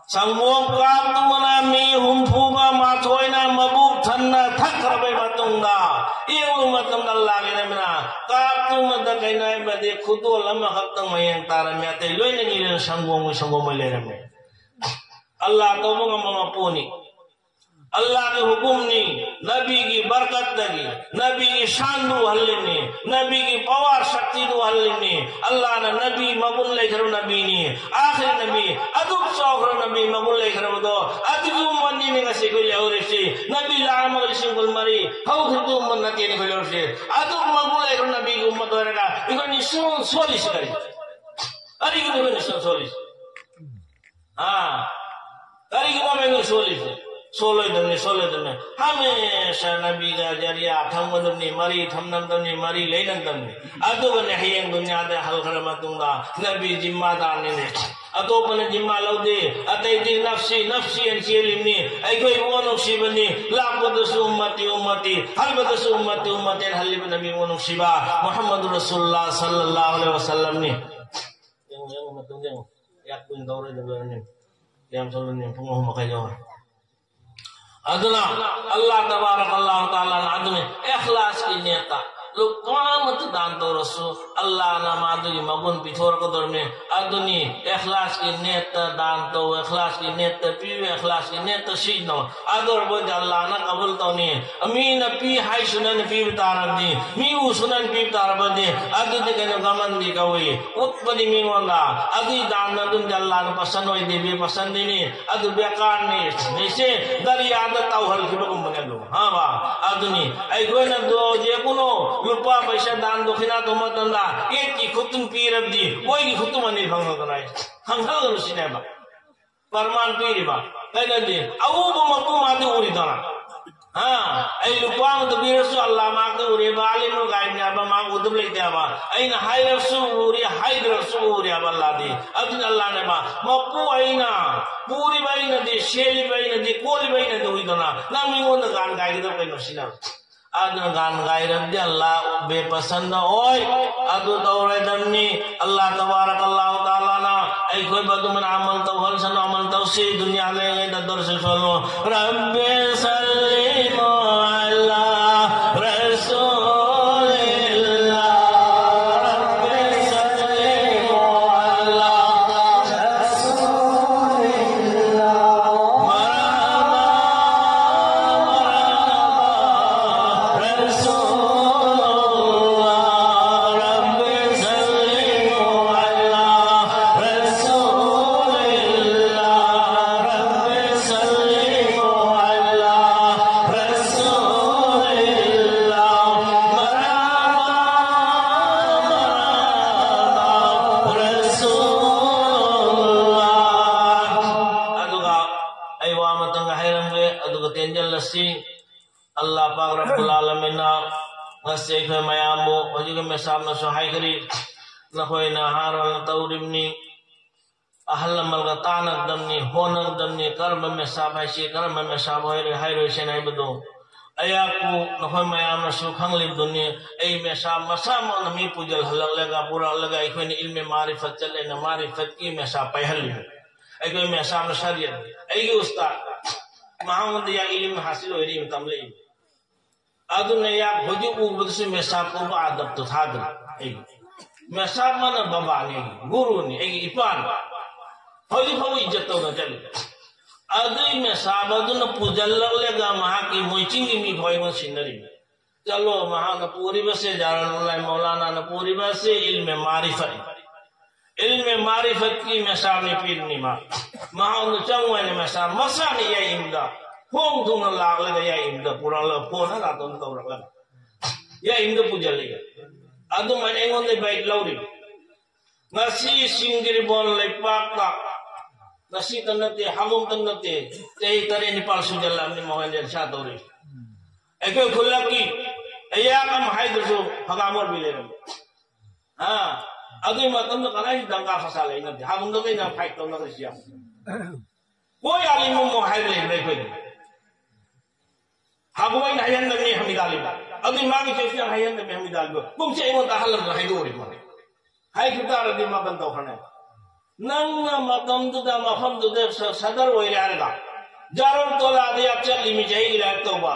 ꯁꯪꯒꯣꯝ ꯀꯥꯞꯇꯨꯃꯅ ꯃꯤ ꯍꯨꯝꯐꯨꯒ ꯃꯥꯊꯣꯏꯅ ꯃꯕꯨꯛ ꯊꯟꯅ ꯊꯛꯈ꯭ꯔꯕꯩ ꯃꯇꯨꯡꯗ ꯌꯦꯡꯕ ꯃꯇꯝꯗ ꯑꯜꯂꯥꯍꯒꯤ ꯅꯕꯤꯅ ꯀꯥꯞꯇꯨꯃꯗ ꯀꯩꯅꯣ ꯍꯥꯏꯕꯗꯤ ꯈꯨꯗꯣꯜ ꯑꯃꯈꯛꯇꯪ ꯃꯌꯦꯡ ꯇꯥꯔꯝꯃꯦ, ꯑꯇꯩ ꯂꯣꯏꯅ ꯅꯤꯔꯦ, ꯁꯪꯒꯣꯝꯒꯤ ꯁꯪꯒꯣꯝ ꯑꯣꯏ ꯂꯩꯔꯝꯃꯦ꯫ ꯑꯜꯂꯥꯍ ꯇꯧꯕ ꯉꯝꯕ ꯃꯄꯨꯅꯤ꯫ ꯑꯜꯂꯥꯍꯒꯤ ꯍꯨꯀꯨꯝꯅꯤ, ꯅꯕꯤꯒꯤ ꯕꯔꯀꯠꯇꯒꯤ, ꯅꯕꯤꯒꯤ ꯁꯥꯟꯗꯨ ꯍꯜꯂꯤꯅꯤ, ꯅꯕꯤꯒꯤ ꯄꯋꯥꯔ ꯁꯛꯇꯤꯗꯨ ꯍꯜꯂꯤꯅꯤ꯫ ꯑꯜꯂꯥꯍꯅ ꯅꯕꯤ ꯃꯒꯨꯟ ꯂꯩꯈ꯭ꯔꯕ ꯅꯕꯤꯅꯤ, ꯑꯥꯈꯤꯔ ꯅꯕꯤ, ꯑꯗꯨꯛ ꯆꯥꯎꯈ꯭ꯔꯕ ꯅꯕꯤ ꯃꯒꯨꯟ ꯂꯩꯈ꯭ꯔꯕꯗꯣ, ꯑꯗꯨꯒꯤ ꯎꯝꯃꯠꯅꯤꯅꯦ ꯉꯁꯤ ꯑꯩꯈꯣꯏ ꯂꯩꯍꯧꯔꯤꯁꯤ꯫ ꯅꯕꯤ ꯂꯥꯛ ꯑꯃꯒ ꯂꯤꯁꯤꯡ ꯀꯨꯟꯃꯔꯤ ꯍꯧꯈ꯭ꯔꯕꯗꯨ ꯎꯝꯃꯠ ꯅꯠꯇꯦꯅꯦ ꯑꯩꯈꯣꯏ ꯂꯩꯍꯧꯔꯤꯁꯤ꯫ ꯑꯗꯨꯛ ꯃꯒꯨꯟ ꯂꯩꯈ꯭ꯔꯕ ꯅꯕꯤꯒꯤ ꯎꯝꯃꯠ ꯑꯣꯏꯔꯒ ꯑꯩꯈꯣꯏꯅ ꯁꯨꯝ ꯁꯣꯜꯂꯤꯁꯤ ꯀꯔꯤ? ꯀꯔꯤꯒꯤꯅꯣ ꯑꯩꯈꯣꯏꯅ ꯁꯨꯝ ꯁꯣꯜꯂꯤꯁꯤ? ꯑꯥ, ꯀꯔꯤꯒꯤꯅꯣ ꯑꯩꯈꯣꯏꯅ ꯁꯣꯜꯂꯤꯁꯦ? ꯁꯣꯜꯂꯣꯏꯗꯕꯅꯤ, ꯁꯣꯜꯂꯣꯏꯗꯕꯅꯤ꯫ ꯍꯃꯦꯁꯥ ꯅꯕꯤꯒ ꯖꯔꯤꯌꯥ ꯊꯝꯒꯗꯕꯅꯤ, ꯃꯔꯤ ꯊꯝꯅꯒꯗꯕꯅꯤ, ꯃꯔꯤ ꯂꯩꯅꯒꯗꯕꯅꯤ꯫ ꯑꯗꯨꯒꯅꯦ, ꯍꯌꯦꯡ ꯗꯨꯅꯤꯌꯥꯗ ꯍꯜꯈ꯭ꯔ ꯃꯇꯨꯡꯗ ꯅꯕꯤ ꯖꯤꯝꯃꯥꯗꯥꯔꯅꯤꯅꯦ꯫ ꯑꯇꯣꯞꯄꯅ ꯖꯤꯝꯃꯥ ꯂꯧꯗꯦ꯫ ꯑꯇꯩꯗꯤ ꯅꯐꯁꯤ, ꯅꯐꯁꯤ ꯍꯥꯏꯅ ꯆꯦꯜꯂꯤꯕꯅꯤ꯫ ꯑꯩꯈꯣꯏ ꯏꯕꯨꯡꯉꯣ ꯅꯨꯡꯁꯤꯕꯅꯤ꯫ ꯂꯥꯛꯄꯗꯁꯨ ꯎꯝꯃꯇꯤ, ꯎꯝꯃꯇꯤ, ꯍꯜꯕꯗꯁꯨ ꯎꯝꯃꯇꯤ, ꯎꯝꯃꯇꯤ ꯍꯥꯏꯅ ꯍꯜꯂꯤꯕ ꯅꯕꯤ ꯏꯕꯨꯡꯉꯣ ꯅꯨꯡꯁꯤꯕ ꯃꯨꯍꯝꯃꯗꯨ ꯔꯁꯨꯜꯂꯥꯍ ꯁꯜꯂꯜꯂꯥꯍꯨ ꯑꯂꯩꯍꯤ ꯋꯁꯜꯂꯝꯅꯤ꯫ ꯌꯦꯡꯉꯨ, ꯌꯦꯡꯉꯨ, ꯃꯇꯨꯡ ꯌꯦꯡꯉꯨ꯫ ꯌꯥꯝ ꯀꯨꯏꯅ ꯇꯧꯔꯣꯏꯗꯕꯅꯤ꯫ ꯌꯥꯝ ꯊꯨꯅꯅꯤ, ꯄꯨꯡ ꯑꯍꯨꯝ ꯃꯈꯥꯏ ꯌꯧꯔꯦ꯫ ꯑꯗꯨꯅ ꯑꯜꯂꯥꯍ ꯇꯕꯥꯔꯛ ꯑꯜꯂꯥꯍꯨ ꯇꯥꯂꯥꯅ ꯑꯗꯨꯅꯤ, ꯏꯈ꯭ꯂꯥꯁꯀꯤ ꯅꯤꯌꯠꯇ ꯂꯨꯄꯥ ꯑꯃꯠꯇ ꯗꯥꯟ ꯇꯧꯔꯁꯨ ꯑꯜꯂꯥꯍꯅ ꯃꯥꯗꯨꯒꯤ ꯃꯒꯨꯟ ꯄꯤꯊꯣꯔꯛꯀꯗꯧꯔꯤꯕꯅꯤ꯫ ꯑꯗꯨꯅꯤ, ꯏꯈ꯭ꯂꯥꯁꯀꯤ ꯅꯤꯌꯠꯇ ꯗꯥꯟ ꯇꯧ, ꯏꯈ꯭ꯂꯥꯁꯀꯤ ꯅꯤꯌꯠꯇ ꯄꯤꯌꯨ, ꯏꯈ꯭ꯂꯥꯁꯀꯤ ꯅꯤꯌꯠꯇ ꯁꯤꯖꯤꯟꯅꯧ꯫ ꯑꯗꯨ ꯑꯣꯏꯔꯕꯗꯤ ꯑꯜꯂꯥꯍꯅ ꯀꯕꯨꯜ ꯇꯧꯅꯤ꯫ ꯃꯤꯅ ꯄꯤ ꯍꯥꯏꯁꯨꯅꯅ ꯄꯤꯕ ꯇꯥꯔꯕꯗꯤ, ꯃꯤ ꯎꯁꯨꯅꯅ ꯄꯤꯕ ꯇꯥꯔꯕꯗꯤ, ꯑꯗꯨꯗꯤ ꯀꯩꯅꯣ, ꯒꯃꯟꯗꯤ ꯀꯧꯏ, ꯎꯠꯄꯗꯤ ꯃꯤꯉꯣꯟꯗ꯫ ꯑꯗꯨꯒꯤ ꯗꯥꯟ ꯑꯗꯨꯝꯗꯤ ꯑꯜꯂꯥꯍꯅ ꯄꯁꯟ ꯑꯣꯏꯗꯦ, ꯕꯦꯄꯁꯟꯗꯤꯅꯤ꯫ ꯑꯗꯨ ꯕꯦꯀꯥꯔꯅꯤ꯫ ꯃꯤꯁꯦ ꯗꯔꯤꯌꯥꯗ ꯇꯥꯎꯍꯜꯈꯤꯕꯒꯨꯝꯕꯅꯦ ꯑꯗꯨ꯫ ꯍꯥ ꯕꯥ? ꯑꯗꯨꯅꯤ꯫ ꯑꯩꯈꯣꯏꯅ ꯗꯣ ꯖꯦꯀꯨꯅꯣ ꯂꯨꯄꯥ ꯄꯩꯁꯥ ꯗꯥꯟ ꯗꯣꯈꯤꯅꯥ ꯇꯧꯕ ꯃꯇꯝꯗ, ꯑꯦꯠꯀꯤ ꯈꯨꯠꯇꯨꯝ ꯄꯤꯔꯕꯗꯤ, ꯑꯣꯏꯒꯤ ꯈꯨꯠꯇꯨꯝ ꯑꯅꯤ ꯐꯪꯉꯛꯀꯅꯤ꯫ ꯈꯪꯍꯜꯂꯨ ꯁꯤꯅꯦꯕ꯫ ꯄ꯭ꯔꯃꯥꯟ ꯄꯤꯔꯤꯕ꯫ ꯀꯩꯅꯣꯗꯤ, ꯑꯎꯕ ꯃꯄꯨ ꯃꯥꯗꯤ ꯎꯔꯤꯗꯅ꯫ ꯍꯥ? ꯑꯩ ꯂꯨꯄꯥ ꯑꯃꯗ ꯄꯤꯔꯁꯨ ꯑꯜꯂꯥꯍ ꯃꯥꯗꯤ ꯎꯔꯤꯕ, ꯑꯥꯂꯤꯃꯨꯜ ꯒꯥꯏꯕꯅꯦ ꯍꯥꯏꯕ, ꯃꯥ ꯎꯗꯕ ꯂꯩꯇꯦ ꯍꯥꯏꯕ꯫ ꯑꯩꯅ ꯍꯥꯏꯔꯁꯨ ꯎꯔꯤ, ꯍꯥꯏꯗ꯭ꯔꯁꯨ ꯎꯔꯤ ꯍꯥꯏꯕ ꯑꯜꯂꯥꯍꯗꯤ꯫ ꯑꯗꯨꯅ ꯑꯜꯂꯥꯍꯅꯦꯕ, ꯃꯄꯨ ꯑꯩꯅ, ꯄꯨꯔꯤꯕ ꯑꯩꯅꯗꯤ, ꯁꯦꯜꯂꯤꯕ ꯑꯩꯅꯗꯤ, ꯀꯣꯜꯂꯤꯕ ꯑꯩꯅꯗꯤ ꯎꯏꯗꯅ, ꯅꯪ ꯃꯤꯉꯣꯟꯗ ꯒꯥꯟ ꯒꯥꯏꯒꯗꯕ ꯀꯩꯅꯣ ꯁꯤꯅ? ꯑꯗꯨꯅ ꯒꯥꯟ ꯒꯥꯏꯔꯕꯗꯤ ꯑꯜꯂꯥꯍ ꯕꯦꯄꯁꯟꯗ ꯑꯣꯏ꯫ ꯑꯗꯨ ꯇꯧꯔꯣꯏꯗꯕꯅꯤ꯫ ꯑꯜꯂꯥꯍ ꯇꯕꯥꯔꯛ ꯑꯜꯂꯥꯍꯨ ꯇꯥꯂꯥꯅ ꯑꯩꯈꯣꯏꯕꯨ ꯑꯗꯨꯃꯥꯏꯅ ꯑꯃꯜ ꯇꯧꯍꯟꯁꯅꯨ, ꯑꯃꯜ ꯇꯧꯁꯤ꯫ ꯗꯨꯅꯤꯌꯥ ꯂꯩꯔꯤꯉꯩꯗ ꯗꯔꯁ ꯁꯣꯜꯂꯨ꯫ رب سلم على رسول الله، رب سلم على رسول الله، مرحبا ꯑꯩ ꯋꯥ ꯑꯃꯇꯪꯒ ꯍꯥꯏꯔꯝꯒꯦ, ꯑꯗꯨꯒ ꯇꯦꯟꯖꯜꯂꯁꯤ꯫ ꯑꯜꯂꯥꯍ ꯄꯥꯛ ꯔꯕꯨꯜ ꯑꯥꯂꯃꯤꯟꯅ ꯉꯁꯤ ꯑꯩꯈꯣꯏ ꯃꯌꯥꯝꯕꯨ ꯍꯧꯖꯤꯛꯀꯤ ꯃꯦꯁꯥꯞꯅꯁꯨ ꯍꯥꯏꯈ꯭ꯔꯤ, ꯅꯈꯣꯏꯅ ꯍꯥꯟꯅ ꯇꯧꯔꯤꯕꯅꯤ, ꯑꯍꯜ ꯂꯃꯟꯒ ꯇꯥꯟꯅꯒꯗꯕꯅꯤ, ꯍꯣꯠꯅꯒꯗꯕꯅꯤ, ꯀꯔꯝꯕ ꯃꯦꯁꯥꯞ ꯍꯥꯏꯁꯤ, ꯀꯔꯝꯕ ꯃꯦꯁꯥꯞ ꯍꯥꯏꯔꯣꯏ ꯍꯥꯏꯔꯣꯏꯁꯦꯅ ꯍꯥꯏꯕꯗꯣ꯫ ꯑꯩꯍꯥꯛꯄꯨ ꯅꯈꯣꯏ ꯃꯌꯥꯝꯅꯁꯨ ꯈꯪꯂꯤꯕꯗꯨꯅꯤ, ꯑꯩ ꯃꯦꯁꯥꯞ ꯃꯁꯥꯃꯛꯅ ꯃꯤ ꯄꯨꯖꯜꯍꯜꯂꯛꯂꯒ, ꯄꯨꯔꯛꯂꯒ ꯑꯩꯈꯣꯏꯅ ꯏꯜꯃꯦ ꯃꯥꯔꯤꯐꯠ ꯆꯠꯂꯦꯅ ꯃꯥꯔꯤꯐꯠꯀꯤ ꯃꯦꯁꯥꯞ ꯄꯥꯏꯍꯜꯂꯤꯕ꯫ ꯑꯩꯈꯣꯏ ꯃꯦꯁꯥꯞꯅ ꯁꯔꯤꯌꯠ, ꯑꯩꯒꯤ ꯎꯁꯇꯥꯗ, ꯃꯉꯣꯟꯗ ꯌꯥ ꯏꯜꯃ ꯍꯥꯁꯤꯜ ꯑꯣꯏꯔꯤ ꯃꯇꯝ ꯂꯩ꯫ ꯑꯗꯨꯅ ꯌꯥ ꯍꯧꯖꯤꯛ ꯎꯕꯗꯁꯨ ꯃꯦꯁꯥꯞ ꯀꯧꯕ ꯑꯗꯕꯇꯣ ꯊꯥꯗ꯭ꯔꯦ꯫ ꯑꯩ ꯃꯦꯁꯥꯞ ꯃꯥꯅ ꯕꯕꯥꯅꯤ, ꯒꯨꯔꯨꯅꯤ, ꯑꯩꯒꯤ ꯏꯄꯥꯅꯤ꯫ ꯍꯧꯖꯤꯛ ꯐꯥꯎ ꯏꯖꯠ ꯇꯧꯅ ꯆꯠꯂꯤ꯫ ꯑꯗꯨꯏ ꯃꯦꯁꯥꯞ ꯑꯗꯨꯅ ꯄꯨꯖꯜꯂꯛꯂꯒ ꯃꯍꯥꯛꯀꯤ ꯃꯣꯏꯆꯤꯡꯒꯤ ꯃꯤ ꯐꯥꯎ ꯑꯩꯉꯣꯟꯗ ꯁꯤꯟꯅꯔꯤ꯫ ꯆꯠꯂꯣ, ꯃꯍꯥꯛꯅ ꯄꯨꯔꯤꯕꯁꯦ, ꯖꯥꯔꯨꯜꯂꯥꯍꯤ ꯃꯧꯂꯥꯅꯥꯅ ꯄꯨꯔꯤꯕꯁꯦ ꯏꯜꯃꯦ ꯃꯥꯔꯤꯐꯠ꯫ ꯏꯜꯃꯦ ꯃꯥꯔꯤꯐꯠꯀꯤ ꯃꯦꯁꯥꯞꯅꯤ ꯄꯤꯔꯤꯅꯤ ꯃꯥ꯫ ꯃꯍꯥꯛꯅ ꯆꯪꯉꯣꯏꯅ ꯃꯦꯁꯥꯞ ꯃꯁꯥꯅ ꯌꯥꯏ ꯏꯝꯗ ꯈꯣꯡ ꯊꯨꯡꯅ ꯂꯥꯛꯂꯒ ꯌꯥꯏ ꯏꯝꯗ ꯄꯨꯔꯛꯂꯒ ꯐꯣꯟ ꯍꯜꯂꯛꯇꯅ ꯇꯧꯔꯛꯂꯒ ꯌꯥꯏ ꯏꯝꯗ ꯄꯨꯖꯜꯂꯤ꯫ ꯑꯗꯨꯃꯥꯏꯅ ꯑꯩꯉꯣꯟꯗ ꯕꯥꯏꯛ ꯂꯧꯔꯤ꯫ ꯉꯁꯤ ꯁꯤꯡꯖꯤꯔꯤꯕꯣꯟ ꯂꯩꯄꯥꯛꯇ, ꯉꯁꯤꯇ ꯅꯠꯇꯦ, ꯍꯥꯒꯨꯝꯇ ꯅꯠꯇꯦ, ꯆꯍꯤ ꯇꯔꯦꯠ ꯅꯤꯄꯥꯜ ꯁꯨꯖꯜꯂꯛꯑꯕꯅꯤ ꯃꯣꯍꯦꯟ ꯖꯜꯁꯥ ꯇꯧꯔꯤ꯫ ꯑꯩꯈꯣꯏ ꯈꯨꯜꯂꯛꯀꯤ ꯑꯌꯥꯝꯕ ꯑꯃ ꯍꯥꯏꯗ꯭ꯔꯁꯨ ꯍꯪꯒꯥꯝ ꯑꯣꯏꯕꯤ ꯂꯩꯔꯝꯃꯤ꯫ ꯑꯥ, ꯑꯗꯨꯒꯤ ꯃꯇꯝꯗ ꯀꯗꯥꯏꯗ ꯗꯪꯒꯥ ꯐꯁꯥ ꯂꯩꯅꯗꯦ, ꯍꯥꯒꯨꯝꯗ ꯀꯩꯅ ꯐꯥꯏꯠ ꯇꯧꯅꯔꯤꯁꯤ ꯌꯥꯝ꯫ ꯀꯣꯏ ꯑꯥꯂꯤꯝ ꯑꯃ ꯍꯥꯏꯕ ꯂꯩꯕ꯭ꯔꯥ ꯑꯩꯈꯣꯏꯗ? ꯍꯥꯒꯨꯝ ꯑꯩꯅ ꯍꯥꯏꯍꯟꯗꯕꯅꯤ ꯍꯃꯤꯗꯥꯂꯤꯕ꯫ ꯑꯗꯨꯏ ꯃꯥꯒꯤ ꯀꯦꯁ ꯌꯥꯝ ꯍꯥꯏꯍꯟꯗꯕꯅꯤ ꯍꯃꯤꯗꯥꯂꯤꯕ꯫ ꯄꯨꯡꯁꯦ ꯑꯩꯉꯣꯟꯗ ꯑꯍꯜ ꯑꯃꯅ ꯍꯥꯏꯗꯣꯛꯎꯔꯤꯕ꯫ ꯍꯥꯏꯈꯤꯕ ꯇꯥꯔꯗꯤ ꯃꯥ ꯕꯟ ꯇꯧꯈ꯭ꯔꯅꯦꯕ꯫ ꯅꯪꯅ ꯃꯇꯝꯗꯨꯗ ꯃꯐꯝꯗꯨꯗ ꯁ-, ꯁꯗꯔ ꯑꯣꯏꯔꯦ ꯍꯥꯏꯔꯒ, ꯖꯥꯔꯨꯜ ꯇꯣꯂꯥꯗ ꯌꯥꯝ ꯆꯠꯂꯤꯃꯤ ꯆꯍꯤꯒꯤ ꯂꯥꯏꯔꯤꯛ ꯇꯧꯕ꯫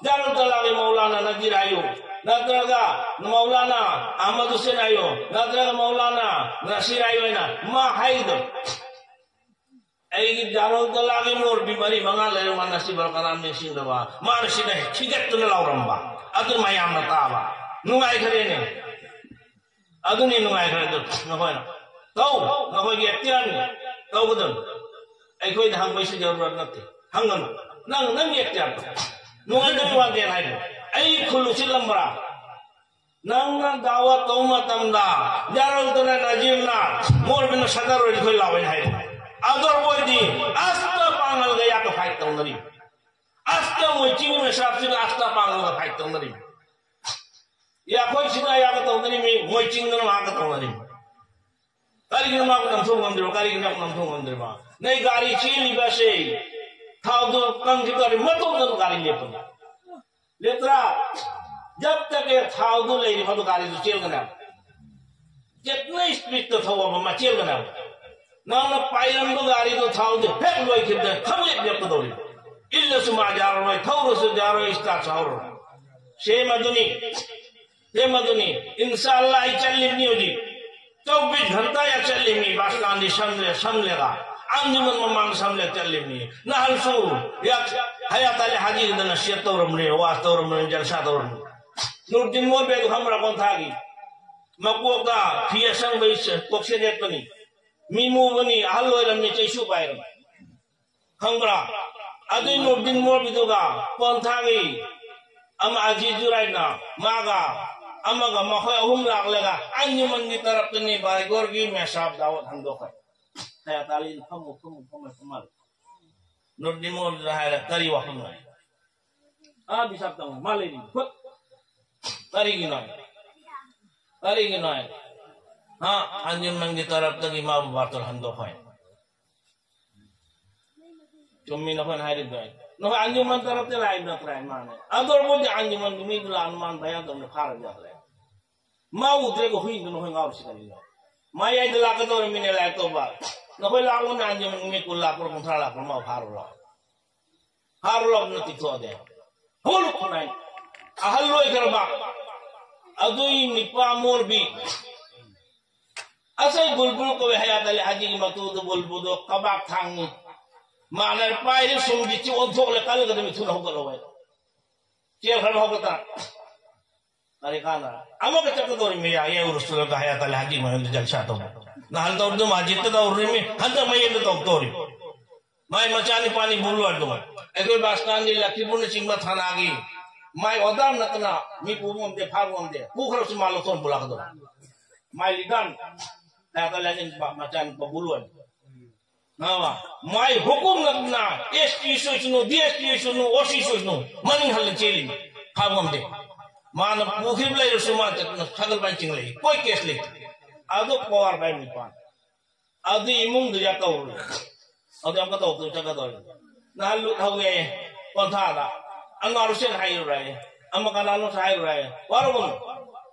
ꯖꯥꯔꯨꯜ ꯇꯣꯂꯥꯒꯤ ꯃꯧꯂꯥꯅꯥ ꯅꯖꯤꯔ ꯍꯥꯏꯌꯨ, ꯅꯠꯇ꯭ꯔꯒ ꯃꯧꯂꯥꯅꯥ ꯑꯍꯃꯗ ꯍꯨꯁꯦꯟ ꯍꯥꯏꯌꯨ, ꯅꯠꯇ꯭ꯔꯒ ꯃꯧꯂꯥꯅꯥ ꯅꯁꯤꯔ ꯍꯥꯏꯌꯨ ꯍꯥꯏꯅ ꯃꯥ ꯍꯥꯏꯒꯗꯕ꯫ ꯑꯩꯒꯤ ꯖꯥꯔꯨꯜ ꯇꯣꯂꯥꯒꯤ ꯃꯣꯔꯕꯤ ꯃꯔꯤ ꯃꯉꯥ ꯂꯩꯔꯝꯕ ꯅꯁꯤꯕ ꯀꯅꯥꯝ ꯅꯤꯡꯁꯤꯡꯗꯕ, ꯃꯥꯅ ꯁꯤꯗ ꯊꯤꯒꯠꯇꯨꯅ ꯂꯥꯎꯔꯝꯕ, ꯑꯗꯨ ꯃꯌꯥꯝꯅ ꯇꯥꯕ꯫ ꯅꯨꯡꯉꯥꯏꯈ꯭ꯔꯦꯅꯦ꯫ ꯑꯗꯨꯅꯤ ꯅꯨꯡꯉꯥꯏꯈ꯭ꯔꯦ꯫ ꯑꯗꯨ ꯅꯈꯣꯏꯅ ꯇꯧ, ꯅꯈꯣꯏꯒꯤ ꯑꯦꯛꯇꯤꯌꯥꯔꯅꯤ, ꯇꯧꯒꯗꯕꯅꯤ꯫ ꯑꯩꯈꯣꯏꯅ ꯍꯪꯕꯩꯁꯨ ꯖꯔꯨꯔꯠ ꯅꯠꯇꯦ, ꯍꯪꯒꯅꯨ꯫ ꯅꯪ, ꯅꯪꯒꯤ ꯑꯦꯛꯇꯤꯌꯥꯔ ꯇꯧ꯫ ꯅꯨꯡꯉꯥꯏꯇꯕ ꯋꯥꯗꯦ ꯍꯥꯏꯅ ꯑꯩ ꯈꯨꯜ ꯎꯁꯤꯜꯂꯝꯕ꯭ꯔꯥ? ꯅꯪꯅ ꯗꯥꯋꯥ ꯇꯧꯕ ꯃꯇꯝꯗ ꯖꯥꯔꯨꯜ ꯇꯣꯂꯥ ꯅꯖꯤꯔꯅ ꯃꯣꯔꯕꯤꯅ ꯁꯗꯔ ꯑꯣꯏꯔꯗꯤ ꯑꯩꯈꯣꯏ ꯂꯥꯛꯑꯣꯏꯅ ꯍꯥꯏꯕ꯫ ꯑꯗꯨ ꯑꯣꯏꯔꯗꯤ ꯑꯁꯇ ꯄꯥꯡꯒꯜꯒ ꯌꯥ ꯇꯧꯅꯔꯤ꯫ ꯑꯁꯇ ꯃꯣꯏ ꯆꯤꯡ ꯃꯁꯥꯞꯁꯤꯅ ꯑꯁꯇ ꯄꯥꯡꯂꯒ ꯐꯥꯏꯠ ꯇꯧꯅꯔꯤ꯫ ꯌꯥꯈꯣꯏ ꯁꯤꯅ ꯌꯥꯒ ꯇꯧꯅꯔꯤ ꯃꯤ, ꯃꯣꯏ ꯆꯤꯡꯗꯅ ꯃꯥꯒ ꯇꯧꯅꯔꯤ꯫ ꯀꯔꯤꯒꯤꯅꯣ ꯃꯥꯕꯨ ꯅꯝꯊꯣꯛ ꯉꯝꯗ꯭ꯔꯤꯕ? ꯀꯔꯤꯒꯤꯅꯣ ꯃꯥꯕꯨ ꯅꯝꯊꯣꯛ ꯉꯝꯗ꯭ꯔꯤꯕ? ꯅꯣꯏ ꯒꯥꯔꯤ ꯆꯦꯜꯂꯤꯕꯁꯦ ꯊꯥꯎꯗꯨ ꯀꯪꯈꯤꯕ ꯒꯥꯔꯤ ꯃꯇꯣꯝꯗ ꯒꯥꯔꯤ ꯂꯦꯞꯄꯅꯤ꯫ ꯂꯦꯞꯇ꯭ꯔꯥ? ꯖꯕ ꯇꯛꯀꯦ ꯊꯥꯎꯗꯨ ꯂꯩꯔꯤꯕ ꯒꯥꯔꯤꯗꯨ ꯆꯦꯜꯒꯅꯦꯕ꯫ ꯖꯠꯅ ꯏꯁꯄꯤꯠꯇ ꯊꯧꯕ ꯑꯃ ꯆꯦꯜꯒꯅꯦꯕ꯫ ꯅꯪꯅ ꯄꯥꯏꯔꯝꯕ ꯒꯥꯔꯤꯗꯣ ꯊꯥꯎꯗꯨ ꯍꯦꯛ ꯂꯣꯏꯈꯤꯕꯗ ꯈꯪꯂꯦꯞ ꯂꯦꯞꯀꯗꯧꯔꯤꯕ꯫ ꯏꯜꯂꯁꯨ ꯃꯥ ꯌꯥꯔꯔꯣꯏ, ꯊꯧꯔꯁꯨ ꯌꯥꯔꯔꯣꯏ, ꯏꯁꯇꯥꯔꯠꯁꯨ ꯍꯧꯔꯔꯣꯏ꯫ ꯁꯦꯝ ꯑꯗꯨꯅꯤ, ꯁꯦꯝ ꯑꯗꯨꯅꯤ꯫ ꯏꯟꯁꯥ ꯑꯜꯂꯥꯍ ꯑꯩ ꯆꯠꯂꯤꯕꯅꯤ ꯍꯧꯖꯤꯛ꯫ ꯆꯧꯕꯤꯁ ꯘꯟꯇꯥ ꯌꯥ ꯆꯠꯂꯤꯕꯅꯤ, ꯕꯥꯁꯂꯥꯟꯗꯤ ꯁꯝꯂꯦ, ꯁꯝꯂꯦꯒ꯫ ꯑꯟꯖꯨꯃꯟ ꯃꯃꯥꯡ ꯁꯝꯂꯦ ꯆꯠꯂꯤꯕꯅꯤ꯫ ꯅꯍꯥꯟꯁꯨ ꯌꯥ-, ꯍꯌꯥꯠ ꯑꯂꯤ ꯍꯥꯖꯤꯗꯅ ꯁꯦꯠ ꯇꯧꯔꯝꯕꯅꯤ, ꯋꯥꯁ ꯇꯧꯔꯝꯕꯅꯤ, ꯖꯜꯁꯥ ꯇꯧꯔꯝꯕꯅꯤ꯫ ꯅꯨꯔꯗꯤꯟ ꯃꯣꯕꯦꯗꯨ ꯈꯪꯕ꯭ꯔꯥ? ꯀꯣꯟꯊꯥꯒꯤ ꯃꯀꯣꯛꯇ ꯐꯤ ꯑꯁꯪꯕ ꯀꯣꯛꯁꯦꯠ ꯌꯦꯠꯄꯅꯤ꯫ ꯃꯤ ꯃꯨꯕꯅꯤ, ꯑꯍꯜ ꯑꯣꯏꯔꯝꯃꯤ, ꯆꯩꯁꯨ ꯄꯥꯏꯔꯝꯃꯤ꯫ ꯈꯪꯕ꯭ꯔꯥ? ꯑꯗꯨꯏ ꯅꯨꯔꯗꯤꯟ ꯃꯣꯔꯕꯤꯗꯨꯒ ꯀꯣꯟꯊꯥꯒꯤ ꯑꯃ ꯑꯖꯤꯖꯨꯔꯥꯏꯅ ꯃꯥꯒ ꯑꯃꯒ ꯃꯈꯣꯏ ꯑꯍꯨꯝ ꯂꯥꯛꯂꯒ ꯑꯟꯖꯨꯃꯟꯒꯤ ꯇꯔꯞꯇꯅꯤ ꯕꯥꯏꯒꯣꯔꯒꯤ ꯃꯦꯁꯥꯕ ꯗꯥꯋꯠ ꯍꯟꯗꯣꯛꯈ꯭ꯔꯦ꯫ ꯍꯌꯥ ꯇꯥꯂꯤ, ꯐꯝꯃꯨ, ꯐꯝꯃꯨ, ꯐꯝꯃꯨ, ꯐꯝꯃꯨ꯫ ꯅꯨꯔꯗꯤꯟ ꯃꯣꯔꯕꯤꯗꯨ ꯍꯥꯏꯔꯦ, "ꯀꯔꯤ ꯋꯥꯐꯝꯅꯣ?" ꯑꯥ, ꯕꯤꯁꯥꯞ ꯇꯧ, ꯃꯥ ꯂꯩꯔꯤ꯫ ꯐꯨꯠ꯫ ꯀꯔꯤꯒꯤꯅꯣ? ꯀꯔꯤꯒꯤꯅꯣ? ꯍꯥ? ꯑꯟꯖꯨꯃꯟꯒꯤ ꯇꯔꯞꯇꯒꯤ ꯃꯥꯕꯨ ꯕꯥꯇꯜ ꯍꯟꯗꯣꯛꯈ꯭ꯔꯦ꯫ ꯆꯨꯝꯃꯤ ꯅꯈꯣꯏꯅ ꯍꯥꯏꯔꯤꯕꯗꯣ꯫ ꯅꯈꯣꯏ ꯑꯟꯖꯨꯃꯟ ꯇꯔꯞꯇ ꯂꯥꯛꯏꯕ ꯅꯠꯇ꯭ꯔꯥ? ꯃꯥꯅꯦ꯫ ꯑꯗꯨ ꯑꯣꯏꯔꯕꯨꯗꯤ ꯑꯟꯖꯨꯃꯟꯒꯤ ꯃꯤꯗꯨ ꯂꯥꯛꯑ ꯃꯥꯅ ꯕꯌꯥꯟ ꯇꯧꯅ ꯐꯥꯔꯕ ꯌꯥꯗ꯭ꯔꯦ꯫ ꯃꯥ ꯎꯗ꯭ꯔꯦꯒ ꯍꯨꯏꯗꯨ ꯅꯈꯣꯏ ꯉꯥꯎꯔꯤꯁꯤ ꯀꯔꯤꯅꯣ? ꯃꯌꯥꯏꯗ ꯂꯥꯛꯀꯗꯧꯔꯤꯕ ꯃꯤꯅꯦ ꯂꯥꯏꯔꯤꯛ ꯇꯧꯕ꯫ ꯅꯈꯣꯏ ꯂꯥꯛꯂꯣꯅꯦ, ꯑꯟꯖꯨꯃꯟꯒꯤ ꯃꯤ ꯀꯨꯟ ꯂꯥꯛꯄ꯭ꯔꯣ, ꯀꯨꯟꯊ꯭ꯔꯥ ꯂꯥꯛꯄ꯭ꯔꯣ, ꯃꯥ ꯐꯥꯔꯨꯔꯣ꯫ ꯐꯥꯔꯨꯔꯣ ꯑꯗꯨꯅ ꯇꯤꯛꯊꯣꯛꯑꯗꯤ꯫ ꯍꯧꯒꯠꯂꯨ ꯈꯨꯟꯅꯥꯏ꯫ ꯑꯍꯜ ꯑꯣꯏꯈ꯭ꯔꯕ ꯑꯗꯨꯏ ꯅꯤꯄꯥ ꯃꯣꯔꯕꯤ꯫ ꯑꯁꯩ ꯕꯨꯜꯕꯨꯜ ꯀꯧꯋꯦ ꯍꯌꯥꯠ ꯑꯂꯤ ꯍꯥꯖꯤꯒꯤ ꯃꯇꯨꯗꯨ ꯕꯨꯜꯕꯨꯜꯗꯣ ꯀꯕꯥꯛ ꯊꯥꯡꯅꯤ꯫ ꯃꯥꯅ ꯄꯥꯏꯔꯤ ꯁꯨꯝꯒꯤ ꯆꯤ ꯑꯣꯟꯊꯣꯛꯂꯦ, ꯀꯜꯂꯒꯗꯤ ꯃꯤ ꯊꯨꯅ ꯍꯧꯒꯠꯂꯣ ꯍꯥꯏ꯫ ꯆꯦꯟꯈ꯭ꯔꯕ ꯍꯧꯒꯠꯇ꯫ ꯀꯔꯤ ꯀꯥꯟꯗ? ꯑꯃꯒ ꯆꯠꯀꯗꯧꯔꯤ ꯃꯤ ꯌꯥꯏꯌꯦ ꯎꯔꯨꯁꯨꯂꯒ ꯍꯌꯥꯠ ꯑꯂꯤ ꯍꯥꯖꯤ ꯃꯌꯨꯝꯗ ꯖꯜꯁꯥ ꯇꯧꯕ꯫ ꯅꯍꯥꯟ ꯇꯧꯕꯗꯣ ꯃꯁꯖꯤꯗꯇ ꯇꯧꯔꯤ ꯃꯤ, ꯍꯟꯗꯛ ꯃꯌꯨꯝꯗ ꯇꯧꯗꯧꯔꯤ꯫ ꯃꯥꯏ ꯃꯆꯥꯅꯤꯄꯥꯅꯤ ꯕꯨꯜꯂꯣ ꯍꯥꯏꯕꯗꯣ꯫ ꯑꯩꯈꯣꯏ ꯕꯥꯁꯇꯥꯟꯒꯤ ꯂꯈꯤꯄꯨꯔꯅꯆꯤꯡꯕ ꯊꯥꯅꯥꯒꯤ ꯃꯥꯏ ꯑꯣꯗꯥꯝ ꯅꯠꯇꯅ ꯃꯤ ꯄꯨꯕ ꯉꯝꯗꯦ, ꯐꯥꯕ ꯉꯝꯗꯦ꯫ ꯄꯨꯈ꯭ꯔꯁꯨ ꯃꯥ ꯂꯧꯊꯣꯛ ꯄꯨꯂꯥꯛꯀꯗꯧꯕ꯫ ꯃꯥꯏ ꯂꯤꯗꯥꯟ ꯍꯌꯥꯠ ꯑꯂꯤ ꯍꯥꯖꯤ ꯃꯆꯥꯅꯤꯄꯥ ꯕꯨꯜꯂꯣ ꯍꯥꯏꯕꯗꯣ꯫ ꯈꯪꯉꯕ? ꯃꯥꯏ ꯍꯨꯀꯨꯝꯅ ꯑꯦꯁ ꯇꯤ ꯑꯣꯏꯁꯅꯨ, ꯗꯤ ꯑꯦꯁ ꯇꯤ ꯑꯣꯏꯁꯅꯨ, ꯑꯣ ꯁꯤ ꯑꯣꯏꯁꯅꯨ, ꯃꯅꯤꯡ ꯍꯜꯂ ꯆꯦꯜꯂꯤꯅꯤ꯫ ꯐꯥꯕ ꯉꯝꯗꯦ꯫ ꯃꯥꯅ ꯄꯨꯈꯤꯕ ꯂꯩꯔꯁꯨ ꯃꯥ ꯆꯠꯇꯅ ꯁꯒꯜꯕꯥꯏ ꯆꯤꯡꯂꯛꯏ꯫ ꯀꯣꯏ ꯀꯦꯁ ꯂꯩꯇꯦ꯫ ꯑꯗꯨ ꯄꯋꯥꯔ ꯄꯥꯏꯕ ꯅꯨꯄꯥ꯫ ꯑꯗꯨ ꯏꯃꯨꯡꯗꯨ ꯌꯥ ꯀꯧꯔꯨꯔꯦ꯫ ꯑꯗꯨ ꯑꯃꯨꯛꯀ ꯇꯧꯗꯣꯏ ꯆꯠꯀꯗꯧꯔꯦ꯫ ꯅꯍꯥꯟ ꯂꯨꯠ ꯍꯧꯋꯦ ꯄꯣꯟꯊꯥꯗ꯫ ꯑꯅꯋꯥꯔ ꯍꯨꯁꯦꯟ ꯍꯥꯏꯔꯨꯔꯦ꯫ ꯑꯃ ꯀꯅꯥꯅꯣꯁꯨ ꯍꯥꯏꯔꯨꯔꯦ꯫ ꯋꯥꯔꯧꯒꯅꯨ꯫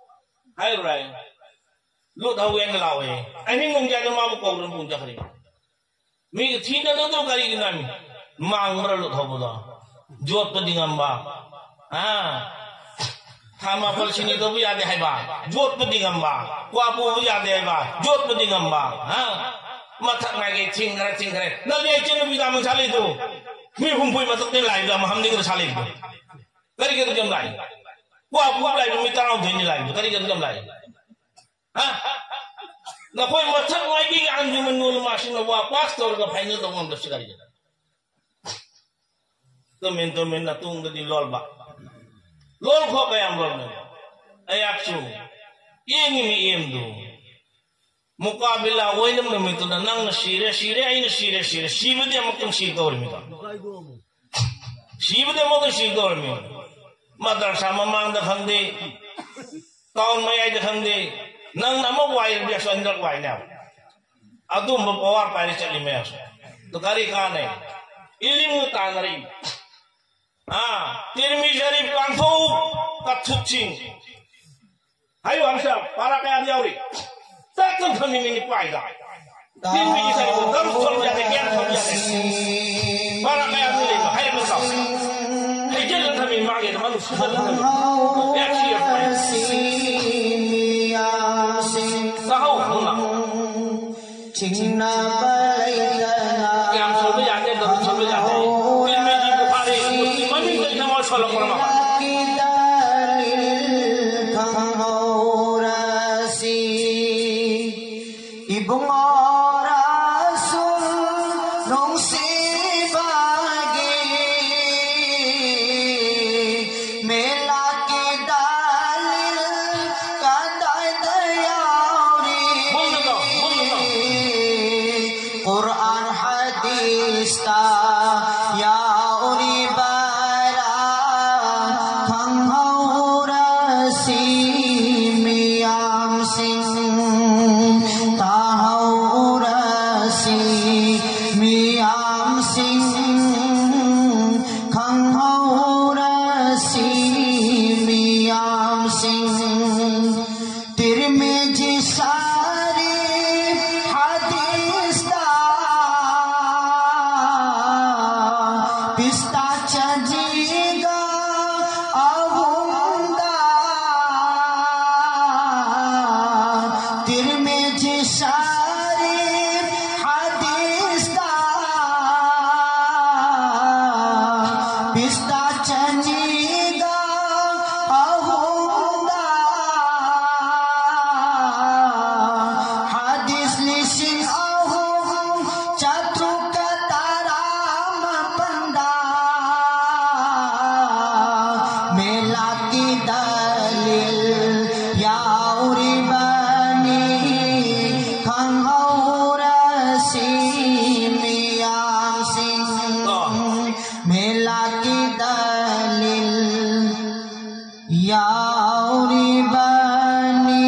ꯍꯥꯏꯔꯨꯔꯦ꯫ ꯂꯨꯠ ꯍꯧꯋꯦꯅ ꯂꯥꯎꯋꯦ꯫ ꯑꯍꯤꯡ ꯅꯣꯡꯌꯥꯏꯗ ꯃꯥꯕꯨ ꯀꯧꯗꯅ ꯄꯨ ꯆꯠꯈ꯭ꯔꯦ꯫ ꯃꯤꯒ ꯊꯤꯅꯗꯧꯗꯣ ꯀꯔꯤꯒꯤꯅꯣ ꯍꯥꯏꯃꯤ? ꯃꯥꯡꯕ꯭ꯔꯥ ꯂꯨꯠ ꯍꯧꯕꯗꯣ? ꯌꯣꯠꯄꯗꯤ ꯉꯝꯕ꯫ ꯑꯥ꯫ ꯊꯥ ꯃꯥꯄꯜ ꯁꯤꯅꯤ ꯇꯧꯕ ꯌꯥꯗꯦ ꯍꯥꯏꯕ꯫ ꯌꯣꯠꯄꯗꯤ ꯉꯝꯕ꯫ ꯀ꯭ꯋꯥ ꯄꯨꯕ ꯌꯥꯗꯦ ꯍꯥꯏꯕ꯫ ꯌꯣꯠꯄꯗꯤ ꯉꯝꯕ꯫ ꯑꯥ꯫ ꯃꯊꯛ ꯃꯥꯏꯀꯩ ꯊꯤꯡꯈ꯭ꯔꯦ, ꯊꯤꯡꯈ꯭ꯔꯦ꯫ ꯅꯪꯗꯤ ꯑꯩ ꯆꯤꯟ ꯅꯨꯄꯤ ꯇꯥꯃꯣ ꯁꯥ ꯂꯩꯗꯨ꯫ ꯃꯤ ꯍꯨꯝꯐꯨ ꯃꯊꯛꯇ ꯂꯥꯛꯏꯗꯣ ꯑꯃ ꯍꯝꯗꯤꯡꯗ ꯁꯥ ꯂꯩꯗꯨ꯫ ꯀꯔꯤꯒꯤ ꯑꯗꯨꯛ ꯌꯥꯝ ꯂꯥꯛꯏ? ꯀ꯭ꯋꯥ ꯄꯨꯕ ꯂꯥꯛꯏꯕ ꯃꯤ ꯇꯔꯥꯍꯨꯝꯗꯣꯏꯅꯤ ꯂꯥꯛꯏꯗꯣ꯫ ꯀꯔꯤꯒꯤ ꯑꯗꯨꯛ ꯌꯥꯝ ꯂꯥꯛꯏ? ꯍꯥ? ꯅꯈꯣꯏ ꯃꯊꯛ ꯃꯥꯏꯀꯩꯒꯤ ꯑꯟꯖꯨꯃꯟ ꯎꯂꯃꯥꯁꯤꯡꯅ ꯋꯥ ꯄꯥꯁ ꯇꯧꯔꯒ ꯐꯥꯏꯅꯦꯜ ꯇꯧꯕ ꯉꯝꯗꯕꯁꯤ ꯀꯔꯤꯒꯤꯅꯣ? ꯇꯨꯃꯤꯟ ꯇꯨꯃꯤꯟ ꯅꯇꯨꯡꯗꯗꯤ ꯂꯣꯜꯕ꯫ ꯂꯣꯜꯈꯣ ꯀꯌꯥꯝ ꯂꯣꯜꯅꯣ? ꯑꯩꯍꯥꯛꯁꯨ ꯌꯦꯡꯉꯤꯃꯤ ꯑꯦꯝꯗꯨ꯫ ꯃꯨꯀꯥꯕꯤꯂꯥ ꯑꯣꯏꯅꯕ ꯅꯨꯃꯤꯠꯇꯨꯗ ꯅꯪꯅ ꯁꯤꯔꯦ, ꯁꯤꯔꯦ, ꯑꯩꯅ ꯁꯤꯔꯦ, ꯁꯤꯔꯦ꯫ ꯁꯤꯕꯗꯤ ꯑꯃꯨꯛꯇꯪ ꯁꯤꯒꯗꯧꯔꯤꯃꯤꯗꯣ꯫ ꯁꯤꯕꯗꯤ ꯑꯃꯨꯛꯇꯪ ꯁꯤꯒꯗꯧꯔꯤꯃꯤ꯫ ꯃꯗꯔꯁꯥ ꯃꯃꯥꯡꯗ ꯈꯪꯗꯦ, ꯇꯥꯎꯟ ꯃꯌꯥꯏꯗ ꯈꯪꯗꯦ, ꯅꯪꯅ ꯑꯃ ꯋꯥꯏꯔꯗꯤ ꯑꯁ ꯑꯅꯤꯔꯛ ꯋꯥꯏꯅꯦꯕ꯫ ꯑꯗꯨꯝꯕ ꯄꯋꯥꯔ ꯄꯥꯏꯔ ꯆꯠꯂꯤ ꯃꯌꯥꯝꯁꯦ꯫ ꯑꯗꯨ ꯀꯔꯤ ꯀꯥꯟꯅꯩ? ꯏꯂꯤꯝꯅ ꯇꯥꯟꯅꯔꯛꯏ꯫ ꯑꯥ, ꯇꯤꯔꯃꯤꯖ ꯁꯔꯤꯐ ꯀꯥꯡꯊꯣꯛꯎ, ꯀꯠꯊꯨꯠꯁꯤꯡ꯫ ꯍꯥꯏꯌꯨ ꯍꯥꯏꯕꯁꯦ, ꯄꯥꯔꯥ ꯀꯌꯥꯗ ꯌꯥꯎꯔꯤ? ꯇꯥꯛꯇꯅ ꯊꯝꯃꯤꯅꯤ ꯄꯥꯏꯗ꯫ ꯇꯤꯔꯃꯤꯖ ꯁꯔꯤꯐ ꯗꯔꯨꯁ ꯊꯝꯕ ꯌꯥꯗꯦ, ꯀꯌꯥꯝ ꯊꯝꯕ ꯌꯥꯗꯦ? ꯄꯥꯔꯥ ꯀꯌꯥꯗ ꯂꯩꯕ? ꯍꯥꯏꯔꯛꯄ ꯇꯥꯎ꯫ ꯍꯩꯖꯤꯜꯂ ꯊꯝꯃꯤ ꯃꯥꯒꯤ ꯃꯅꯨꯡ ꯁꯨꯗꯅ ꯊꯝꯃꯤ꯫ ꯌꯥꯝ ꯁꯤ ꯌꯥꯝ ꯐꯩ꯫ ꯇꯥꯍꯧ, ꯍꯧꯅ꯫ ꯆꯤꯡꯅꯕ ꯂꯩꯇꯅ ꯀꯌꯥꯝ ꯁꯣꯟꯕ ꯌꯥꯒꯦ, ꯗꯔꯨꯁ ꯁꯣꯟꯕ ꯌꯥꯒꯦ꯫ ꯇꯤꯔꯃꯤꯖꯤ, ꯕꯨꯈꯥꯔꯤ, ꯃꯨꯁꯂꯤꯝ ꯃꯃꯤꯡ ꯂꯩꯅ ꯋꯥ ꯁꯣꯜꯂꯛꯄ꯭ꯔꯕ? ꯗꯂꯤꯜ ꯈꯪꯍꯧꯔꯁꯤ꯫ ꯏꯕꯨꯡꯉꯣ ꯔꯁꯨꯜ ꯅꯨꯡꯁꯤꯕꯒꯤ ꯃꯦꯂꯥꯛꯀꯤ ꯗꯂꯤꯜ ꯀꯗꯥꯏꯗ ꯌꯥꯎꯔꯤ? ꯃꯨꯟꯅ ꯇꯥꯎ, ꯃꯨꯟꯅ ꯇꯥꯎ꯫ ꯀꯨꯔꯑꯥꯟ ꯄꯤꯁꯇꯥ ꯆꯅꯤꯒ ꯑꯍꯨꯝꯗ ꯇꯤꯔꯃꯤꯖꯤ ꯁꯔꯤꯐ ꯍꯗꯤꯁꯇ ꯄꯤꯁꯇꯥ ꯆꯅꯤꯒ ꯑꯍꯨꯝꯗ ꯍꯗꯤꯁ ꯂꯤꯁꯤꯡ ꯑꯍꯨꯝ ꯆꯥꯇ꯭ꯔꯨꯛꯀ ꯇꯔꯥ ꯃꯥꯄꯟꯗ ꯃꯦꯂꯥꯠꯀꯤ ꯗꯂꯤꯜ ꯌꯥꯎꯔꯤꯕꯅꯤ ꯈꯪꯍꯧꯔꯁꯤ ꯃꯤꯌꯥꯝꯁꯤꯡ꯫ ꯃꯦꯂꯥꯠꯀꯤ ꯗꯂꯤꯜ ꯌꯥꯎꯔꯤꯕꯅꯤ꯫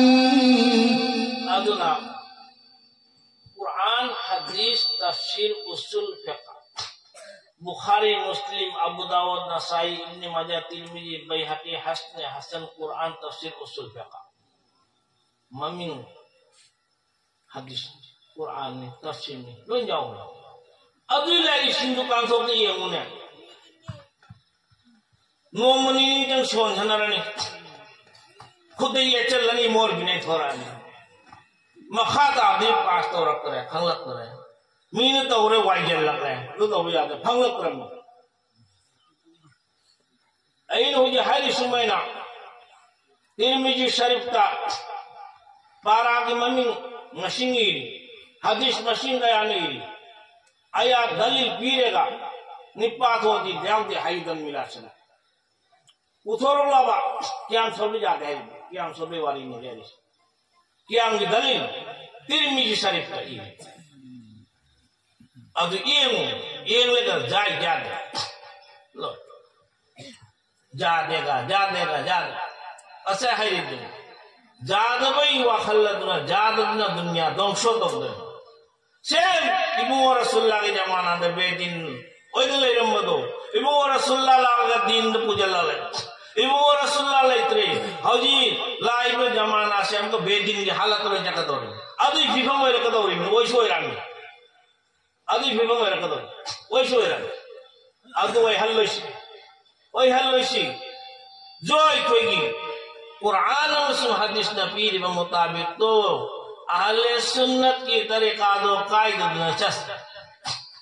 ꯑꯗꯨꯅ ꯀꯨꯔꯥꯟ, ꯍꯗꯤꯁ, ꯇꯐꯁꯤꯔ, ꯎꯁꯨꯜ ꯐꯤꯛꯍ, ꯕꯨꯈꯥꯔꯤ, ꯃꯨꯁꯂꯤꯝ, ꯑꯕꯨ ꯗꯥꯎꯗ, ꯅꯁꯥꯏ, ꯏꯕꯅꯤ ꯃꯥꯖꯥ, ꯇꯤꯔꯃꯤꯖꯤ, ꯕꯩꯍꯛꯀꯤ, ꯍꯁꯅꯦ ꯍꯁꯟ, ꯀꯨꯔꯥꯟ, ꯇꯐꯁꯤꯔ, ꯎꯁꯨꯜ ꯐꯤꯛꯍ, ꯃꯃꯤꯡ ꯍꯗꯤꯁ, ꯀꯨꯔꯥꯟꯅꯤ, ꯇꯐꯁꯤꯔꯅꯤ, ꯂꯣꯏ ꯌꯥꯎꯔꯦ꯫ ꯑꯗꯨꯏ ꯂꯥꯏꯔꯤꯛꯁꯤꯡꯗꯨ ꯀꯥꯡꯊꯣꯛꯇ ꯌꯦꯡꯉꯨꯅꯦ꯫ ꯅꯣꯡꯃ ꯅꯤꯅꯤꯗꯪ ꯁꯣꯟ ꯁꯥꯟꯅꯔꯅꯤ꯫ ꯈꯨꯠꯇ ꯌꯦꯠꯁꯜꯂꯅꯤ, ꯃꯣꯔꯒꯤꯅꯦ ꯊꯣꯔꯛꯑꯅꯤ꯫ ꯃꯈꯥ ꯇꯥꯕꯗꯤ ꯄꯥꯁ ꯇꯧꯔꯛꯇ꯭ꯔꯦ, ꯈꯪꯂꯛꯇ꯭ꯔꯦ꯫ ꯃꯤꯅ ꯇꯧꯔꯦ, ꯋꯥꯏꯁꯤꯜꯂꯛꯂꯦ꯫ ꯑꯗꯨ ꯇꯧꯕ ꯌꯥꯗꯦ, ꯈꯪꯂꯛꯇ꯭ꯔꯕꯅꯤ꯫ ꯑꯩꯅ ꯍꯧꯖꯤꯛ ꯍꯥꯏꯔꯤ ꯁꯨꯃꯥꯏꯅ ꯇꯤꯔꯃꯤꯖꯤ ꯁꯔꯤꯐꯇ ꯄꯥꯔꯥꯒꯤ ꯃꯃꯤꯡ ꯃꯁꯤꯡ ꯏꯔꯤ, ꯍꯗꯤꯁ ꯃꯁꯤꯡ ꯀꯌꯥꯅ ꯏꯔꯤ, ꯑꯌꯥ ꯗꯂꯤꯜ ꯄꯤꯔꯦꯒ ꯅꯤꯄꯥ ꯊꯣꯛꯑꯗꯤ ꯌꯥꯎꯗꯦ ꯍꯥꯏꯗꯅ ꯃꯤꯂꯥꯁꯤꯅ ꯄꯨꯊꯣꯔꯛꯂꯕ ꯀꯌꯥꯝ ꯁꯣꯕ ꯌꯥꯗꯦ ꯍꯥꯏꯔꯤꯕ, ꯀꯌꯥꯝ ꯁꯣꯕꯩ ꯋꯥꯔꯤꯅꯤ ꯍꯥꯏꯔꯤꯁꯦ꯫ ꯀꯌꯥꯝꯒꯤ ꯗꯂꯤꯜ ꯇꯤꯔꯃꯤꯖꯤ ꯁꯔꯤꯐꯇ ꯏꯔꯤ꯫ ꯑꯗꯨ ꯌꯦꯡꯉꯨ, ꯌꯦꯡꯂꯒ ꯖꯥꯏ ꯖꯥꯗꯦ꯫ ꯂꯣꯏ꯫ ꯖꯥꯗꯦꯒ, ꯖꯥꯗꯦꯒ, ꯖꯥꯗꯦ꯫ ꯑꯁꯦ ꯍꯥꯏꯔꯤꯗꯨꯅꯤ꯫ ꯖꯥꯗꯕꯩ ꯋꯥꯈꯜ ꯑꯗꯨꯅ, ꯖꯥꯗꯗꯨꯅ ꯗꯨꯅꯤꯌꯥ ꯙ꯭ꯋꯪꯁ ꯇꯧꯗꯣꯏꯅꯤ꯫ ꯁꯦꯝ ꯏꯕꯨꯡꯉꯣ ꯔꯁꯨꯜꯂꯥꯒꯤ ꯖꯃꯥꯅꯥꯗ ꯕꯦꯗꯤꯟ ꯑꯣꯏꯅ ꯂꯩꯔꯝꯕꯗꯣ, ꯏꯕꯨꯡꯉꯣ ꯔꯁꯨꯜꯂꯥ ꯂꯥꯛꯑꯒ ꯗꯤꯟꯗ ꯄꯨꯖꯜꯂ ꯂꯩ꯫ ꯏꯕꯨꯡꯉꯣ ꯔꯁꯨꯜꯂꯥ ꯂꯩꯇ꯭ꯔꯦ꯫ ꯍꯧꯖꯤꯛ ꯂꯥꯛꯏꯕ ꯖꯃꯥꯅꯥꯁꯦ ꯑꯃꯨꯛꯀ ꯕꯦꯗꯤꯟꯒꯤ ꯍꯥꯂꯠꯇ ꯂꯣꯏ ꯆꯠꯀꯗꯧꯔꯤꯅꯤ꯫ ꯑꯗꯨꯒꯤ ꯐꯤꯕꯝ ꯑꯣꯏꯔꯛꯀꯗꯧꯔꯤꯅꯤ, ꯑꯣꯏꯁꯨ ꯑꯣꯏꯔꯛꯑꯅꯤ꯫ ꯑꯗꯨꯒꯤ ꯐꯤꯕꯝ ꯑꯣꯏꯔꯛꯀꯗꯧꯔꯤ, ꯑꯣꯏꯁꯨ ꯑꯣꯏꯔꯛꯑꯅꯤ꯫ ꯑꯗꯨ ꯑꯣꯏꯍꯜꯂꯣꯏꯁꯤ, ꯑꯣꯏꯍꯜꯂꯣꯏꯁꯤ꯫ ꯖꯣꯏ ꯑꯩꯈꯣꯏꯒꯤ ꯀꯨꯔꯥꯟ ꯑꯃꯁꯨꯡ ꯍꯗꯤꯁꯅ ꯄꯤꯔꯤꯕ ꯃꯨꯇꯥꯕꯤꯛꯇꯣ ꯑꯍꯂꯦ ꯁꯨꯟꯅꯠꯀꯤ ꯇꯔꯤꯀꯥꯗꯣ ꯀꯥꯏꯗꯗꯅ ꯆꯠꯁꯤ꯫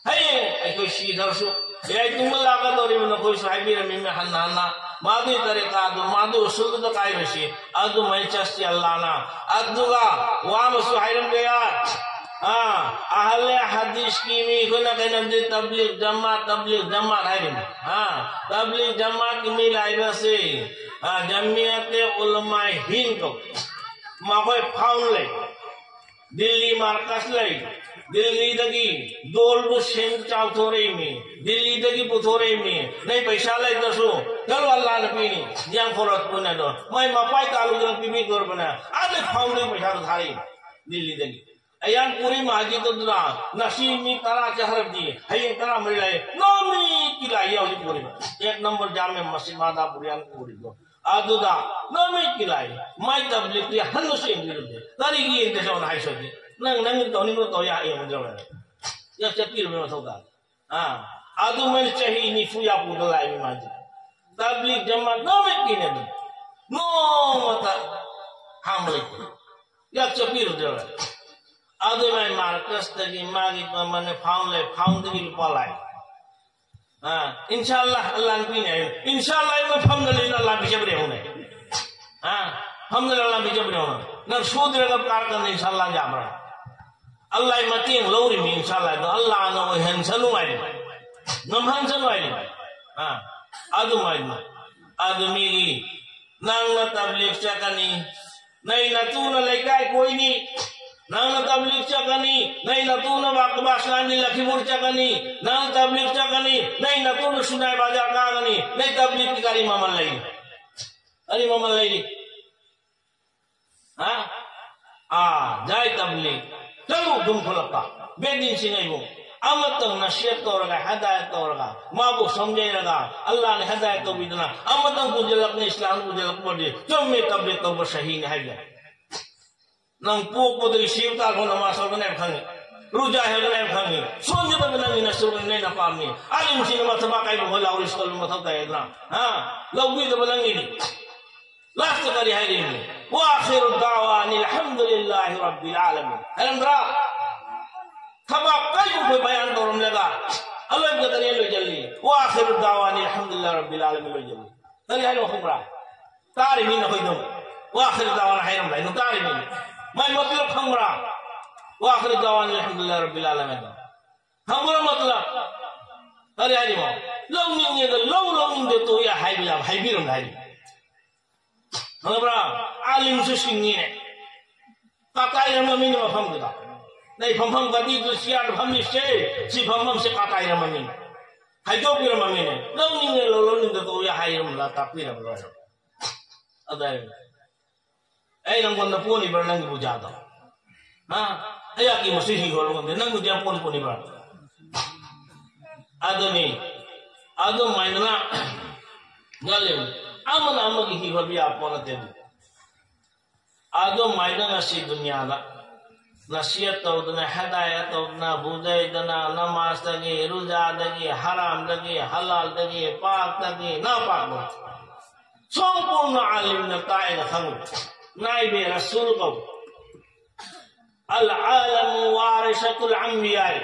ꯍꯌꯦꯡ ꯑꯩꯈꯣꯏ ꯁꯤꯈ꯭ꯔꯁꯨ, ꯌꯥꯏ, ꯇꯨꯡꯗ ꯂꯥꯛꯀꯗꯧꯔꯤꯕ ꯅꯈꯣꯏꯁꯨ ꯍꯥꯏꯕꯤꯔꯝꯃꯤ ꯍꯟꯅ ꯍꯟꯅ, ꯃꯥꯗꯨꯒꯤ ꯇꯔꯤꯀꯥꯗꯣ, ꯃꯥꯗꯨ ꯎꯁꯨꯜꯗꯨꯗ ꯀꯥꯏꯔꯣꯏꯁꯤ꯫ ꯑꯗꯨꯃꯥꯏꯅ ꯆꯠꯁꯤ ꯑꯜꯂꯥꯅ꯫ ꯑꯗꯨꯒ ꯋꯥ ꯑꯃꯁꯨ ꯍꯥꯏꯔꯝꯒꯦ꯫ ꯑꯥ, ꯑꯍꯂꯦ ꯍꯗꯤꯁꯀꯤ ꯃꯤ ꯑꯩꯈꯣꯏꯅ ꯀꯩꯅꯣꯗꯤ ꯇꯕ꯭ꯂꯤꯒ ꯖꯃꯥꯠ, ꯇꯕ꯭ꯂꯤꯒ ꯖꯃꯥꯠ ꯍꯥꯏꯔꯤꯅꯤ꯫ ꯑꯥ, ꯇꯕ꯭ꯂꯤꯒ ꯖꯃꯥꯠꯀꯤ ꯃꯤ ꯂꯥꯛꯏꯕꯁꯦ, ꯑꯥ, ꯖꯃꯤꯌꯠꯇꯦ ꯎꯂꯃꯥꯏ ꯍꯤꯟ ꯀꯧ꯫ ꯃꯈꯣꯏ ꯐꯥꯎꯟ ꯂꯩ꯫ ꯗꯤꯜꯂꯤ ꯃꯥꯔꯀꯁ ꯂꯩ꯫ ꯗꯤꯜꯂꯤꯗꯒꯤ ꯗꯣꯜꯕꯨ ꯁꯦꯡ ꯆꯥꯎꯊꯣꯔꯛꯏꯃꯤ꯫ ꯗꯤꯜꯂꯤꯗꯒꯤ ꯄꯨꯊꯣꯔꯛꯏꯃꯤ꯫ ꯅꯣꯏ ꯄꯩꯁꯥ ꯂꯩꯇ꯭ꯔꯁꯨ ꯆꯠꯂꯣ, ꯑꯜꯂꯥꯅ ꯄꯤꯅꯤ꯫ ꯌꯥꯝ ꯈꯣꯔꯠ ꯄꯨꯅꯗꯣ꯫ ꯃꯣꯏ ꯃꯄꯥꯏ ꯇꯥꯂꯨꯗꯅ ꯄꯤꯕꯤꯗꯣꯔꯕꯅꯦ꯫ ꯑꯗꯩ ꯐꯥꯎꯟꯗꯩ ꯄꯩꯁꯥꯗꯣ ꯊꯥꯔꯛꯏ ꯗꯤꯜꯂꯤꯗꯒꯤ꯫ ꯑꯌꯥꯝ ꯄꯨꯔꯤ ꯃꯥꯖꯤꯗ ꯑꯗꯨꯅ ꯉꯁꯤ ꯃꯤ ꯇꯔꯥ ꯆꯠꯈ꯭ꯔꯕꯗꯤ ꯍꯌꯦꯡ ꯇꯔꯥꯃꯔꯤ ꯂꯩ꯫ ꯅꯨꯃꯤꯠꯀꯤ ꯂꯥꯏ ꯌꯥꯎꯔꯤ ꯄꯨꯔꯤꯕ꯫ ꯑꯦꯛ ꯅꯝꯕꯔ ꯖꯥꯃꯦ ꯃꯁꯖꯤꯗ ꯃꯥꯗꯥ ꯄꯨꯔꯤꯌꯥꯟ ꯄꯨꯔꯤꯗꯣ꯫ ꯑꯗꯨꯗ ꯅꯨꯃꯤꯠꯀꯤ ꯂꯥꯏ ꯃꯥꯏ ꯇꯕ꯭ꯂꯤꯛꯇꯤ ꯍꯟꯅꯁꯨ ꯌꯦꯡꯕꯤꯔꯨꯗꯦ꯫ ꯀꯔꯤꯒꯤ ꯌꯦꯡꯗꯦ ꯁꯣꯝꯅ ꯍꯥꯏꯁꯣꯗꯤ? ꯅꯪ, ꯅꯪ ꯇꯧꯅꯤꯡꯕ ꯇꯧ ꯌꯥ, ꯌꯦꯡꯉꯨꯗ꯭ꯔꯕꯅꯦ? ꯌꯥ, ꯆꯠꯄꯤꯔꯨꯕ ꯃꯊꯧ ꯇꯥꯗꯦ꯫ ꯑꯥ, ꯑꯗꯨꯃꯥꯏꯅ ꯆꯍꯤ ꯅꯤꯐꯨ ꯌꯥꯄꯨꯗ ꯂꯥꯛꯏꯕ ꯃꯥꯁꯦ꯫ ꯇꯕ꯭ꯂꯤꯛ ꯖꯃꯥꯠ ꯅꯨꯃꯤꯠꯀꯤꯅꯦ ꯑꯗꯨ꯫ ꯅꯣꯡꯃꯇ ꯍꯥꯡꯕ ꯂꯩꯇꯦ꯫ ꯌꯥ, ꯆꯠꯄꯤꯔꯨꯗ꯭ꯔꯕꯅꯦ? ꯑꯗꯨ ꯃꯥꯏ ꯃꯥꯔꯀꯁꯇꯒꯤ ꯃꯥꯒꯤ ꯃꯃꯜꯅꯦ ꯐꯥꯎꯟ ꯂꯩ, ꯐꯥꯎꯟꯗꯒꯤ ꯂꯨꯄꯥ ꯂꯥꯛꯏ꯫ ꯑꯥ, ꯏꯟꯁꯥꯜꯂꯥ, ꯑꯜꯂꯥꯅ ꯄꯤꯅꯤ ꯍꯥꯏꯌꯨ꯫ ꯏꯟꯁꯥꯜꯂꯥ, ꯑꯩ ꯐꯝꯗ ꯂꯩꯅ ꯑꯜꯂꯥ ꯄꯤꯖꯕꯅꯦ ꯍꯧꯅꯦ꯫ ꯑꯥ, ꯐꯝꯗ ꯂꯩꯅ ꯑꯜꯂꯥ ꯄꯤꯖꯕꯅꯦ ꯍꯧꯅꯦ꯫ ꯅꯪ ꯁꯨꯗ꯭ꯔꯒ ꯀꯥꯔꯀꯥꯟꯗ ꯏꯟꯁꯥꯜꯂꯥ ꯌꯥꯕ꯭ꯔꯥ? ꯑꯜꯂꯥꯍꯒꯤ ꯃꯇꯦꯡ ꯂꯧꯔꯤꯃꯤ ꯏꯟꯁꯥꯜꯂꯥ ꯑꯗꯣ ꯑꯜꯂꯥꯅ ꯑꯣꯏꯍꯟꯁꯅꯨ ꯍꯥꯏꯔꯤ꯫ ꯉꯝꯍꯟꯁꯅꯨ ꯍꯥꯏꯔꯤ꯫ ꯑꯥ, ꯑꯗꯨꯃꯥꯏꯅ꯫ ꯑꯗꯨ ꯃꯤꯒꯤ ꯅꯪꯅ ꯇꯕ꯭ꯂꯤꯒ ꯆꯠꯀꯅꯤ, ꯅꯩ ꯅꯇꯨꯅ ꯂꯩꯀꯥꯏ ꯀꯣꯏꯅꯤ, ꯅꯪꯅ ꯇꯕ꯭ꯂꯤꯒ ꯆꯠꯀꯅꯤ, ꯅꯩ ꯅꯇꯨꯅ ꯕꯥ-, ꯕꯥꯁꯂꯥꯟꯗꯤ ꯂꯈꯤꯄꯨꯔ ꯆꯠꯀꯅꯤ, ꯅꯪ ꯇꯕ꯭ꯂꯤꯒ ꯆꯠꯀꯅꯤ, ꯅꯩ ꯅꯇꯨꯅ ꯁꯨꯅꯥꯏ ꯕꯖꯥꯔ ꯀꯥꯒꯅꯤ, ꯅꯩ ꯇꯕ꯭ꯂꯤꯒꯀꯤ ꯀꯔꯤ ꯃꯃꯜ ꯂꯩꯔꯤ? ꯀꯔꯤ ꯃꯃꯜ ꯂꯩꯔꯤ? ꯍꯥ? ꯑꯥ, ꯖꯥꯏ ꯇꯕ꯭ꯂꯤꯒ꯫ ꯆꯠꯂꯨ ꯑꯗꯨꯝ ꯈꯨꯂꯛꯇ꯫ ꯕꯦꯗꯤꯟ ꯁꯤꯡꯉꯩꯕꯨ ꯑꯃꯇꯪ ꯅꯁꯤꯍꯠ ꯇꯧꯔꯒ, ꯍꯗꯥꯌꯠ ꯇꯧꯔꯒ, ꯃꯥꯕꯨ ꯁꯣꯝꯖꯩꯔꯒ, ꯑꯜꯂꯥꯅ ꯍꯗꯥꯌꯠ ꯇꯧꯕꯤꯗꯨꯅ, ꯑꯃꯇꯪ ꯄꯨꯁꯤꯜꯂꯛꯄꯅ, ꯏꯁꯂꯥꯝ ꯄꯨꯁꯤꯜꯂꯛꯄꯗꯤ ꯆꯨꯝꯃꯤ, ꯇꯕ꯭ꯂꯤꯒ ꯇꯧꯕ ꯁꯍꯤꯅꯤ ꯍꯥꯏꯕ꯫ ꯅꯪ ꯄꯣꯛꯄꯗꯒꯤ ꯁꯤꯕ ꯇꯥꯔꯛꯄ ꯅꯃꯥꯖ ꯇꯧꯒꯅꯤ ꯍꯥꯏꯕ ꯈꯪꯉꯤ꯫ ꯔꯨꯖꯥ ꯍꯥꯏꯕ ꯅꯪ ꯈꯪꯉꯤ꯫ ꯁꯣꯟꯒꯗꯕ ꯅꯪꯒꯤ ꯅꯁꯨꯔꯅꯤ, ꯅꯪ ꯅꯄꯥꯝꯅꯤ꯫ ꯑꯥꯂꯤꯝꯁꯤꯡꯅ ꯃꯊꯕꯥꯛ ꯀꯥꯏꯕ ꯍꯣꯏ ꯂꯥꯎꯔꯤ ꯁꯣꯜꯂꯨ ꯃꯊꯧ ꯇꯥꯏꯗꯅ꯫ ꯍꯥ? ꯂꯧꯕꯤꯗꯕ ꯅꯪꯒꯤꯅꯤ꯫ ꯂꯥꯁꯇ ꯀꯔꯤ ꯍꯥꯏꯔꯤꯕꯅꯤ? "ꯋꯥꯈꯤꯔꯨ ꯗꯥꯋꯥꯅꯤ ꯑꯜꯍꯝꯗꯨꯂꯤꯜꯂꯥꯍꯤ ꯔꯕꯤꯜ ꯑꯥꯂꯃꯤꯟ" ꯍꯥꯏꯔꯝꯗ꯭ꯔꯥ? ꯊꯕꯥꯛ ꯀꯥꯏꯕ ꯑꯩꯈꯣꯏ ꯕꯌꯥꯟ ꯇꯧꯔꯝꯂꯒ ꯑꯂꯣꯏꯕꯗ ꯀꯔꯤ ꯂꯣꯏꯁꯤꯜꯂꯤ? "ꯋꯥꯈꯤꯔꯨ ꯗꯥꯋꯥꯅꯤ ꯑꯜꯍꯝꯗꯨꯂꯤꯜꯂꯥꯍꯤ ꯔꯕꯤꯜ ꯑꯥꯂꯃꯤꯟ" ꯂꯣꯏꯁꯤꯜꯂꯤ꯫ ꯀꯔꯤ ꯍꯥꯏꯅꯣ ꯈꯪꯕ꯭ꯔꯥ? ꯇꯥꯔꯤꯕꯅꯤꯅ ꯑꯩꯈꯣꯏ ꯑꯗꯨꯝ "ꯋꯥꯈꯤꯔꯨ ꯗꯥꯋꯥꯅꯤ" ꯍꯥꯏꯔꯝꯗꯥꯏꯗꯣ ꯇꯥꯔꯤꯕꯅꯤ꯫ ꯃꯥꯏ ꯃꯇꯂꯕ ꯈꯪꯕ꯭ꯔꯥ? "ꯋꯥꯈꯤꯔꯨ ꯗꯥꯋꯥꯅꯤ ꯑꯜꯍꯝꯗꯨꯂꯤꯜꯂꯥꯍꯤ ꯔꯕꯤꯜ ꯑꯥꯂꯃꯤꯟ" ꯈꯪꯕ꯭ꯔꯥ ꯃꯇꯂꯕ? ꯀꯔꯤ ꯍꯥꯏꯔꯤꯕꯣ? ꯂꯧꯅꯤꯡꯉꯦꯗ ꯂꯧ, ꯂꯧꯅꯤꯡꯗꯦ ꯇꯣꯛꯑꯣ ꯍꯥꯏꯕ ꯌꯥꯕ ꯍꯥꯏꯕꯤꯔꯝꯗꯥꯏ ꯍꯥꯏꯔꯤꯕ꯫ ꯈꯪꯉꯕ꯭ꯔꯥ? ꯑꯥꯂꯤꯝꯁꯨ ꯁꯤꯡꯉꯤꯅꯦ꯫ ꯀꯥꯇꯥꯏꯔꯝꯃꯃꯤꯅꯦ ꯃꯐꯝꯗꯨꯗ꯫ ꯅꯩ ꯐꯝꯐꯝ ꯒꯥꯗꯤꯗꯨ ꯆꯤꯌꯥꯔꯗ ꯐꯝꯃꯤꯁꯦ, ꯁꯤ ꯐꯝꯐꯝꯁꯦ ꯀꯥꯇꯥꯏꯔꯝꯃꯃꯤꯅꯦ꯫ ꯍꯥꯏꯗꯣꯛꯄꯤꯔꯝꯃꯃꯤꯅꯦ꯫ ꯂꯧꯅꯤꯡꯉꯦ ꯂꯧ, ꯂꯧꯅꯤꯡꯗꯦ ꯇꯣꯛꯑꯣ ꯍꯥꯏꯔꯝꯂ ꯇꯥꯛꯄꯤꯔꯝꯂꯣꯏ꯫ ꯑꯗꯨ ꯑꯩ ꯅꯪꯉꯣꯟꯗ ꯄꯣꯟꯂꯤꯕ꯭ꯔꯥ ꯅꯪꯒꯤ ꯄꯨꯖꯥꯗꯣ? ꯍꯥ? ꯑꯩꯍꯥꯛꯀꯤ ꯃꯁꯤ ꯍꯤ ꯍꯣꯜꯂꯨ ꯉꯝꯗꯦ, ꯅꯪꯒꯤꯗꯤ ꯌꯥꯝ ꯄꯣꯟ ꯄꯣꯟꯂꯤꯕ꯭ꯔꯥ? ꯑꯗꯨꯅꯤ, ꯑꯗꯨꯃꯥꯏꯅ ꯉꯜꯂꯤ꯫ ꯑꯃꯅ ꯑꯃꯒꯤ ꯍꯤ ꯍꯣꯠꯄ ꯌꯥꯕ ꯄꯣꯠ ꯅꯠꯇꯦ꯫ ꯑꯗꯨꯃꯥꯏꯅ ꯉꯁꯤ ꯗꯨꯅꯤꯌꯥꯗ ꯅꯁꯤꯍꯠ ꯇꯧꯗꯅ, ꯍꯤꯗꯥꯌꯠ ꯇꯧꯗꯅ, ꯕꯨꯖꯩꯗꯅ, ꯅꯃꯥꯖꯇꯒꯤ, ꯔꯨꯖꯥꯗꯒꯤ, ꯍꯔꯥꯝꯗꯒꯤ, ꯍꯂꯥꯜꯗꯒꯤ, ꯄꯥꯛꯇꯒꯤ, ꯅꯥꯄꯥꯛꯇꯒꯤ ꯁꯝꯄꯨꯔꯅ ꯑꯥꯂꯤꯝꯅ ꯇꯥꯛꯑꯦꯅ ꯈꯪꯉꯨ꯫ ꯅꯥꯏꯕꯦ ꯔꯁꯨꯜ ꯀꯧ꯫ ꯑꯜ ꯑꯥꯂꯃꯨ ꯋꯥꯔꯤꯁꯥꯇꯨꯜ ꯑꯝꯕꯤꯌꯥꯏ꯫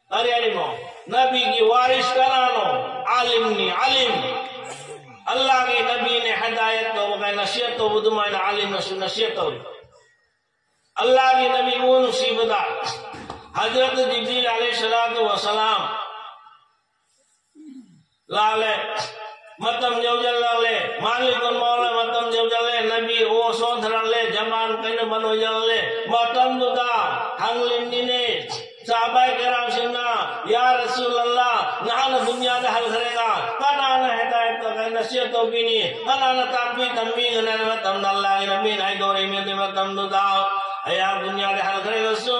ꯀꯔꯤ ꯍꯥꯏꯔꯤꯅꯣ? ꯅꯕꯤꯒꯤ ꯋꯥꯔꯤꯁ ꯀꯅꯥꯅꯣ? ꯑꯥꯂꯤꯝꯅꯤ, ꯑꯥꯂꯤꯝ꯫ ꯑꯜꯂꯥꯍꯒꯤ ꯅꯕꯤꯅꯦ ꯍꯤꯗꯥꯌꯠ ꯇꯧꯕ ꯀꯥꯏꯅ ꯅꯁꯤꯍꯠ ꯇꯧꯕ ꯑꯗꯨꯃꯥꯏꯅ ꯑꯥꯂꯤꯝꯅꯁꯨ ꯅꯁꯤꯍꯠ ꯇꯧꯔꯤ꯫ ꯑꯜꯂꯥꯍꯒꯤ ꯅꯕꯤ ꯏꯃꯨꯡ ꯅꯨꯡꯁꯤꯕꯗ ꯍꯖꯔꯠ ꯖꯤꯕ꯭ꯔꯤꯜ ꯑꯂꯩꯍꯤ ꯁꯂꯥꯇꯨ ꯋꯁꯂꯥꯝ ꯂꯥꯛꯂꯦ꯫ ꯃꯇꯝ ꯌꯧꯁꯤꯜꯂꯛꯂꯦ꯫ ꯃꯥꯂꯤꯀꯨꯜ ꯃꯧꯠ ꯃꯇꯝ ꯌꯧꯁꯤꯜꯂꯦ꯫ ꯅꯕꯤ ꯑꯣ ꯁꯣꯟꯊꯔꯛꯂꯦ꯫ ꯖꯃꯥꯟ ꯀꯩꯅꯣ ꯕꯟ ꯑꯣꯏꯁꯤꯜꯂꯛꯂꯦ꯫ ꯃꯇꯝꯗꯨꯗ ꯍꯪꯂꯤꯕꯅꯤꯅꯦ ꯁꯍꯥꯕꯥꯏ ꯀꯔꯥꯝꯁꯤꯡꯅ, "ꯌꯥ ꯔꯁꯨꯜ ꯑꯜꯂꯥ, ꯅꯍꯥꯛꯅ ꯗꯨꯅꯤꯌꯥꯗ ꯍꯟꯈ꯭ꯔꯦꯒ ꯀꯅꯥꯅ ꯍꯤꯗꯥꯌꯠ ꯇꯧ-, ꯀꯩꯅꯣ ꯅꯁꯤꯍꯠ ꯇꯧꯕꯤꯅꯤ? ꯀꯅꯥꯅ ꯇꯥꯛꯄꯤ ꯇꯝꯕꯤꯒꯅꯤ?" ꯍꯥꯏꯕ ꯃꯇꯝꯗ ꯑꯜꯂꯥꯍꯒꯤ ꯅꯕꯤꯅ ꯍꯥꯏꯗꯣꯔꯛꯏ, ꯃꯗꯨꯒꯤ ꯃꯇꯝꯗꯨꯗ ꯑꯩꯍꯥꯛ ꯗꯨꯅꯤꯌꯥꯗ ꯍꯜꯂꯛꯈ꯭ꯔꯒꯁꯨ,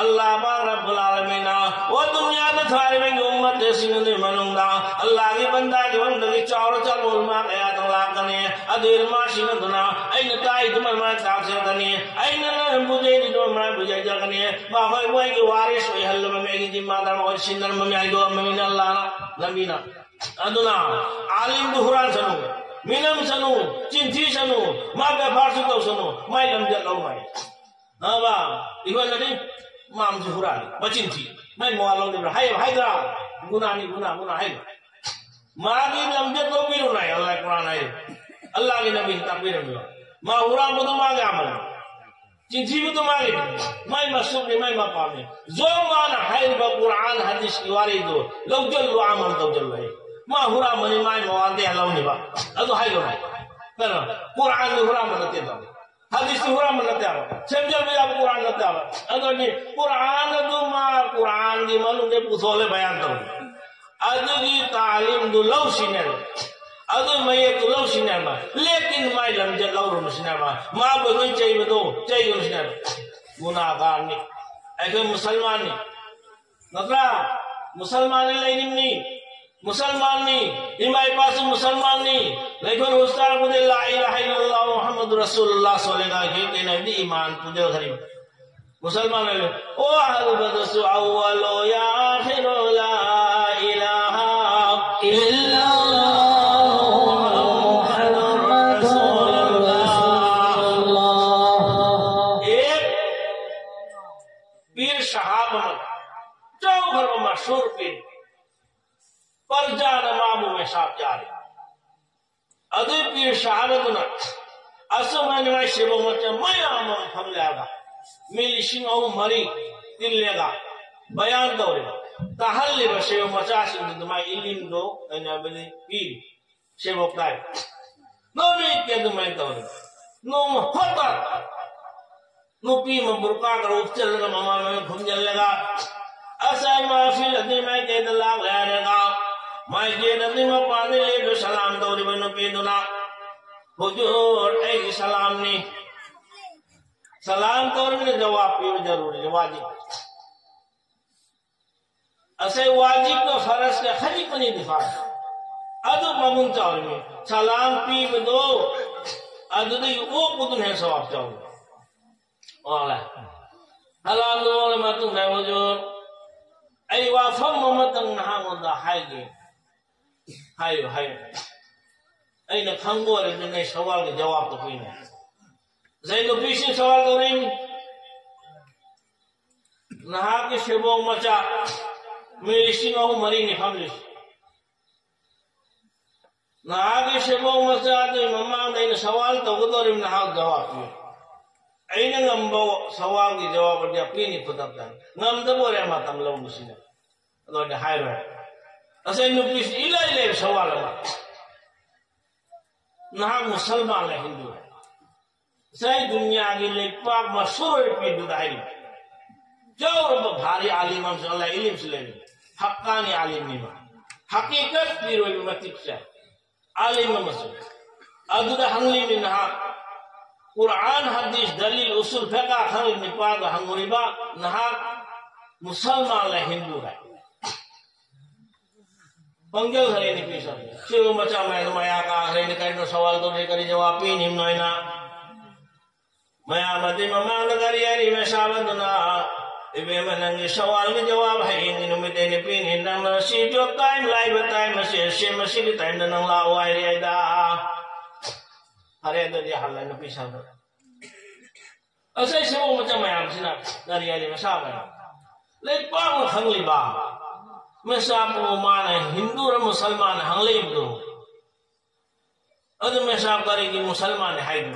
ꯑꯜꯂꯥꯍ ꯄꯥꯛ ꯔꯕꯨꯜ ꯑꯥꯂꯃꯤꯟꯅ, ꯑꯣ ꯗꯨꯅꯤꯌꯥꯗ ꯊꯥꯔꯤꯕ ꯌꯨꯝ ꯑꯃꯠꯇꯁꯤꯡ ꯑꯗꯨꯒꯤ ꯃꯅꯨꯡꯗ ꯑꯜꯂꯥꯍꯒꯤ ꯕꯟꯗꯥꯒꯤ ꯃꯅꯨꯡꯗꯒꯤ ꯆꯥꯎꯔ ꯆꯥꯎꯔꯕ ꯃꯌꯥꯝ ꯀꯌꯥ ꯂꯥꯛꯀꯅꯤ꯫ ꯑꯗꯨ ꯏꯜꯃꯥꯁꯤꯡ ꯑꯗꯨꯅ ꯑꯩꯅ ꯇꯥꯛꯏꯗꯨ ꯃꯔꯝ ꯇꯥꯛꯆꯔꯛꯀꯅꯤ, ꯑꯩꯅ ꯅꯪ ꯕꯨꯖꯩꯗꯨ ꯃꯔꯝ ꯕꯨꯖꯩꯖꯔꯛꯀꯅꯤ꯫ ꯃꯈꯣꯏ ꯃꯣꯏꯒꯤ ꯋꯥꯔꯤꯁ ꯑꯣꯏꯍꯜꯂꯕ ꯃꯤꯒꯤ ꯖꯤꯝꯃꯥꯗꯥꯔ ꯑꯣꯏ ꯁꯤꯟꯅꯔꯝꯕ ꯃꯤ ꯍꯥꯏꯗꯣꯛꯑꯝꯕꯅꯤꯅ ꯑꯜꯂꯥꯍꯅ, ꯅꯕꯤꯅ꯫ ꯑꯗꯨꯅ ꯑꯥꯂꯤꯝꯗꯨ ꯍꯨꯔꯥꯟꯁꯅꯨ, ꯃꯤꯅꯝꯁꯅꯨ, ꯆꯤꯟꯊꯤꯁꯅꯨ, ꯃꯥ ꯕꯦꯕꯥꯔꯁꯨ ꯇꯧꯁꯅꯨ, ꯃꯥꯏ ꯂꯝꯖꯠ ꯂꯧꯔꯣꯏ꯫ ꯑꯕ, ꯏꯈꯣꯏꯅꯗꯤ ꯃꯥꯝꯁꯨ ꯍꯨꯔꯥꯜꯂꯤ, ꯃꯆꯤꯟ ꯊꯤ, ꯃꯥꯏ ꯃꯋꯥ ꯂꯧꯗꯕ꯭ꯔꯥ? ꯍꯥꯏꯌꯦꯕ, ꯍꯥꯏꯗ꯭ꯔꯥ? ꯒꯨꯅꯥꯅꯤ, ꯒꯨꯅꯥ, ꯒꯨꯅꯥ ꯍꯥꯏꯌꯦꯕ꯫ ꯃꯥꯒꯤ ꯂꯝꯖꯠ ꯂꯧꯕꯤꯔꯨꯅ ꯑꯜꯂꯥꯍ ꯀꯨꯔꯥꯟ ꯍꯥꯏꯌꯦꯕ꯫ ꯑꯜꯂꯥꯍꯒꯤ ꯅꯕꯤꯅ ꯇꯥꯛꯄꯤꯔꯝꯃꯤꯕ꯫ ꯃꯥ ꯍꯨꯔꯥꯟꯕꯗꯣ ꯃꯥꯒꯤ ꯑꯃꯜꯅꯤ꯫ ꯆꯤꯟꯊꯤꯕꯗꯣ ꯃꯥꯒꯤ, ꯃꯥꯏ ꯃꯁꯨꯞꯅꯤ, ꯃꯥꯏ ꯃꯄꯥꯝꯅꯤ꯫ ꯖꯣ ꯃꯥꯅ ꯍꯥꯏꯔꯤꯕ ꯀꯨꯔꯥꯟ ꯍꯗꯤꯁꯀꯤ ꯋꯥꯔꯤꯗꯨ ꯂꯧꯖꯜꯂꯨ, ꯑꯃꯜ ꯇꯧꯖꯜꯂꯨ ꯍꯥꯏ꯫ ꯃꯥ ꯍꯨꯔꯥꯟꯕꯅꯤ, ꯃꯥꯏ ꯃꯋꯥꯗ ꯂꯧꯅꯤꯕ꯫ ꯑꯗꯨ ꯍꯥꯏꯒꯅꯨ꯫ ꯀꯩꯅꯣ? ꯀꯨꯔꯥꯟꯗꯤ ꯍꯨꯔꯥꯟꯕ ꯅꯠꯇꯦꯗꯣ꯫ ꯍꯗꯤꯁꯇꯤ ꯍꯨꯔꯥꯟꯕ ꯅꯠꯇꯦ ꯍꯥꯏꯕ꯫ ꯁꯦꯝꯖꯕ ꯌꯥꯕ ꯀꯨꯔꯥꯟ ꯅꯠꯇꯦ ꯍꯥꯏꯕ꯫ ꯑꯗꯨꯅꯤ ꯀꯨꯔꯥꯟ ꯑꯗꯨ ꯃꯥ ꯀꯨꯔꯥꯟꯒꯤ ꯃꯅꯨꯡꯗ ꯄꯨꯊꯣꯛꯂꯦ ꯕꯌꯥꯟ ꯇꯧꯔꯦ꯫ ꯑꯗꯨꯒꯤ ꯇꯥꯂꯤꯝꯗꯨ ꯂꯧꯁꯤꯅꯦꯕ꯫ ꯑꯗꯨ ꯃꯌꯦꯛꯇꯨ ꯂꯧꯁꯤꯅꯦꯕ꯫ ꯂꯦꯀꯤꯟ ꯃꯥꯏ ꯂꯝꯖꯦꯜ ꯂꯧꯔꯨꯕꯁꯤꯅꯦꯕ꯫ ꯃꯥꯕꯨ ꯑꯩꯈꯣꯏ ꯆꯩꯕꯗꯣ ꯆꯩꯒꯅꯨꯁꯤꯅꯦꯕ꯫ ꯒꯨꯅꯥꯒꯥꯔꯅꯤ꯫ ꯑꯩꯈꯣꯏ ꯃꯨꯁꯜꯃꯥꯟꯅꯤ꯫ ꯅꯠꯇ꯭ꯔꯥ? ꯃꯨꯁꯜꯃꯥꯟꯅꯤ ꯂꯩꯔꯤꯕꯅꯤ꯫ ꯃꯨꯁꯜꯃꯥꯟꯅꯤ꯫ ꯏꯃꯥ ꯏꯄꯥꯁꯨ ꯃꯨꯁꯜꯃꯥꯟꯅꯤ꯫ ꯂꯩꯐꯝ ꯍꯣꯁꯇꯥꯔꯕꯨꯗꯤ ꯂꯥ ꯏꯂꯥꯍ ꯏꯜꯂꯜꯂꯥꯍ ꯃꯨꯍꯝꯃꯗꯨ ꯔꯁꯨꯂꯨꯜꯂꯥꯍ ꯁꯣꯜꯂꯦꯒ ꯀꯩꯅꯕꯗꯤ ꯏꯃꯥꯟ ꯄꯨꯖꯈ꯭ꯔꯤꯕ꯫ ꯃꯨꯁꯜꯃꯥꯟ ꯑꯣꯏꯕ, "ꯑꯣ ꯑꯍꯜ ꯕꯗꯁꯨ ꯑꯋ꯭ꯋꯂꯣ ꯌꯥ ꯑꯥꯈꯤꯔꯣ ꯂꯥ ꯏꯂꯥꯍ ꯏꯜꯂꯜꯂꯥꯍ ꯃꯨꯍꯝꯃꯗꯨꯔ ꯔꯁꯨꯂꯨꯜꯂꯥꯍ"꯫ ꯑꯦꯛ ꯄꯤꯔ ꯁꯥꯍꯥꯕ ꯑꯃ, ꯆꯥꯎꯈ꯭ꯔꯕ ꯃꯁꯍꯨꯔ ꯄꯤꯔ, ꯄ꯭ꯔꯖꯥꯅ ꯃꯥꯕꯨ ꯃꯦꯁꯥꯞ ꯆꯥꯔꯤ꯫ ꯑꯗꯨꯏ ꯄꯤꯔ ꯁꯥꯍꯥꯕ ꯑꯗꯨꯅ ꯑꯆꯨꯝ ꯍꯥꯏꯅꯉꯥꯏ ꯁꯦꯕꯣꯛ ꯃꯆꯥ ꯃꯌꯥꯝ ꯑꯃ ꯐꯝꯂꯦꯒ, ꯃꯤ ꯂꯤꯁꯤꯡ ꯑꯍꯨꯝ ꯃꯔꯤ ꯇꯤꯜꯂꯦꯒ ꯕꯌꯥꯟ ꯇꯧꯔꯤꯕ, ꯇꯥꯍꯜꯂꯤꯕ ꯁꯦꯕꯣꯛ ꯃꯆꯥꯁꯤꯡꯗꯨ ꯑꯗꯨꯃꯥꯏ ꯏꯂꯤꯝꯗꯣ ꯀꯩꯅꯕꯗꯤ ꯄꯤꯔꯤ꯫ ꯁꯦꯕꯣꯛ ꯇꯥꯏ꯫ ꯅꯣꯡꯃ ꯏꯠꯀꯦ ꯑꯗꯨꯃꯥꯏꯅ ꯇꯧꯔꯤ꯫ ꯅꯣꯡꯃ ꯍꯣꯠꯇ ꯅꯨꯄꯤ ꯑꯃ ꯕꯨꯔꯀꯥꯒ ꯎꯞꯆꯜꯂꯒ ꯃꯃꯥ ꯃꯃꯤ ꯈꯨꯝꯖꯤꯜꯂꯒ, "ꯑꯁꯥꯏ ꯃꯥꯐꯤꯜ ꯑꯗꯨꯏ ꯃꯥꯏꯀꯩꯗ ꯂꯥꯛꯂꯦ" ꯍꯥꯏꯔꯒ, ꯃꯥꯏꯀꯩꯗ ꯑꯗꯨꯏ ꯃꯄꯥꯟꯗ ꯂꯦꯞꯂ ꯁꯂꯥꯝ ꯇꯧꯔꯤꯕ ꯅꯨꯄꯤꯗꯨꯅ, "ꯍꯨꯖꯨꯔ, ꯑꯩꯒꯤ ꯁꯂꯥꯝꯅꯤ꯫ ꯁꯂꯥꯝ ꯇꯧꯔꯃꯤꯅ ꯖꯋꯥꯕ ꯄꯤꯕ ꯖꯔꯨꯔꯤ, ꯋꯥꯖꯤꯕ꯫ ꯑꯁꯦ ꯋꯥꯖꯤꯕꯀ ꯐꯔꯖꯀ ꯈꯖꯤꯛ ꯈꯅꯤꯗꯤ ꯐꯥꯏ꯫ ꯑꯗꯨ ꯃꯒꯨꯟ ꯆꯥꯎꯔꯤꯃꯤ꯫ ꯁꯂꯥꯝ ꯄꯤꯕꯗꯣ ꯑꯗꯨꯗꯒꯤ ꯑꯣꯛꯄꯗꯨꯅ ꯍꯦꯟꯅ ꯁꯋꯥꯕ ꯆꯥꯎꯔꯤ꯫ ꯑꯣꯂꯦ꯫ ꯁꯂꯥꯝꯗꯣ ꯑꯣꯛꯂ ꯃꯇꯨꯡꯗ ꯍꯨꯖꯨꯔ, ꯑꯩ ꯋꯥꯐꯝ ꯑꯃꯇꯪ ꯅꯍꯥꯛꯉꯣꯟꯗ ꯍꯥꯏꯒꯦ꯫ ꯍꯥꯏꯌꯨ, ꯍꯥꯏꯌꯨ꯫ ꯑꯩꯅ ꯈꯪꯕ ꯑꯣꯏꯔꯗꯤ ꯅꯪ ꯁꯋꯥꯜꯒꯤ ꯖꯋꯥꯕꯇꯣ ꯄꯤꯅꯤ꯫ ꯉꯁꯥꯏ ꯅꯨꯄꯤꯁꯤꯡ ꯁꯋꯥꯜ ꯇꯧꯔꯛꯏꯅꯤ꯫ ꯅꯍꯥꯛꯀꯤ ꯁꯦꯕꯣꯛ ꯃꯆꯥ ꯃꯤ ꯂꯤꯁꯤꯡ ꯑꯍꯨꯝ ꯃꯔꯤꯅꯤ ꯐꯝꯂꯤꯁꯤ꯫ ꯅꯍꯥꯛꯀꯤ ꯁꯦꯕꯣꯛ ꯃꯆꯥꯗꯨꯒꯤ ꯃꯃꯥꯡꯗ ꯑꯩꯅ ꯁꯋꯥꯜ ꯇꯧꯒꯗꯧꯔꯤꯕ, ꯅꯍꯥꯛ ꯖꯋꯥꯕ ꯄꯤꯌꯨ꯫ ꯑꯩꯅ ꯉꯝꯕ ꯁꯋꯥꯜꯒꯤ ꯖꯋꯥꯕ ꯑꯗꯨ ꯄꯤꯅꯤ ꯈꯨꯗꯛꯇ꯫ ꯉꯝꯗꯕ ꯑꯣꯏꯔꯦ ꯃꯇꯝ ꯂꯧꯕꯁꯤꯅ꯫ ꯑꯗꯨ ꯑꯩꯅ ꯍꯥꯏꯔꯣꯏ꯫ ꯉꯁꯥꯏ ꯅꯨꯄꯤꯁꯤ ꯏꯂꯥꯏ ꯂꯥꯏꯕ ꯁꯋꯥꯜ ꯑꯃ꯫ ꯅꯍꯥꯛ ꯃꯨꯁꯜꯃꯥꯟꯂ ꯍꯤꯟꯗꯨꯔ? ꯉꯁꯥꯏ ꯗꯨꯅꯤꯌꯥꯒꯤ ꯂꯩꯄꯥꯛ ꯃꯁꯍꯨꯔ ꯑꯣꯏꯕ ꯄꯤꯔꯗꯨꯗ ꯍꯥꯏꯔꯤ꯫ ꯆꯥꯎꯔꯕ ꯚꯥꯔꯤ ꯑꯥꯂꯤꯝ ꯑꯃꯁꯨ ꯑꯜꯂꯥꯍ ꯏꯂꯤꯝꯁꯨ ꯂꯩꯔꯤ꯫ ꯍꯛꯀꯥꯅꯤ ꯑꯥꯂꯤꯝꯅꯤꯕ꯫ ꯍꯀꯤꯀꯠ ꯄꯤꯔꯣꯏꯕ ꯃꯇꯤꯛ ꯆꯥꯏ꯫ ꯑꯥꯂꯤꯝ ꯑꯃꯁꯨ꯫ ꯑꯗꯨꯗ ꯍꯪꯂꯤꯕꯅꯤ ꯅꯍꯥꯛ꯫ ꯀꯨꯔꯑꯥꯟ, ꯍꯗꯤꯁ, ꯗꯂꯤꯜ, ꯎꯁꯨꯜ ꯐꯤꯀꯥ ꯈꯪꯂꯤꯕ ꯅꯤꯄꯥꯗ ꯍꯪꯉꯨꯔꯤꯕ ꯅꯍꯥꯛ ꯃꯨꯁꯜꯃꯥꯟꯂ ꯍꯤꯟꯗꯨꯔ? ꯄꯥꯡꯒꯜ ꯈꯔꯦꯅꯦ ꯄꯤꯁꯥ꯫ ꯁꯤꯕꯨ ꯃꯆꯥ ꯃꯌꯥꯝ ꯃꯌꯥ ꯀꯥꯈ꯭ꯔꯦꯅꯦ, ꯀꯔꯤꯅꯣ ꯁꯋꯥꯜ ꯇꯧꯔꯦ, ꯀꯔꯤ ꯖꯋꯥꯕ ꯄꯤꯅꯤ ꯅꯣꯏꯅ? ꯃꯌꯥꯝ ꯑꯗꯨꯏ ꯃꯃꯥꯡꯗ ꯒꯥꯔꯤ ꯍꯥꯏꯔꯤ ꯃꯁꯥꯕꯗꯨꯅ, "ꯏꯕꯦꯝꯃ, ꯅꯪꯒꯤ ꯁꯋꯥꯜꯒꯤ ꯖꯋꯥꯕ ꯍꯌꯦꯡꯒꯤ ꯅꯨꯃꯤꯠ ꯑꯩꯅ ꯄꯤꯅꯤ, ꯅꯪꯅ ꯁꯤ ꯖꯣꯕ ꯇꯥꯏꯝ ꯂꯥꯛꯏꯕ ꯇꯥꯏꯝ ꯑꯁꯤ, ꯁꯤ ꯃꯁꯤꯒꯤ ꯇꯥꯏꯝꯗ ꯅꯪ ꯂꯥꯛꯑꯣ ꯍꯥꯏꯔꯤ ꯑꯩꯗ"꯫ ꯐꯔꯦ, ꯑꯗꯨꯗꯤ ꯍꯜꯂ ꯅꯨꯄꯤ ꯁꯥꯕ꯫ ꯑꯁꯩ ꯁꯤꯕꯨ ꯃꯆꯥ ꯃꯌꯥꯝꯁꯤꯅ ꯒꯥꯔꯤ ꯍꯥꯏꯔꯤ ꯃꯁꯥꯕ꯫ ꯂꯩꯄꯥꯛꯅ ꯈꯪꯂꯤꯕ, ꯃꯁꯥꯕꯨ ꯃꯥꯅ ꯍꯤꯟꯗꯨꯔ ꯃꯨꯁꯜꯃꯥꯟ ꯍꯪꯂꯛꯏꯕꯗꯨ, ꯑꯗꯨ ꯃꯦꯁꯥꯕ ꯀꯔꯤꯒꯤ ꯃꯨꯁꯜꯃꯥꯟꯅꯤ ꯍꯥꯏꯗꯨꯅ?